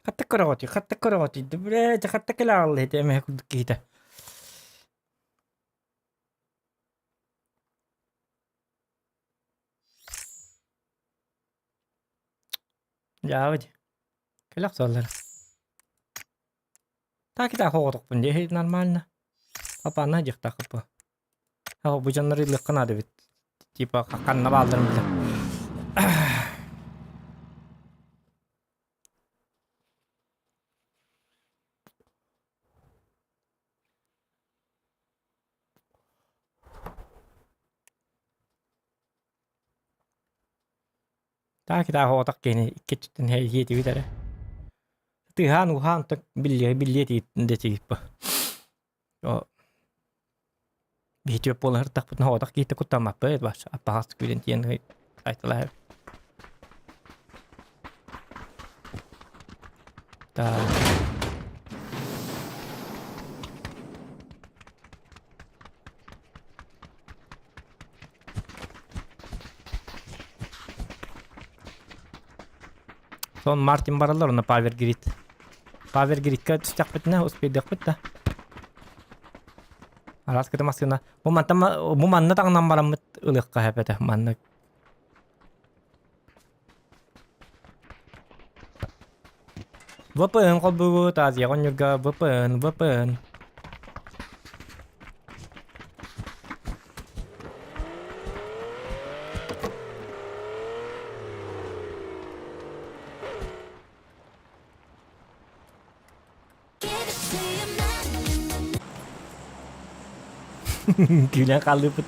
Хатта көрөҕүтүй, хатта көрөҕүтүй, блядь, хатта кэлэ аҕалла ити эмэһэ курдук киһитэ. Дьаабы дии. Кэлэ охсоллор. Так и так оҕотохпун дии, нормально. Папа, диэхтаахпын. Оо, бу дьоннор ылыахха наада эбит. Типа ханна баалларын билэ. Так итаах оҕотох киһини икки өттүттэн иһиэтибит эрэ. Тыаһаан уһаан биллиэ биллиэ дэтигит бу. Биһитиэп буола сырыттахпытына оҕотох киһитэ куттаммаппыт бач аппаҕас күүрэн тиийэн айталаһар. Так. Сон Мартин бараллар онно Павер Грид. Павер Гридка түстэхпитинэ успейдыахпыт да. Араас кыта массыына. Бу мантан бу манна таҥнан бараммыт ылыахха сөп этэ. Манна. VPN холбугут Азия оонньуурга VPN, VPN. Күлэн хааллыппыт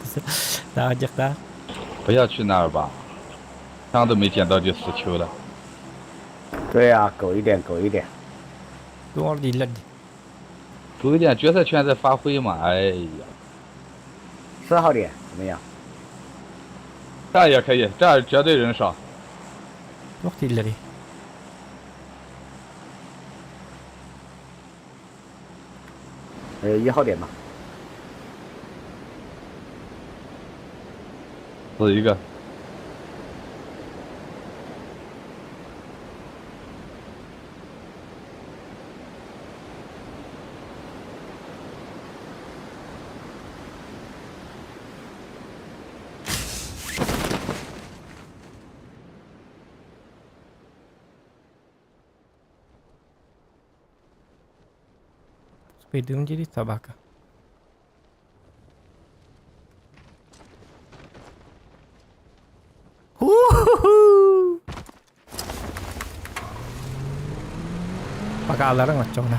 Таҕдьахтаах. 不要去那儿吧，枪都没捡到就死球了。对啊，狗一点，狗一点。 Туох дииллэр дии. 狗一点，决赛圈在发挥嘛，哎呀，四号点怎么样？这儿也可以，这儿绝对人少。 Туох дииллэрий? 呃，一号点吧。死一个。 Успейдым дири собака. Ху-ху-ху! Пока аларың оччоҕуна.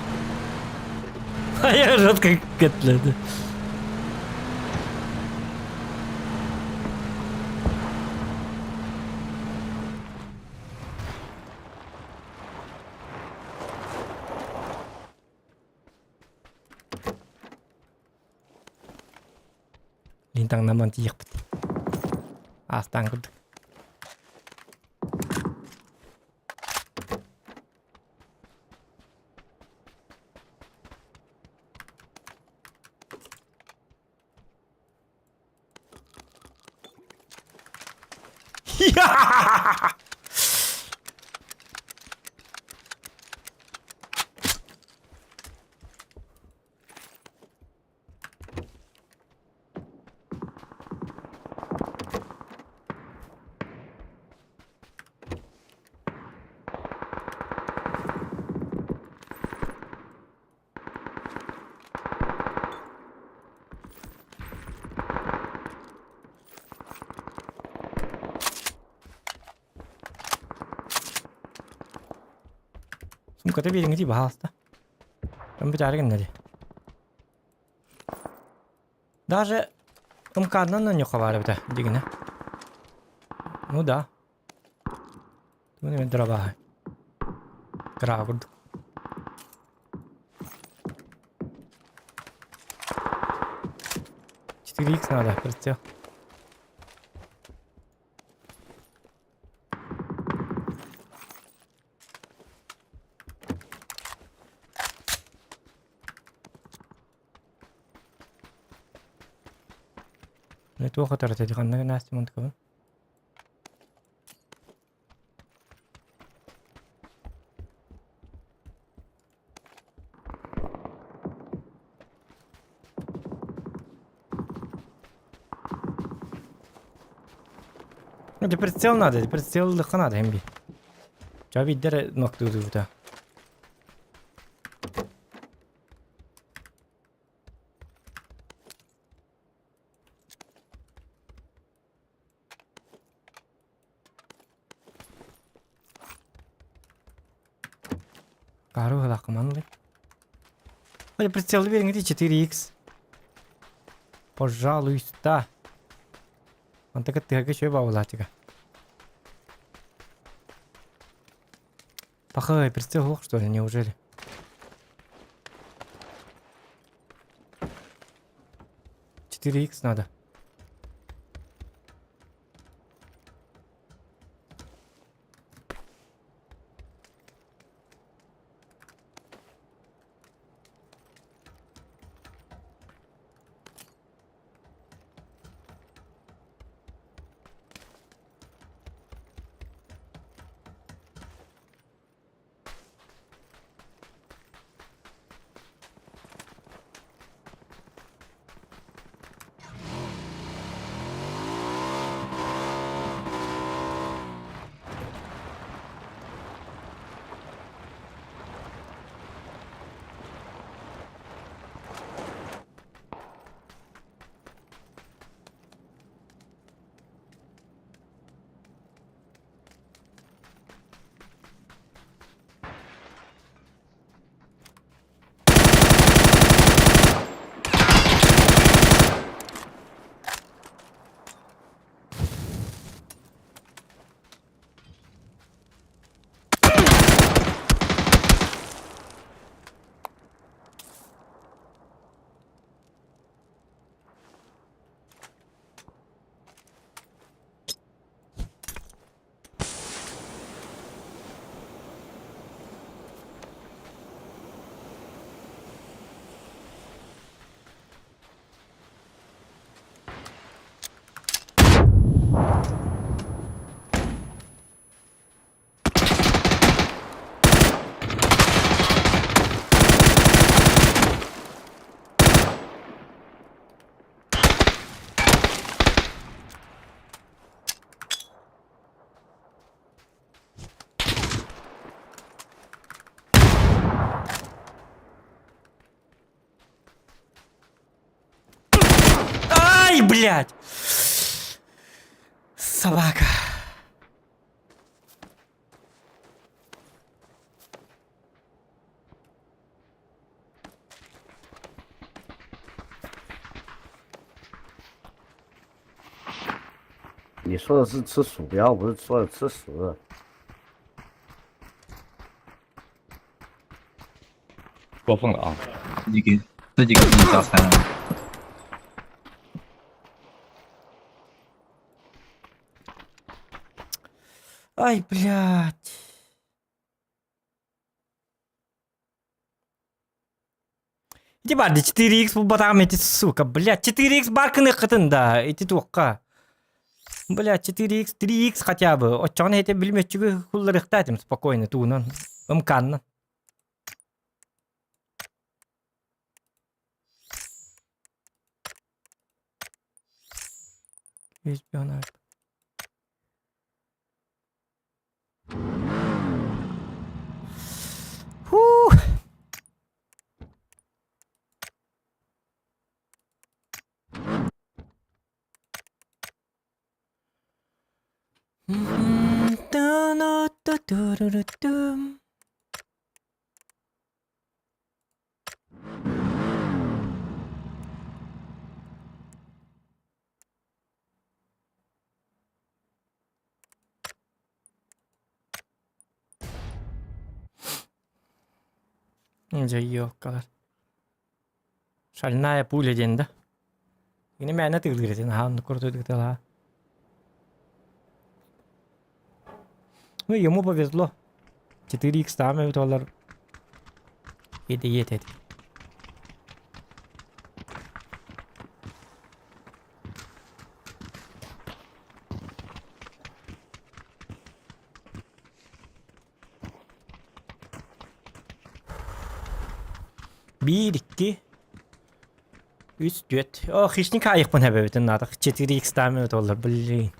Хайа жестко кэтлэди. Линтаҥнаман тиийиэхпит. Аастаан курдук. Сумката биэриҥҥитий баһаалыста. Дьон бүтээри гынна дии. Даже МК-нан онньуохха баар эбитэ дигинэ. Ну да. Тугун эмэ дробаһай. Кыраҕа курдук. 4X надо, прицел. Туох отор этэ ханна гынаастым онтукабын. Ну, прицел надо, прицел надо, эмби. Ча виддер ноктуудубута. Кару ылаакыман Ой, прицел биэриҥ 4X. Пожалуйста. Онто кыттыһарга үчүгэй баҕалааччыга. Пахай, прицел суох что ли, неужели? 4X надо. блядь! Собака. 你说的是吃鼠标，不是说的吃屎。过分了啊！自己给自己给自己加菜了。 Ай, блядь. Ити барды 4x булбатаҕым ити сука, блядь, 4x бар кыныххытын да, ити туохха. Блядь, 4x, 3x хотя бы. Оччоҕуна ити билмөччүгү кулларыахтаатым спокойно туунан, ымканна. Фух. Дьэ, ёккалар. Шальная пуля диэн да. Кини мээнэ тыылыыр этин аһаан курдук Ну, ему повезло. 4x там эбит олар Иди этет. Биир, икки, үс, түөрт. О, хищник аайыкпын эбэбитин наада. 4x там эбит олар, блин.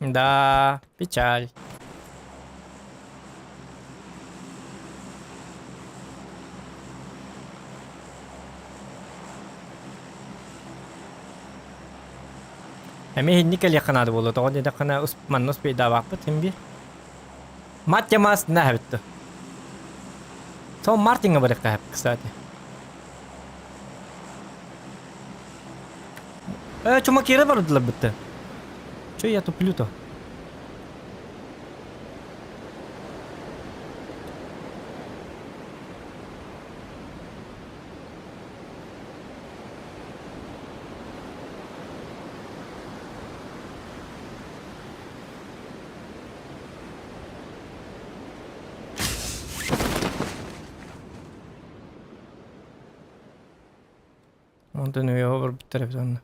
Да, печаль. Эмиэ инник кэлиэххэ наада буолуо, тоҕо диэтэххинэ манна успейдаабаппыт син биир. Маття мас наһабытты. Сол Мартинга барыахха кстати. Э, чумакира бардылар бытты. Че я туплю-то? Онтон үйэҕэ барбыттар эбит онно.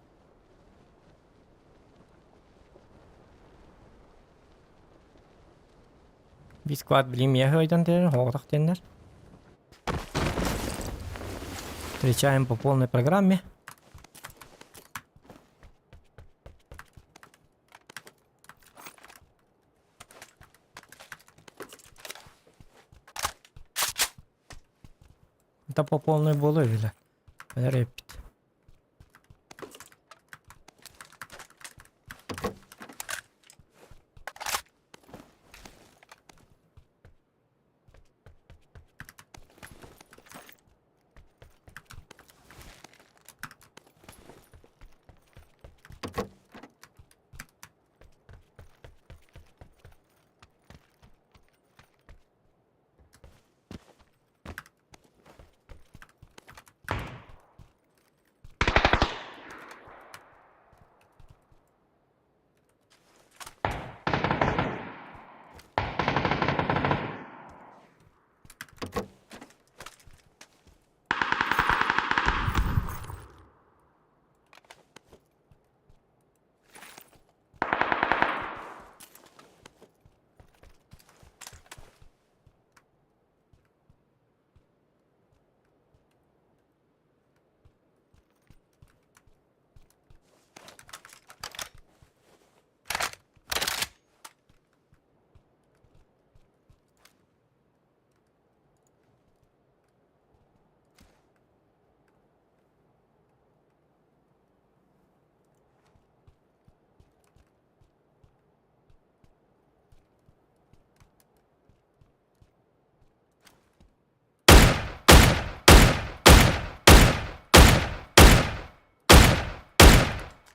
Бискват билим миэхэ ыйдан тэрин хоҕотох диэннэр. Встречаем по полной программе. Это по полной буолуо бile. Өлөр эппит.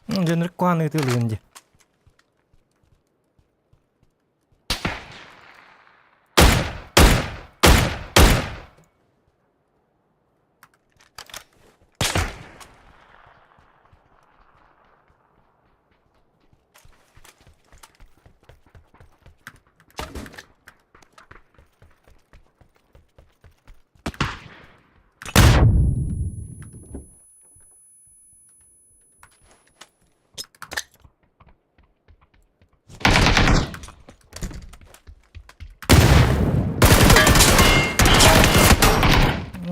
Дьоннор куһаҕан ыытыылыгын дии.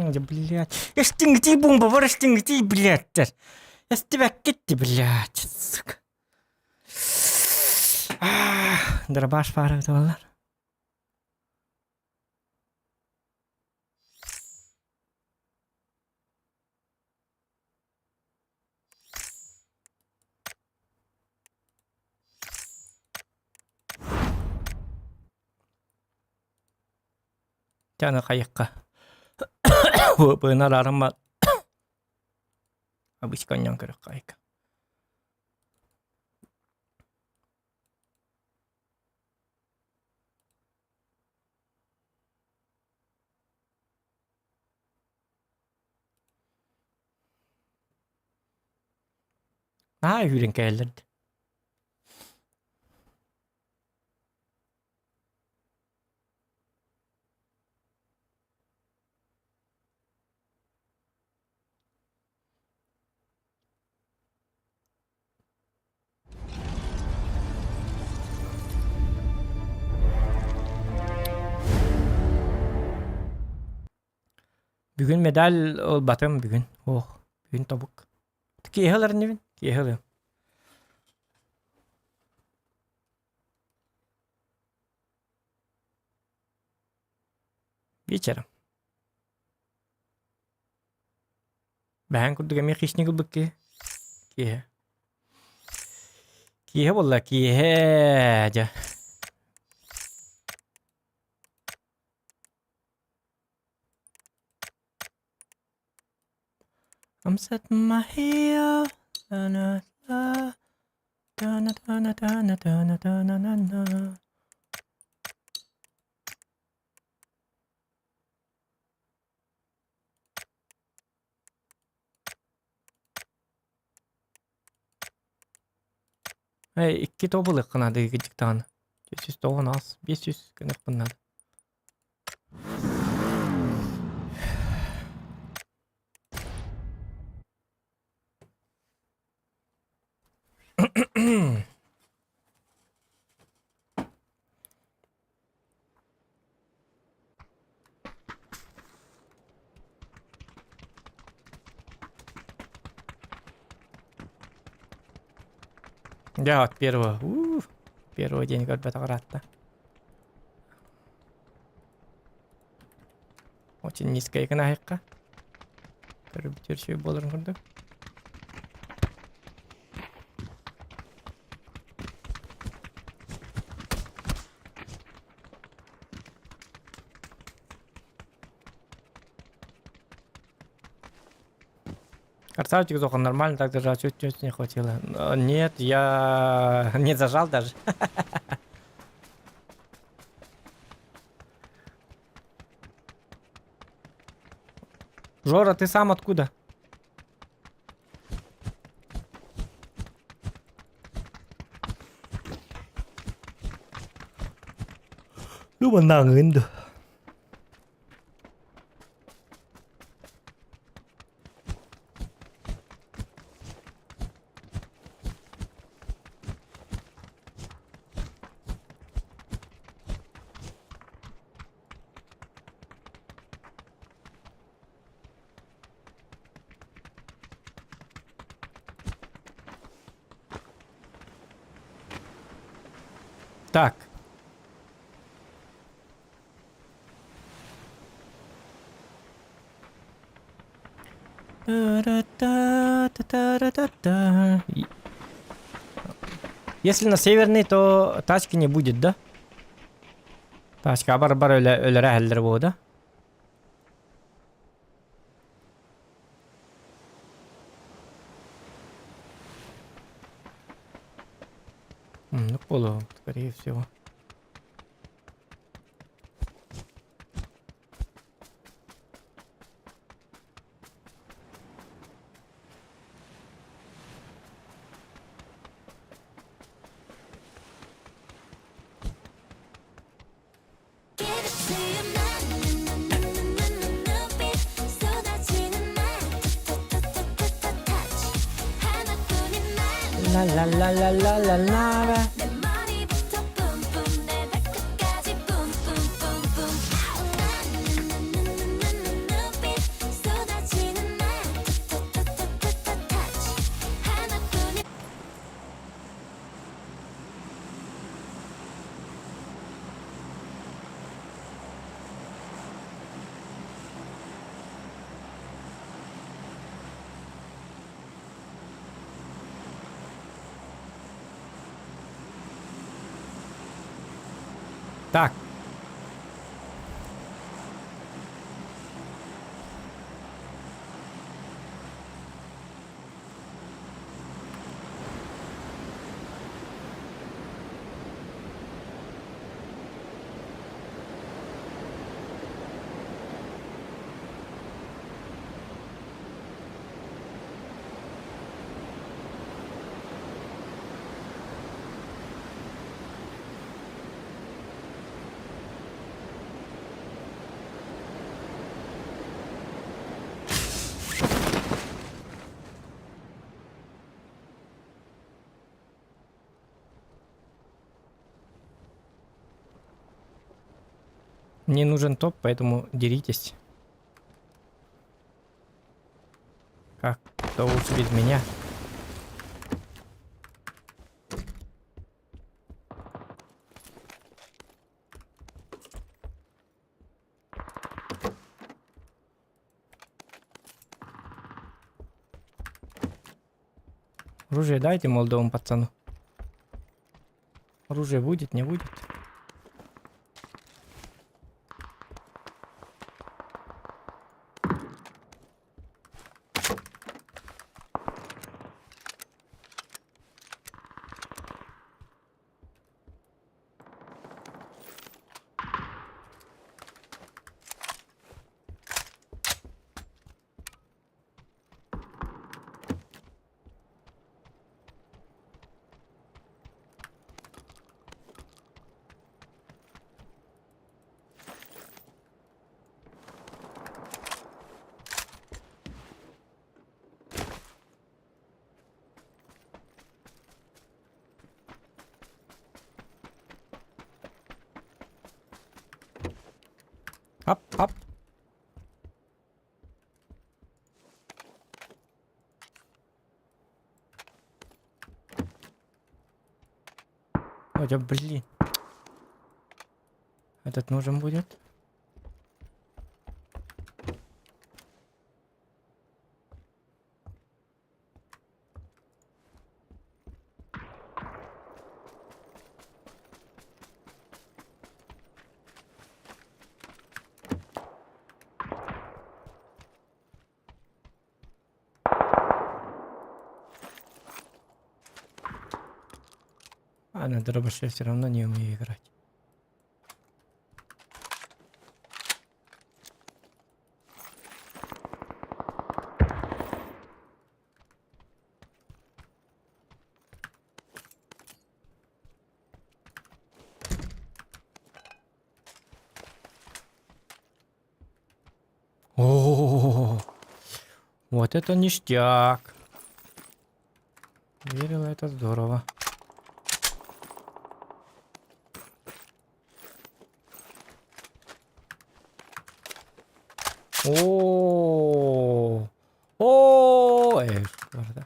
Дьэ, блядь. Эстиҥитий бомба эстиҥитий, блядь. Эстибэккит, блядь, сука. Дробаш пара буоллар. Дьэ аны хайыахха быына араарыммат обычка анньан көрүөххэ айка. Наһаа үүрэн кээллэр Бүгүн медаль ылбатым бүгүн. Ох, бүгүн тобук. Киэһэ ылар инибин? Киэһэ ылыам. Вечером. Бэһэн курдук эмиэ хищник ылбыт киһи. Киэһэ. Киэһэ буолла, киэһэ дьэ. I'm setting my heel. Na, na, na. Da, na, da, na, da, na, da, na, da, na, na, na. Эй, икки тобулуохха наада кырдьык 498, 500 гыныахпын наада. Дьэ, от первого. У, первый день көрбөтөх ыраатта. Очень низкая гынаһыахха. Көрбүтүөр үчүгэй буоларын курдук. Красавчик Зохан, нормально так держал, чуть-чуть не хватило. Нет, я не зажал даже. Жора, ты сам откуда? Люба наңынды. Так. Та-ра-та-та-та-ра-та-та. Если на северный, то тачки не будет, да? Тачка бар-бар өлөрө иһэллэр буо да? Оннук буолуо, скорее всего. Ла-ла-ла-ла-ла-ла-ла. Так. Мне нужен топ, поэтому деритесь. Как? То лучше без меня. Оружие дайте молодому пацану. Оружие будет, не будет? Ап, ап. Ой, да блин. Этот нужен будет. А на дробаше все равно не умею играть. О, вот это ништяк. Верила, это здорово. О, о, эх, guarda.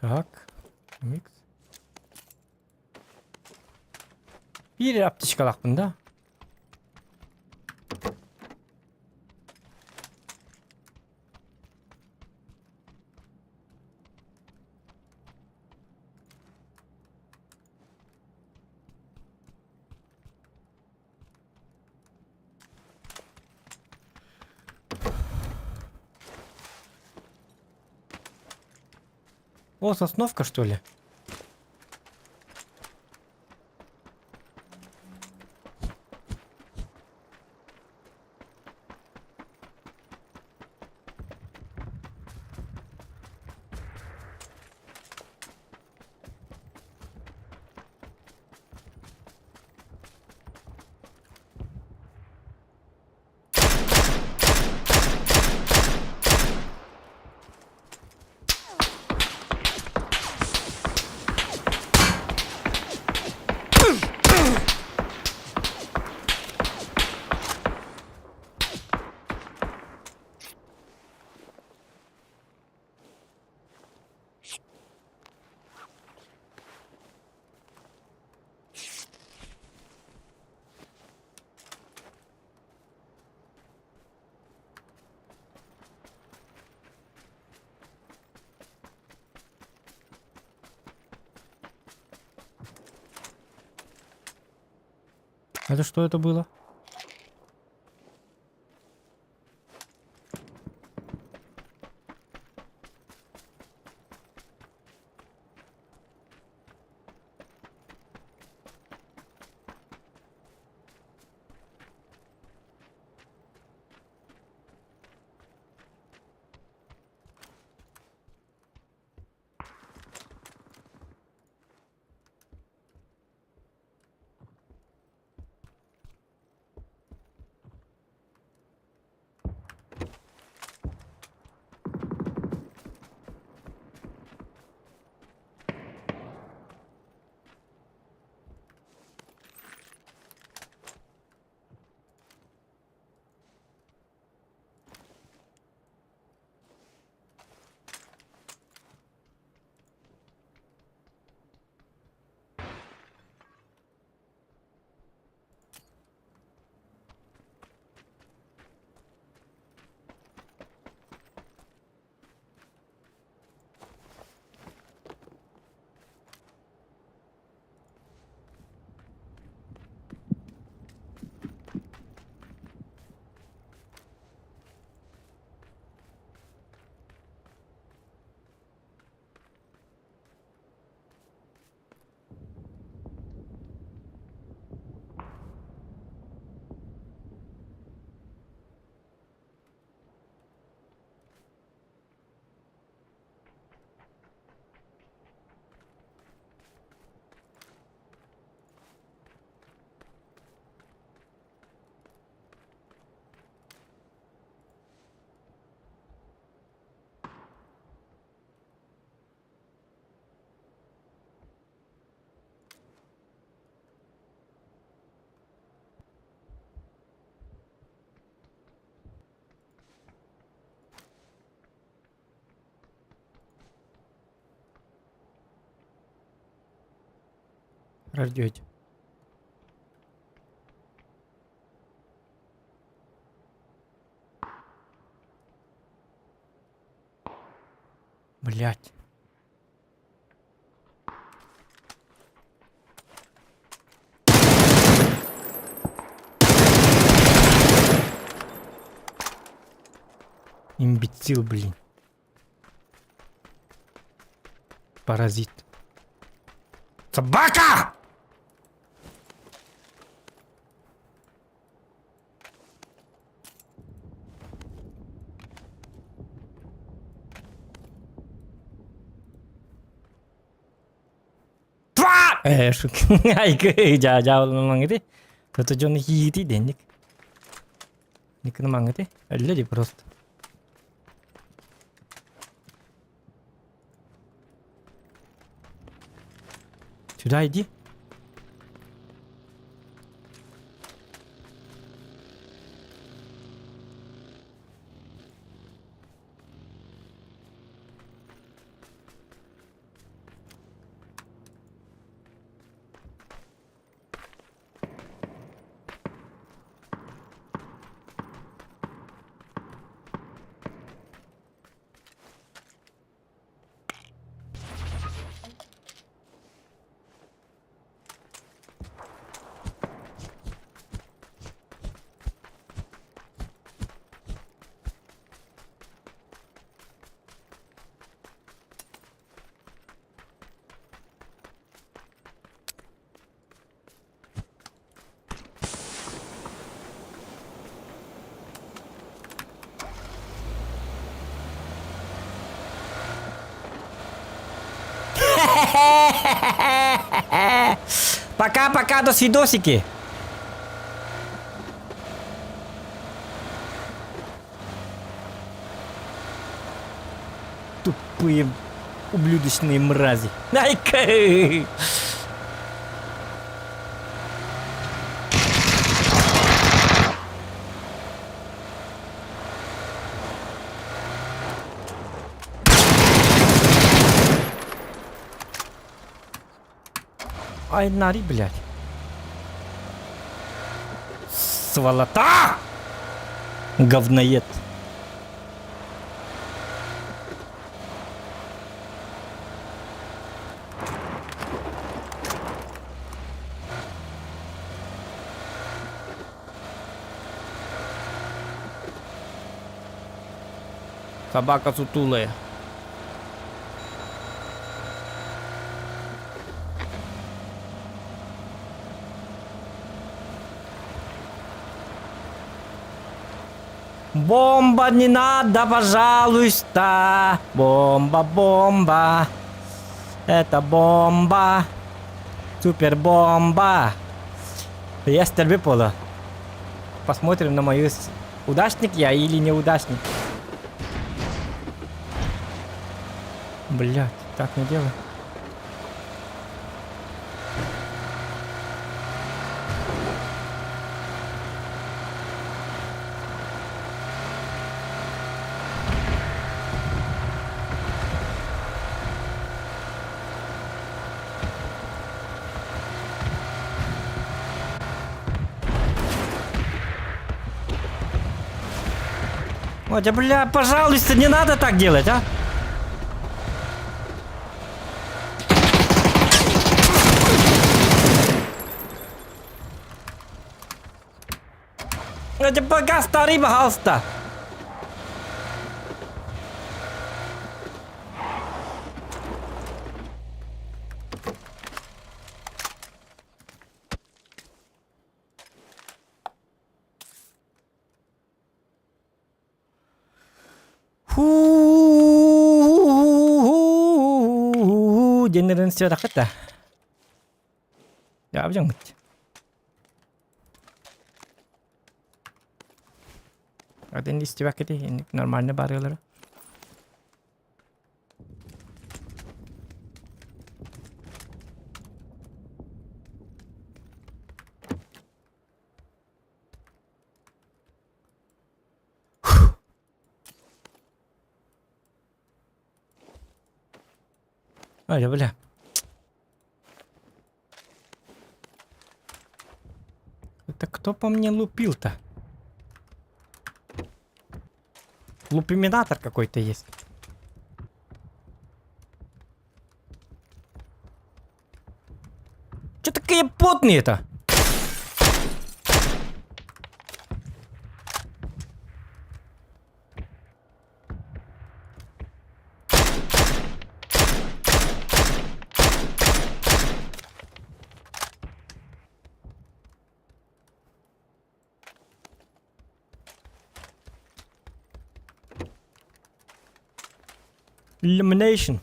Так, микс. Биир аптечкалаахпын да. О, сосновка, что ли? Это что это было? Рождете. Блять. Имбецил, блин. Паразит. Собака! Э, Айкы, Тут дьон иити денник. Никнамаңыты. Әллә просто. Сюда иди. Пока-пока, до свидосики. Тупые ублюдочные мрази. Ай-ка! Ай, нари, блядь. Сволота! Говноед. Собака сутулая. Бомба не надо, пожалуйста. Бомба, бомба. Это бомба. Супер бомба. Я стерби пола. Посмотрим на мою... Удачник я или неудачник. Блять, так не делай. Ой, да бля, пожалуйста, не надо так делать, а? Это пока старый пожалуйста. Ху диэннэрин сиэтэххит да? Дьаабы дьоҥҥут. Один истибэккит инник нормально барыылара. Ай, бля. Это кто по мне лупил-то? Лупиминатор какой-то есть. Че такие потные-то? Elimination.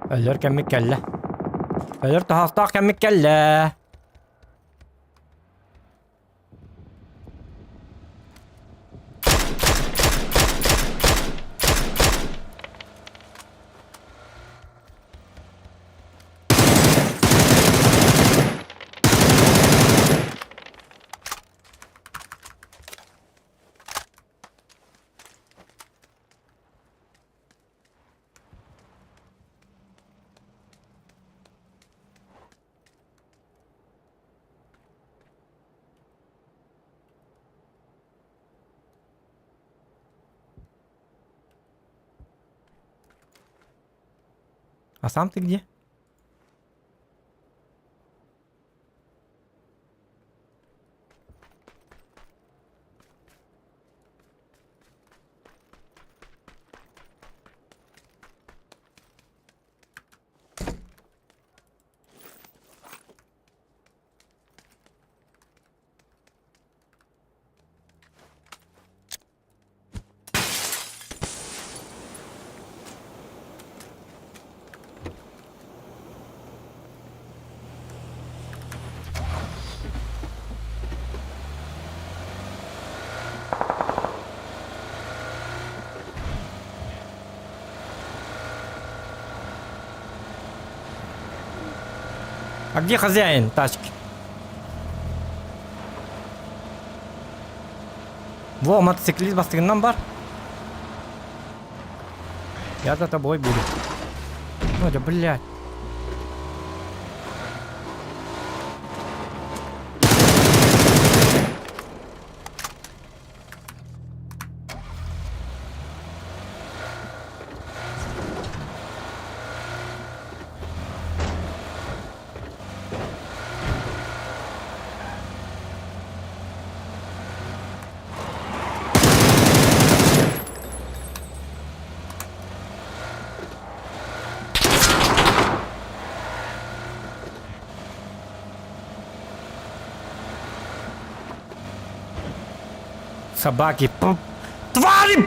Өлөр кэммит кэллэ. Өлөр таһаастаах кэммит кэллэ. А сам ты где? А где хозяин тачки? Во, мотоциклист бастыгынан бар. Я за тобой буду. Ну да, блядь. Собаки. Твари!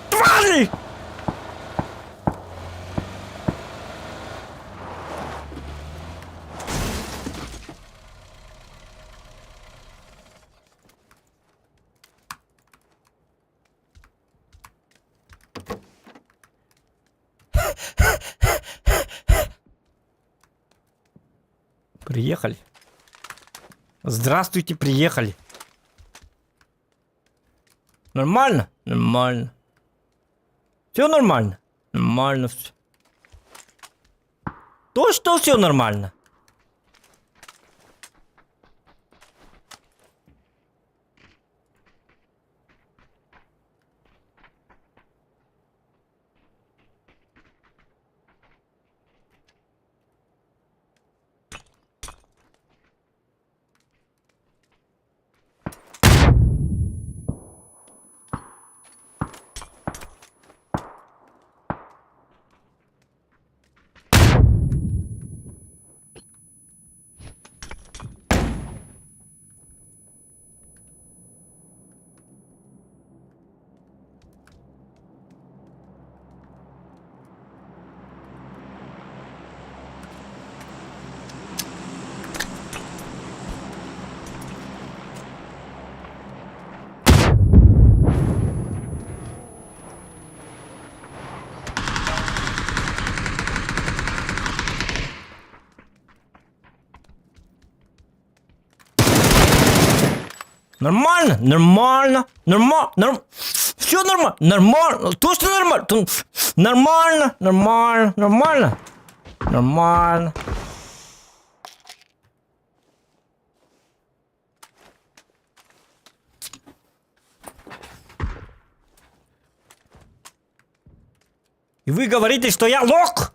Твари! Приехали. Здравствуйте, приехали. Нормально? Нормально. Все нормально? Нормально все. То, что все нормально. Нормально, нормально, нормально, норм... Все нормально, нормально, то, что нормально, то... нормально, нормально, нормально, нормально. И вы говорите, что я лох?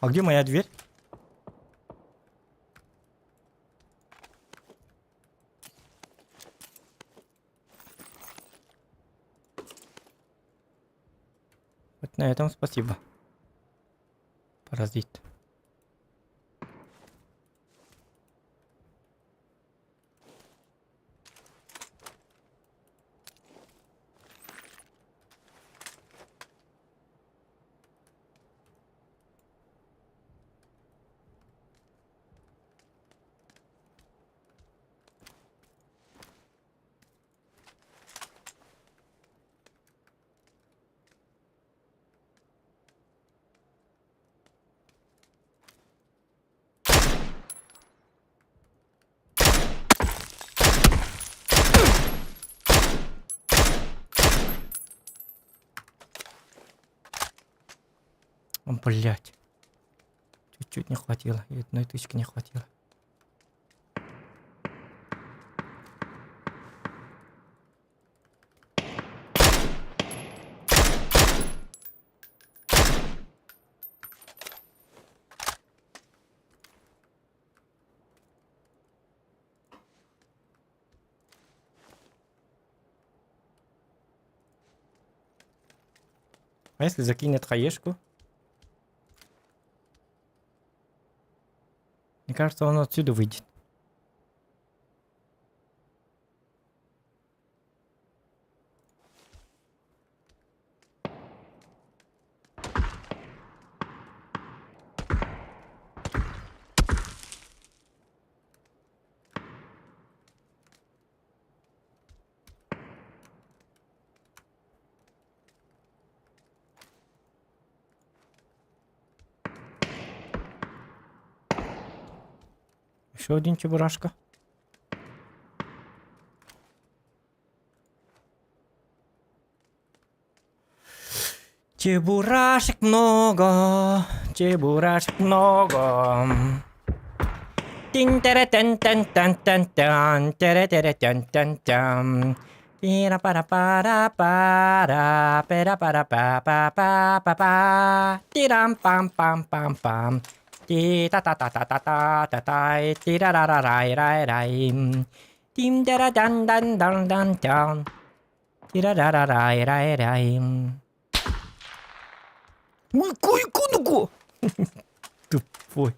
А где моя дверь? Вот на этом спасибо. Паразит. Блять. Чуть-чуть не хватило. И одной тычки не хватило. А если закинет хаешку? Мне кажется, он отсюда выйдет. Еще один чебурашка. Чебурашек много, чебурашек много. тин тэн тэн тэн тэн тэн тере тере тэн тэн тэн тира пара пара пара пера пара па па па па па тирам пам пам пам пам ти та та та та та та та та тира ра ра рай рай рай тим дара дан дан дан дан дан тира ра ра рай рай рай. Ой, кой кунку! Тупой.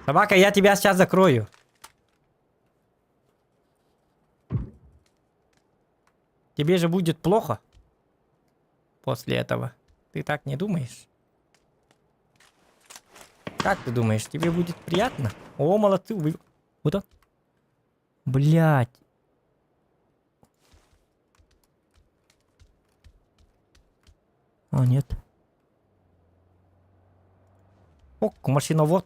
Собака, я тебя сейчас закрою. Тебе же будет плохо после этого. Ты так не думаешь? Как ты думаешь, тебе будет приятно? О, молодцы, вы... Вот он. Блять. А, нет. Ок, машиновод.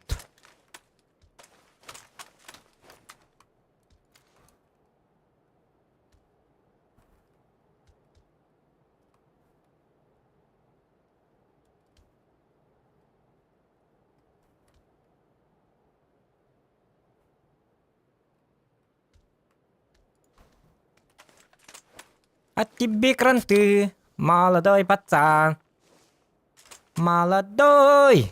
А тебе кранты, молодой пацан. Молодой.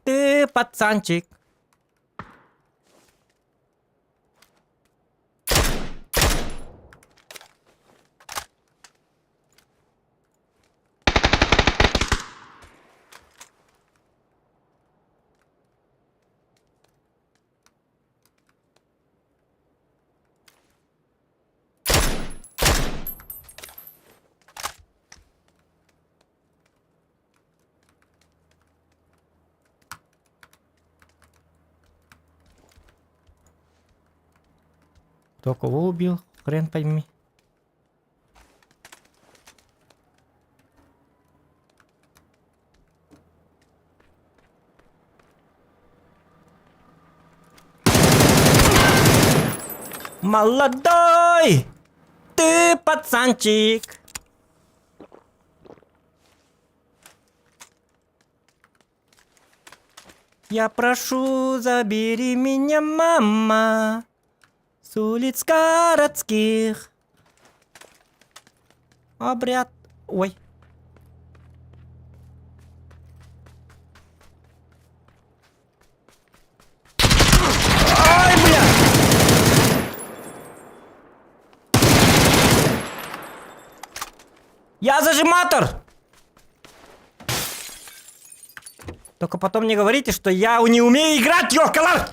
Ты пацанчик. Кто кого убил, хрен пойми. Молодой! Ты пацанчик! Я прошу, забери меня, мама, с улиц городских. Обряд... Ой. Ай, бля! Я зажиматор! Только потом не говорите, что я не умею играть, ёкалар!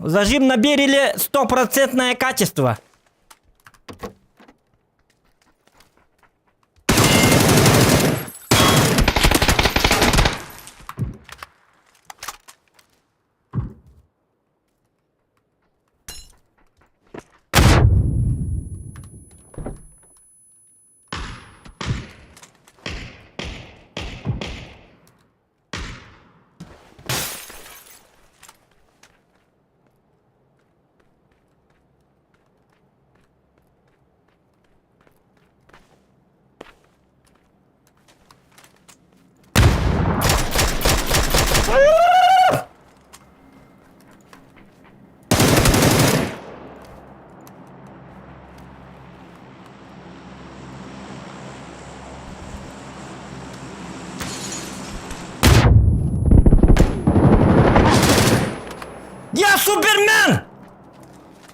Зажим на бериле стопроцентное качество.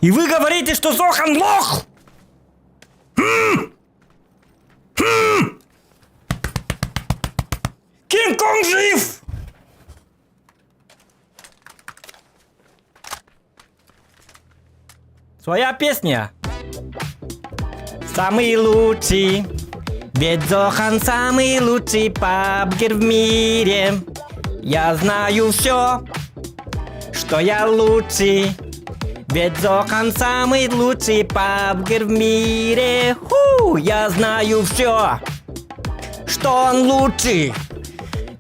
И вы говорите, что Зохан лох! Хм! Хм! Кинг-Конг жив! Своя песня. Самый лучший, ведь Зохан самый лучший пабгер в мире. Я знаю все, что я лучший. Ведь Зохан самый лучший пабгер в мире. Ху, я знаю все, что он лучший.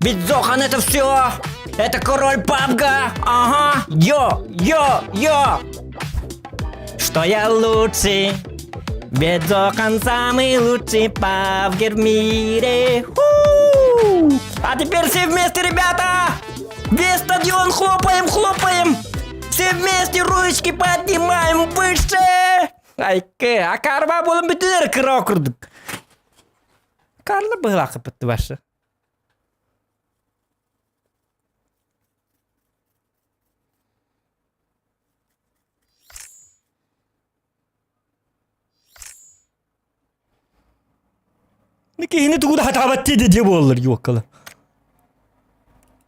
Ведь Зохан это все. Это король пабга. Ага, йо, йо, йо. Что я лучший. Ведь Зохан самый лучший пабгер в мире. Ху! А теперь все вместе, ребята! Весь стадион хлопаем, хлопаем! Все вместе ручки поднимаем выше! Айке, а карма буолан бүтүнэр кыра курдук. Карла быһылаахы быттыбашы. Киһини тугу да хатаабат диэ диэ буоллар юоккала.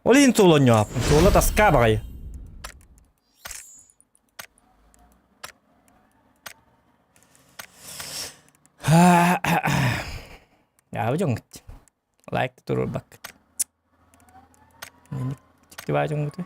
Ол иһин суолонньооппун. Суола таска баҕайы. Яабы дьоҥҥут. Лайк туруорбаккыт. Дьикти баа дьоҥҥутуй.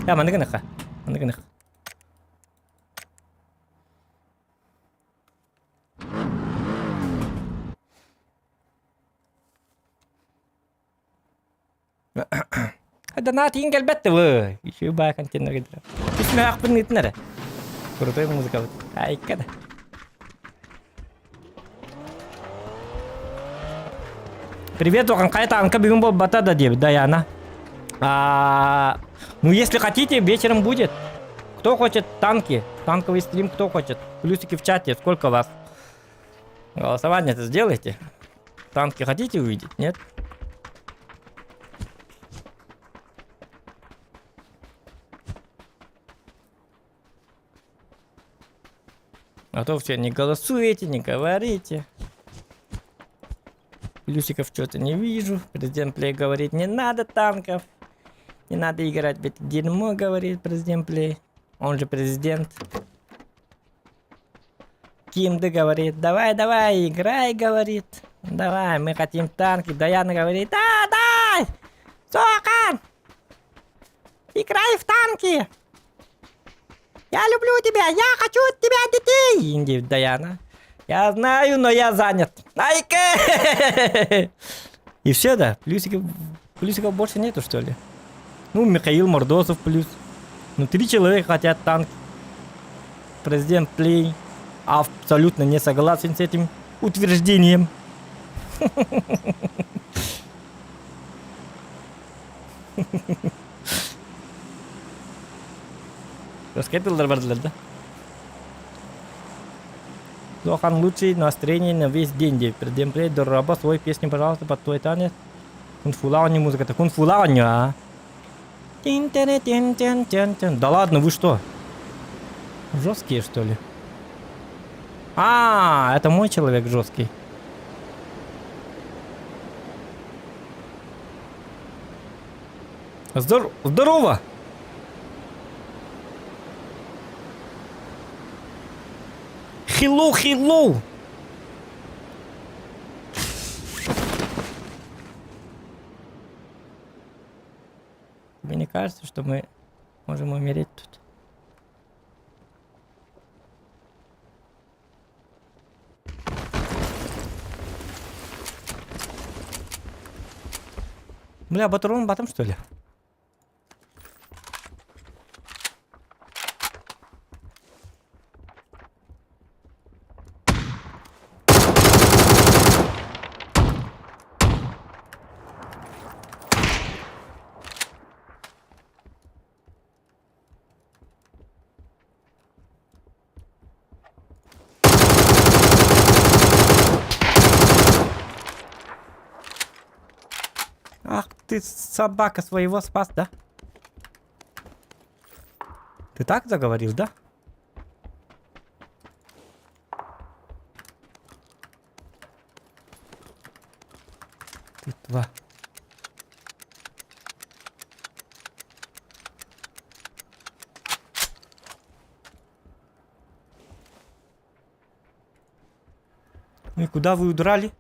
Я маннык гыныхха. Маннык гыныхха. Донат иин кэлбэт вы. Еще баа контейнер кэлдэ. Үс мөһөөхпүн ыытын эрэ. Крутой музыкабыт. Айка да. Привет, Охан, хайа танка бүгүн буолбата да диэбит Даяна. А, ну, если хотите, вечером будет. Кто хочет танки? Танковый стрим кто хочет? Плюсики в чате, сколько вас? Голосование-то сделайте. Танки хотите увидеть, нет? А то все не голосуете, не говорите. Плюсиков что-то не вижу. Президент Плей говорит, не надо танков. Не надо играть в это дерьмо, говорит президент Плей. Он же президент. Кимды говорит, давай, давай, играй, говорит. Давай, мы хотим танки. Даяна говорит, да, дай! Сокан! Играй в танки! Я люблю тебя, я хочу от тебя детей! Инди Даяна. Я знаю, но я занят. Айка! И все, да? Плюсиков, плюсиков больше нету, что ли? Ну, Михаил Мордосов плюс. Ну, три человека хотят танк. Президент Плей абсолютно не согласен с этим утверждением. Раскетылдар бардылар да. Лохан лучший настроение на весь день. Деп. Президент Плей, дораба свой песню, пожалуйста, под твой танец. Кунфулауни музыка-то. Кунфулауни, а? Тин-тин-тин-тин-тин. Да ладно, вы что? Жесткие, что ли? А, это мой человек жесткий. Здор здорово! Hello, hello! Тебе не кажется, что мы можем умереть тут? Бля, батрон батом что ли? Ты, собака, своего спас, да? Ты так заговорил, да? Ты два. Ну и куда вы удрали?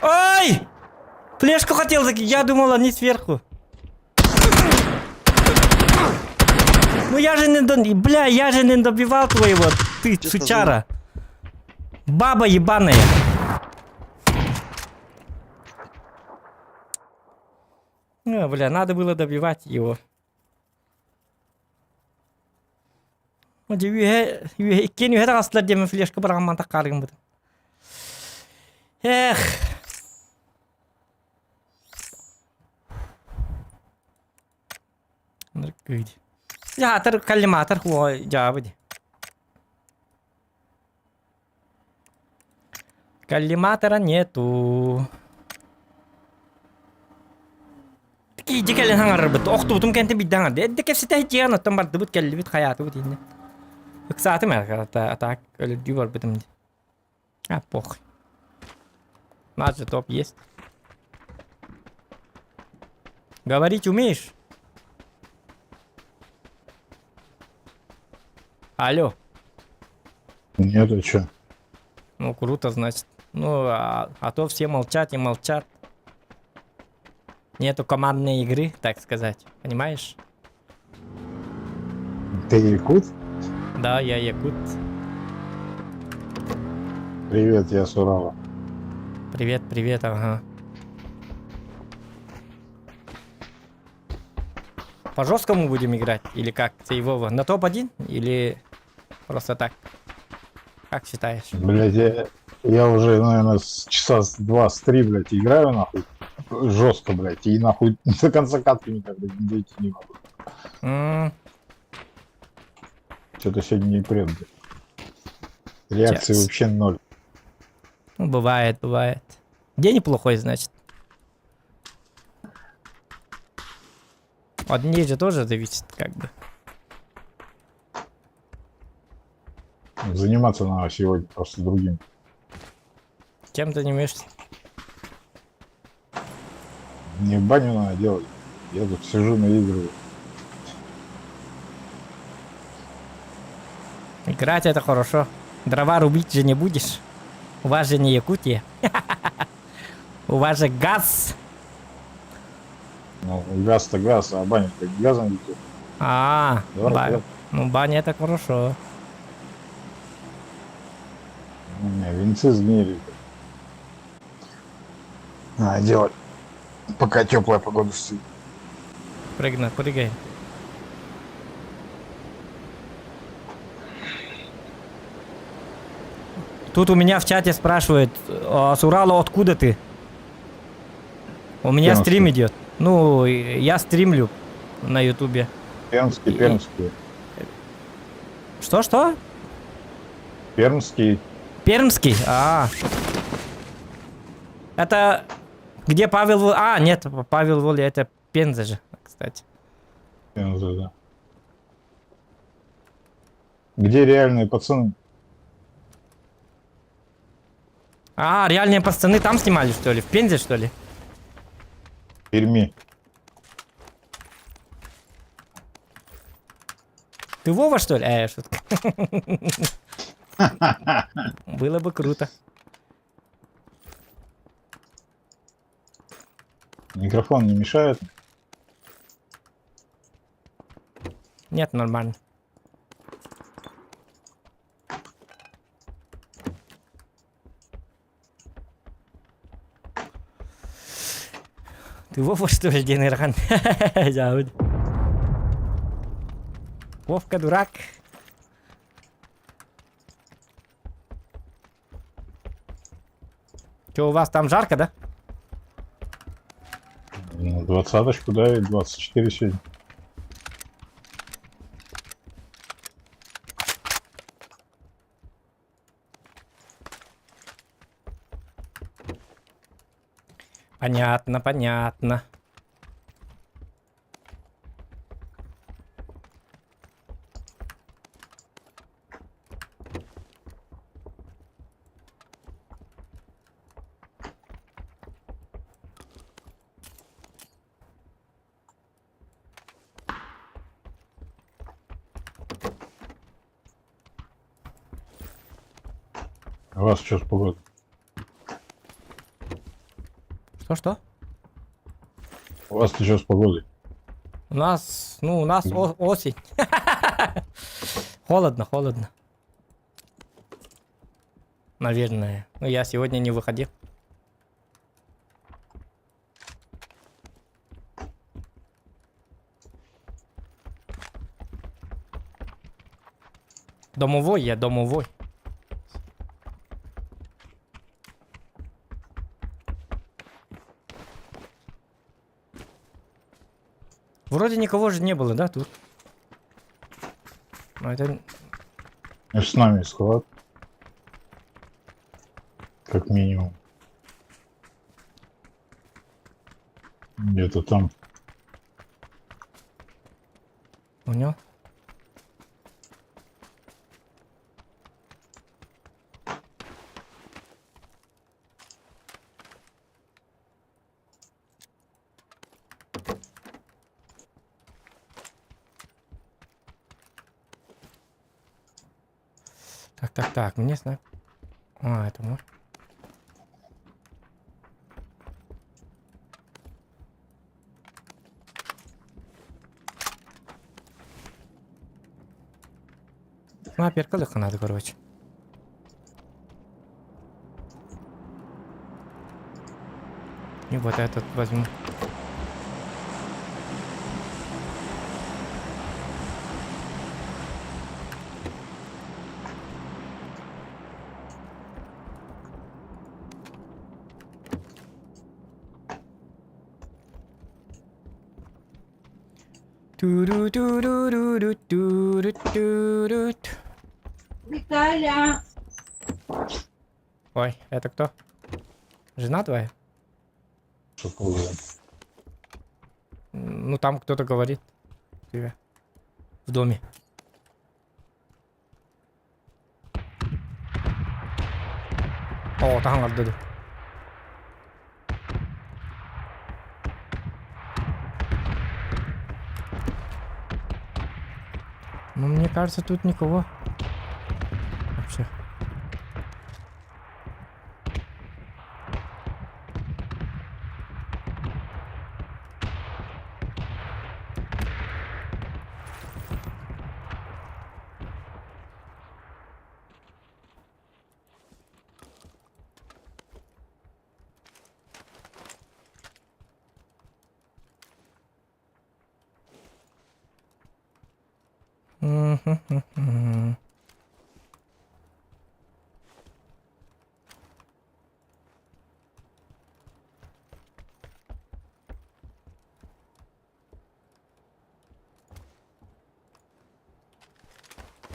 Ай! Флешку хотел закинуть, я думал, они сверху. Ну я же не до... Бля, я же не добивал твоего, ты сучара. Баба ебаная. Ну, бля, надо было добивать его. Иккиэн үһэ таҕыстылар диэмин флешка быраҕан таххааргыммытым. Эх. Дьаатар коллиматор дьаабы ди. Коллиматора нету. Киидьи кэлэн хаҥарарбыт, охтубутум кэнтэ биирдэ хаҥарды. Эрдэ кэпсэтэ ситиэҕин, оттон бардыбыт, кэллибит, хайаатыбыт иннэ. Ыксаатым ээ, а так өлөрдүү барбытым дии. А, похуй. У нас же топ есть. Говорить умеешь? Алло. Нет, а чё? Ну, круто, значит. Ну, а то все молчат и молчат. Нету командной игры, так сказать. Понимаешь? Ты якут? Да, я якут. Привет, я с Урала. Привет, привет, ага. По жесткому будем играть? Или как? Ты, Вова, на топ-1? Или просто так? Как считаешь? Блять, я уже, наверное, с часа с два, с три, блядь, играю, нахуй. Жестко, блядь, и нахуй до конца катки никак, блядь, не дойти не могу. Что-то сегодня не прет, блядь. Реакции Сейчас. вообще ноль. Ну, бывает, бывает. День плохой, значит. От дней же тоже зависит, как бы. Заниматься надо сегодня просто другим. Чем занимаешься? Мне баню надо делать. Я тут сижу, наигрываю. Играть это хорошо. Дрова рубить же не будешь. У вас же не Якутия. У вас же газ. Ну, газ-то газ, а баня-то газом ведь. А, Дорого, да? Ну баня это хорошо. У меня венцы сгнили. Надо делать. Пока теплая погода стоит. Прыгай, прыгай. Тут у меня в чате спрашивают, а с Урала откуда ты? У меня Пермский. стрим идет. Ну, я стримлю на ютубе. Пермский, пермский. Что-что? Пермский. Пермский? А. Это где Павел... А, нет, Павел Воля, это Пенза же, кстати. Пенза, да. Где реальные пацаны? А, реальные пацаны там снимали, что ли? В Пензе, что ли? Перми. Ты Вова, что ли? Шутка. Было бы круто. Микрофон не мешает? Нет, нормально. Ты Вова, что ли, Ден Ирхан? Вовка дурак. Че, у вас там жарко, да? Ну, Двадцаточку, да, и 24 сегодня. Понятно, понятно. А у вас что с погодой? Что-что? У вас что с погодой? У нас, ну, у нас осень. Холодно, холодно. Наверное. Ну, я сегодня не выходил. Домовой я, домовой. Вроде никого же не было, да, тут? Ну, это... Ну, С нами склад. Как минимум. Где-то там. Понял. Так, так, так, мне знаю. А, это мой. Снайперка надо, короче. И вот этот возьму. Ту-ру-ту-ру-ру-ру-ту-ру-ту-ру. Виталя! Ой, это кто? Жена твоя? Что погода. Ну, там кто-то говорит. Тебе. В доме. О, там надо. Ну, мне кажется, тут никого. Вообще. Мгм.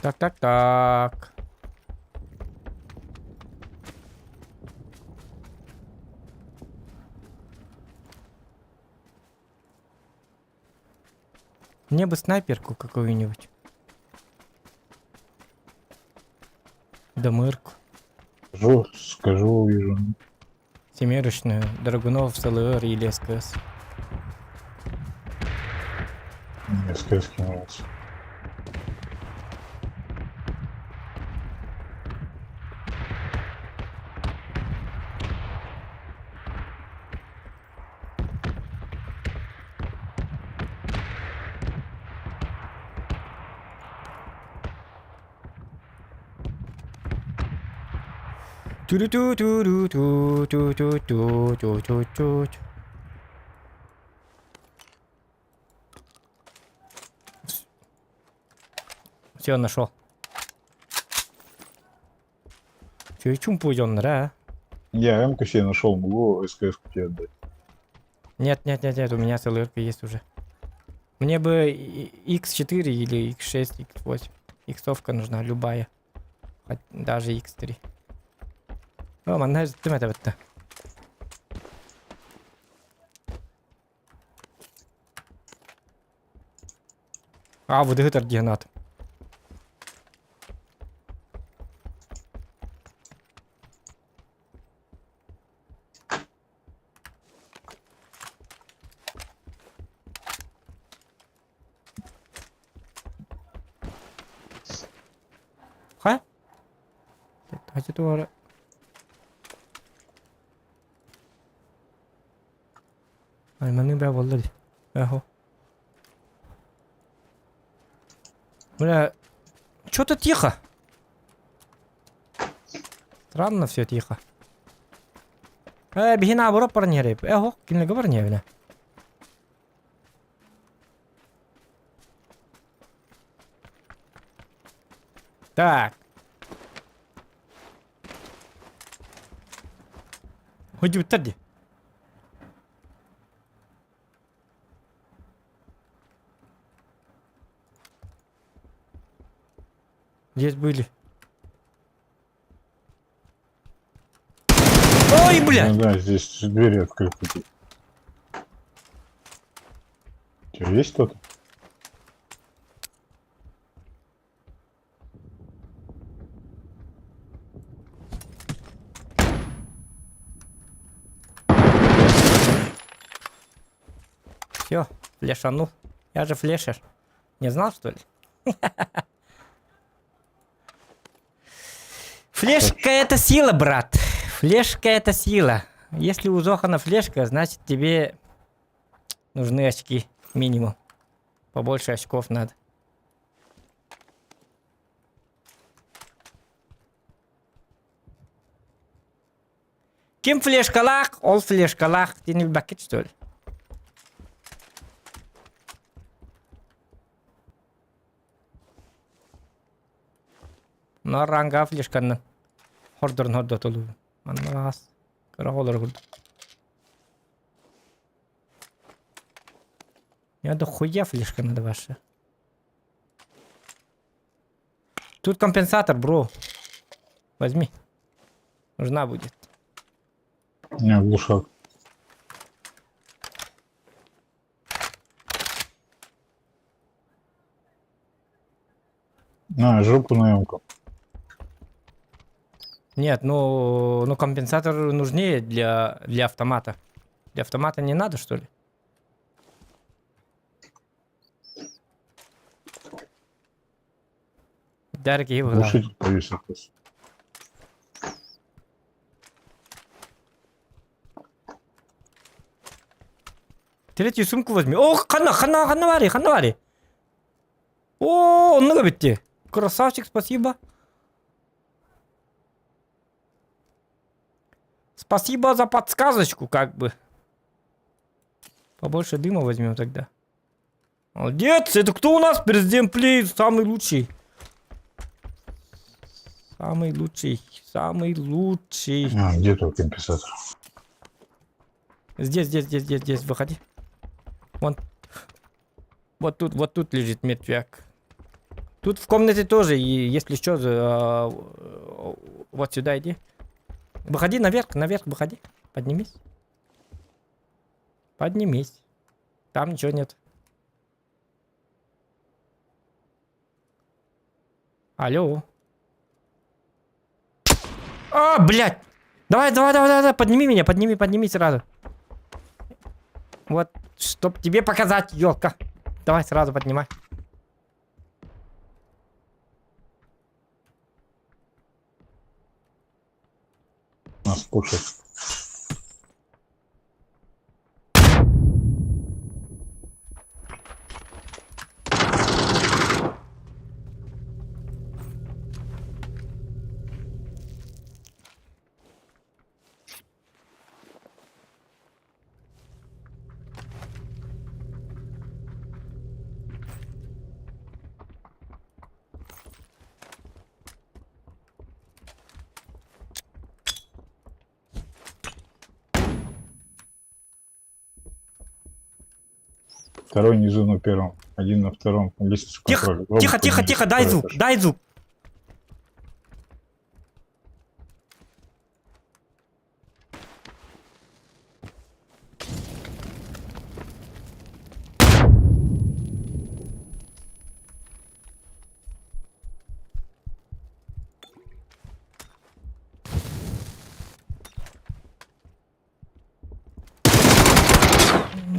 Так, так, так. Мне бы снайперку какую-нибудь. Да мырку. Скажу, скажу, увижу. Семерочную, Драгунов, СЛР или СКС. Мне СКС нравится. Ту-ру-ту-ту-ру-ту-ту-ту-ту-ту-ту-ту. Все, нашел. Че, чум пойдем, да? Я М-ку себе нашел, могу СКС тебе отдать. Нет, нет, нет, нет, у меня СЛРка есть уже. Мне бы X4 или X6, X8. Иксовка нужна, любая. Хоть даже X3. О, манна иттим этэ бытта. А, выдыһытар диэн ат. Хайа? Хачы туора. Айманы бә буолла дии. Эхо. Бля, что-то тихо. Странно все тихо. Э, биһи наоборот баран иһэр Эхо, кинилэргэ баран иһэбинэ. Так. Ходьбуттар дии. Здесь были. Ой, блядь! Ну да, здесь двери открыты. Че, есть кто-то? Все, флешанул. Я же флешер. Не знал, что ли? Флешка это сила, брат. Флешка это сила. Если у Зохана флешка, значит тебе нужны очки минимум. Побольше очков надо. Ким флешкалаах? Ол флешкалаах. Ты не бакет, что ли? Наар ранга флешканнан хордорун хордотолуу. Манна аас. Кыра оҕолор курдук. Я дохуя флешка надо ваша. Тут компенсатор, бро. Возьми. Нужна будет. Не, глушак. На, жопу на ямку. Нет, ну компенсатор нужнее для автомата. Для автомата не надо, что ли? Дорогие вы. Глушитель повесил просто. Третью сумку возьми. О, ханна, ханна, ханна баарый, ханна баарый. О, оннук эбит дии. Красавчик, спасибо. Спасибо за подсказочку, как бы. Побольше дыма возьмем тогда. Молодец! Это кто у нас? Президент Плей, самый лучший. Самый лучший, самый лучший. А, где твой компенсатор? Здесь, здесь, здесь, здесь, здесь, выходи. Вон. Вот тут лежит мертвяк. Тут в комнате тоже, и если что, вот сюда иди. Выходи наверх, наверх выходи. Поднимись. Поднимись. Там ничего нет. Алло. А, блядь! Давай, давай, давай, давай, подними меня, подними, подними сразу. Вот, чтоб тебе показать, елка. Давай сразу поднимай. Нас кушает. Второй внизу на первом. Один на втором. Лестницу Тихо, контроль. Оба Тихо, тихо, поднялись тихо, на дай второй звук, этаж. дай звук.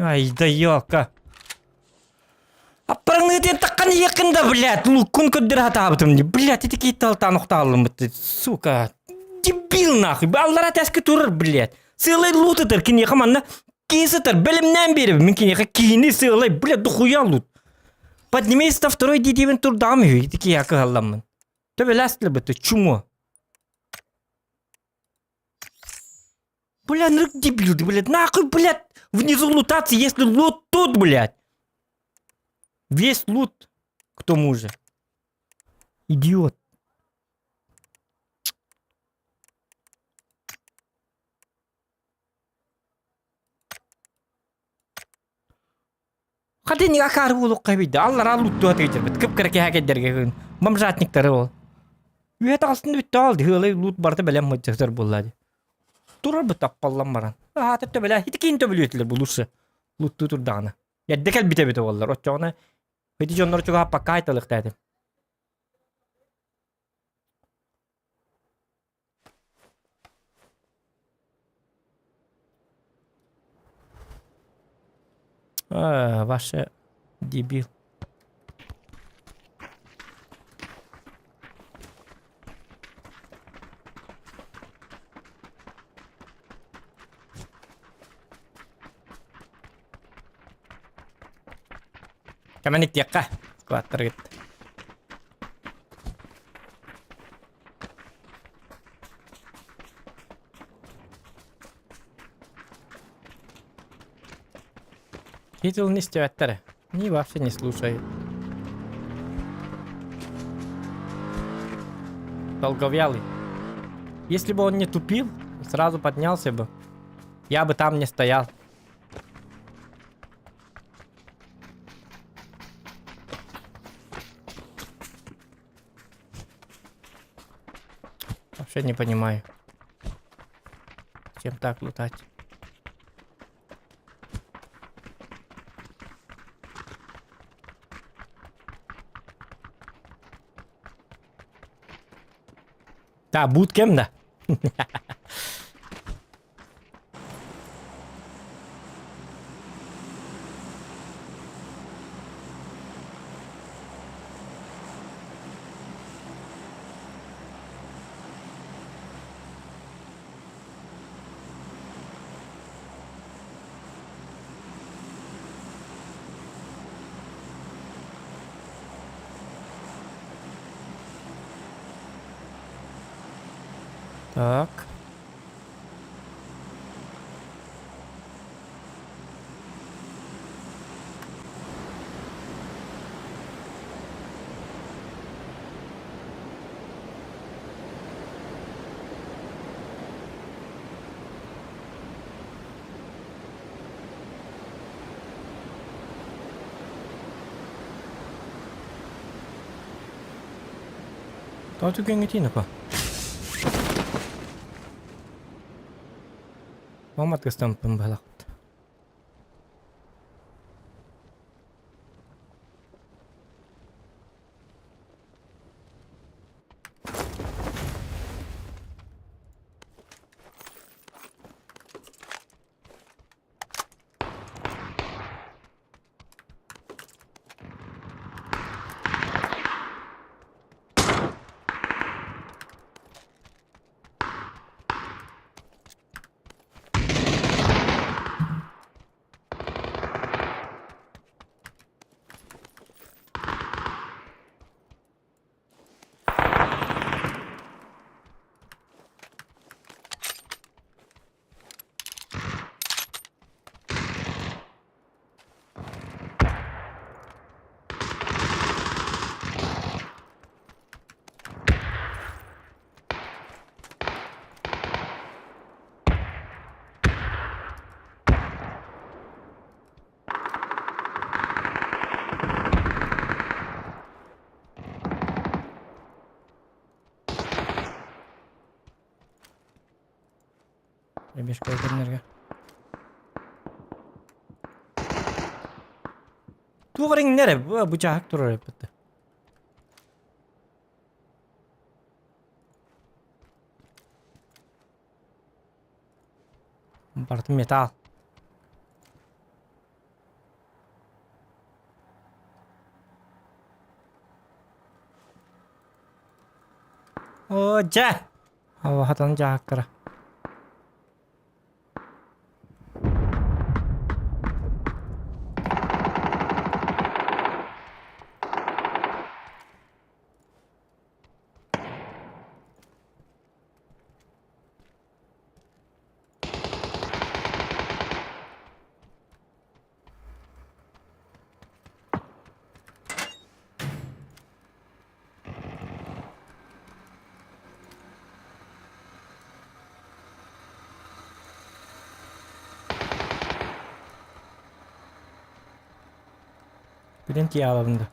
Ай, да ёлка. Аппарыңны таққан якында, блядь, лукун көддер хатабытым. Блядь, ити кейталтан ухталым, сука. Дебил нахуй, аллара тәскі турыр, блядь. Сылай лут ытыр, кинеха манна кейс ытыр, білімнен беріп, мен кинеха кейini сылай, блядь, дохуя лут. Поднимись на второй дедивен турдам, ити киякы алламын. Төбеләстлі бітті, чумо. Бля, ну дебил, ты, блядь, нахуй, блядь, внизу лутаться, если лут тут, блядь. Весь лут к тому же. Идиот. Хадин акар булук кабиде. Аллар алут туат гитер. Кып кырак хакедерге. Бомжатниктары ол. Үет астын бүтті алды. Хылай лут барды белем мыттыр буллады. Турар бу таппаллан баран. Аа төптө беле. Хит кин төбүлүтүлөр булушы. Лутту турдагына. Яддекел бите бите боллар. Отчоғына. Хити жоннор чуга пока айталык дәдим. А, ваше дебил. Кәмәник тиякка. Скваттар кетті. Титул не стебеттері. Не вообще не слушает. Долговялый. Если бы он не тупил, сразу поднялся бы, я бы там не стоял. Вообще не понимаю. Чем так лутать? Да, буткем да. Так. Тооту көнгөтийн апа. Мамат кыстампын балакт. Ребешка көрүнэргэ. Туох иҥнэр бу чаһык турар эппитте. Барытын металл. Оо, дьэ! Хатан дьаһаккара. Билэн тиийэ да.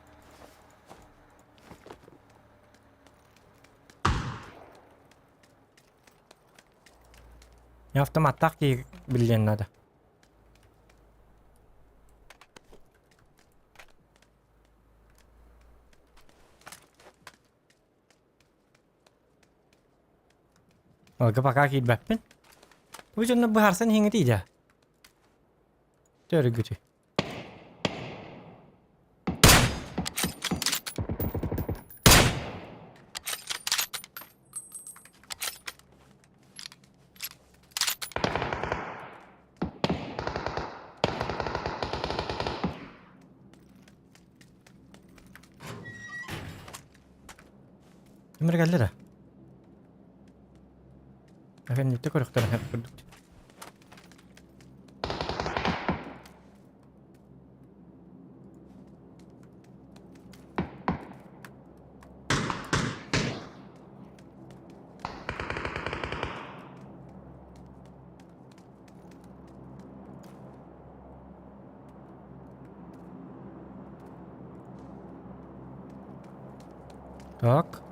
Автоматтаах киһи биллиэн наада. Олга пока киирбэппин. Бу дьонно быһаарсан иһиҥҥитий дьэ. Төрүгүтүй. Ким эрэ кэллэ да? Кэнниттэ көрөхтөрө сөп курдук. Так.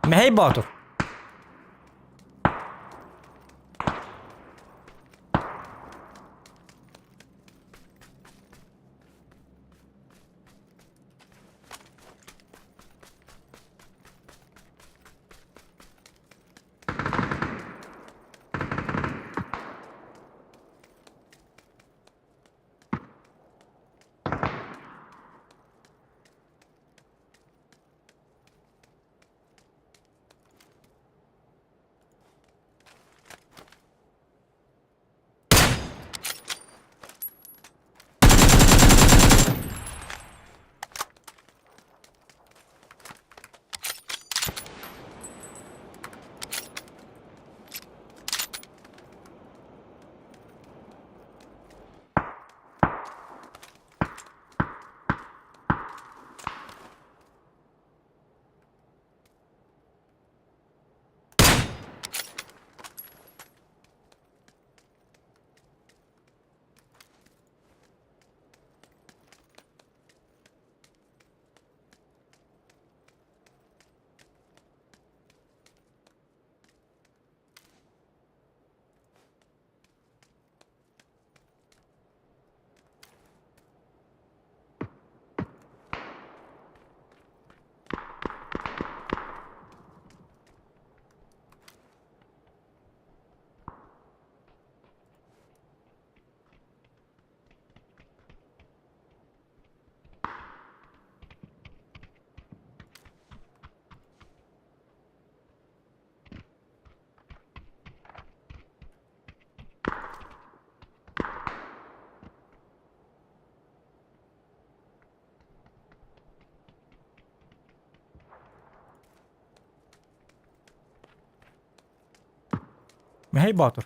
Мэһэй Боотур. Мэһэй Боотур.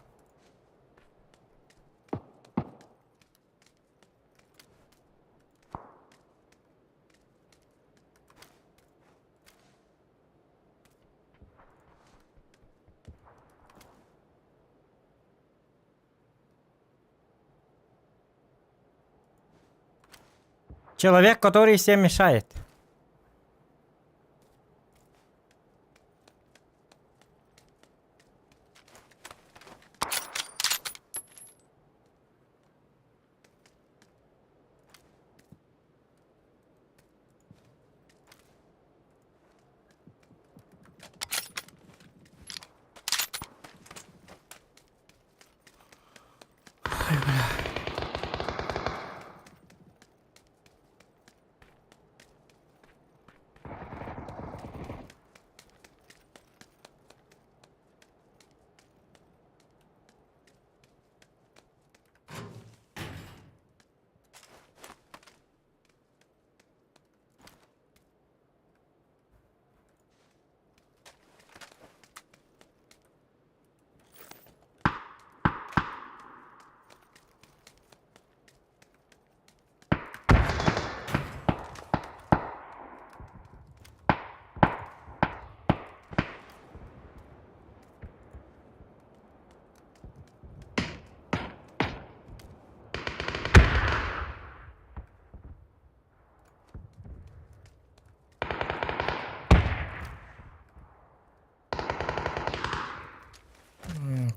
Человек, который всем мешает.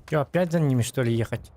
Че, опять за ними что ли ехать?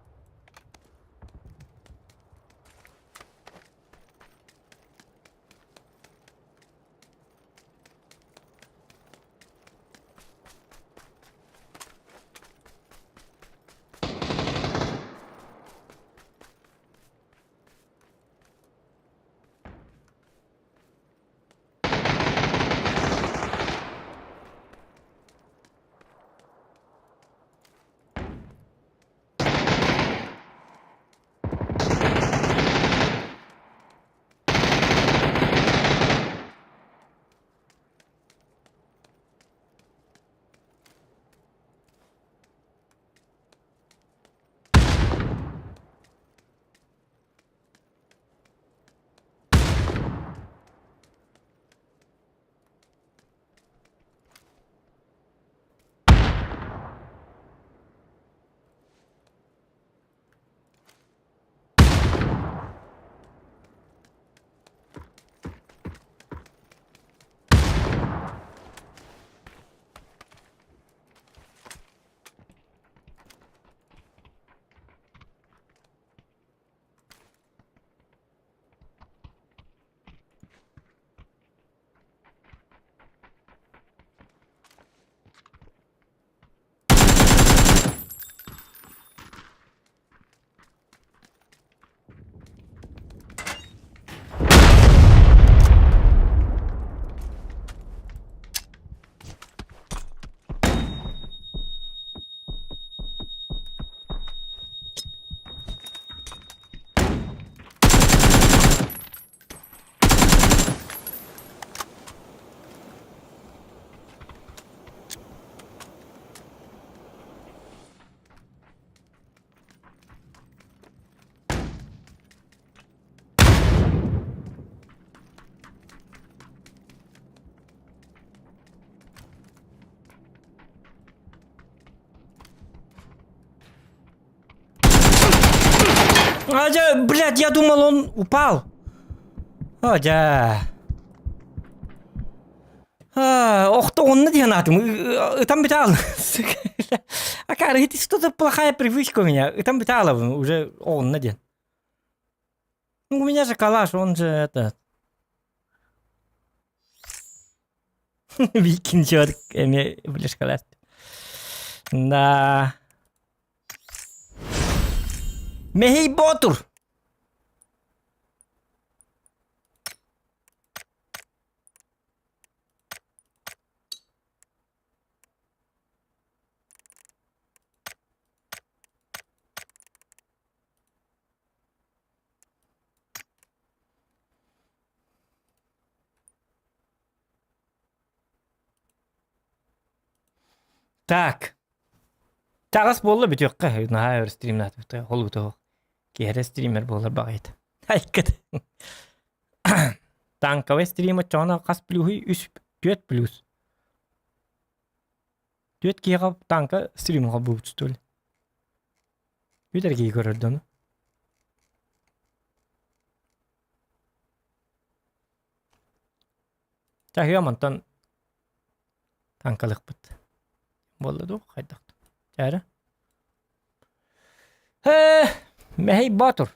А, блядь, я думал, он упал. О, да. Охто онно диэн аатым. Ытан битал. Акары, это что-то плохая привычка у меня. Ытан битала уже онно диэн. Ну, у меня же калаш, он же это... Викинчер эмиэ блешкалаат. Да. Мэһий Боотур! Так. Таҕас буолла бүтүөххэ. Наһаа өр стримнаатыбыт. Холуутуох. Киһи стример буолар баҕайыта. Айкыт. Танковый стрим оччоҕуна хас плюһуй? Үс, түөрт плюс. Түөрт киһиэхэ танка стримҥа холбуубут что ли? Бүтэр киһи көрөр дьону. Чаһыам онтон таҥкалыахпыт. Буолла дуу, хайдах? Чээрэ. Ээ, Мэһэй Боотур.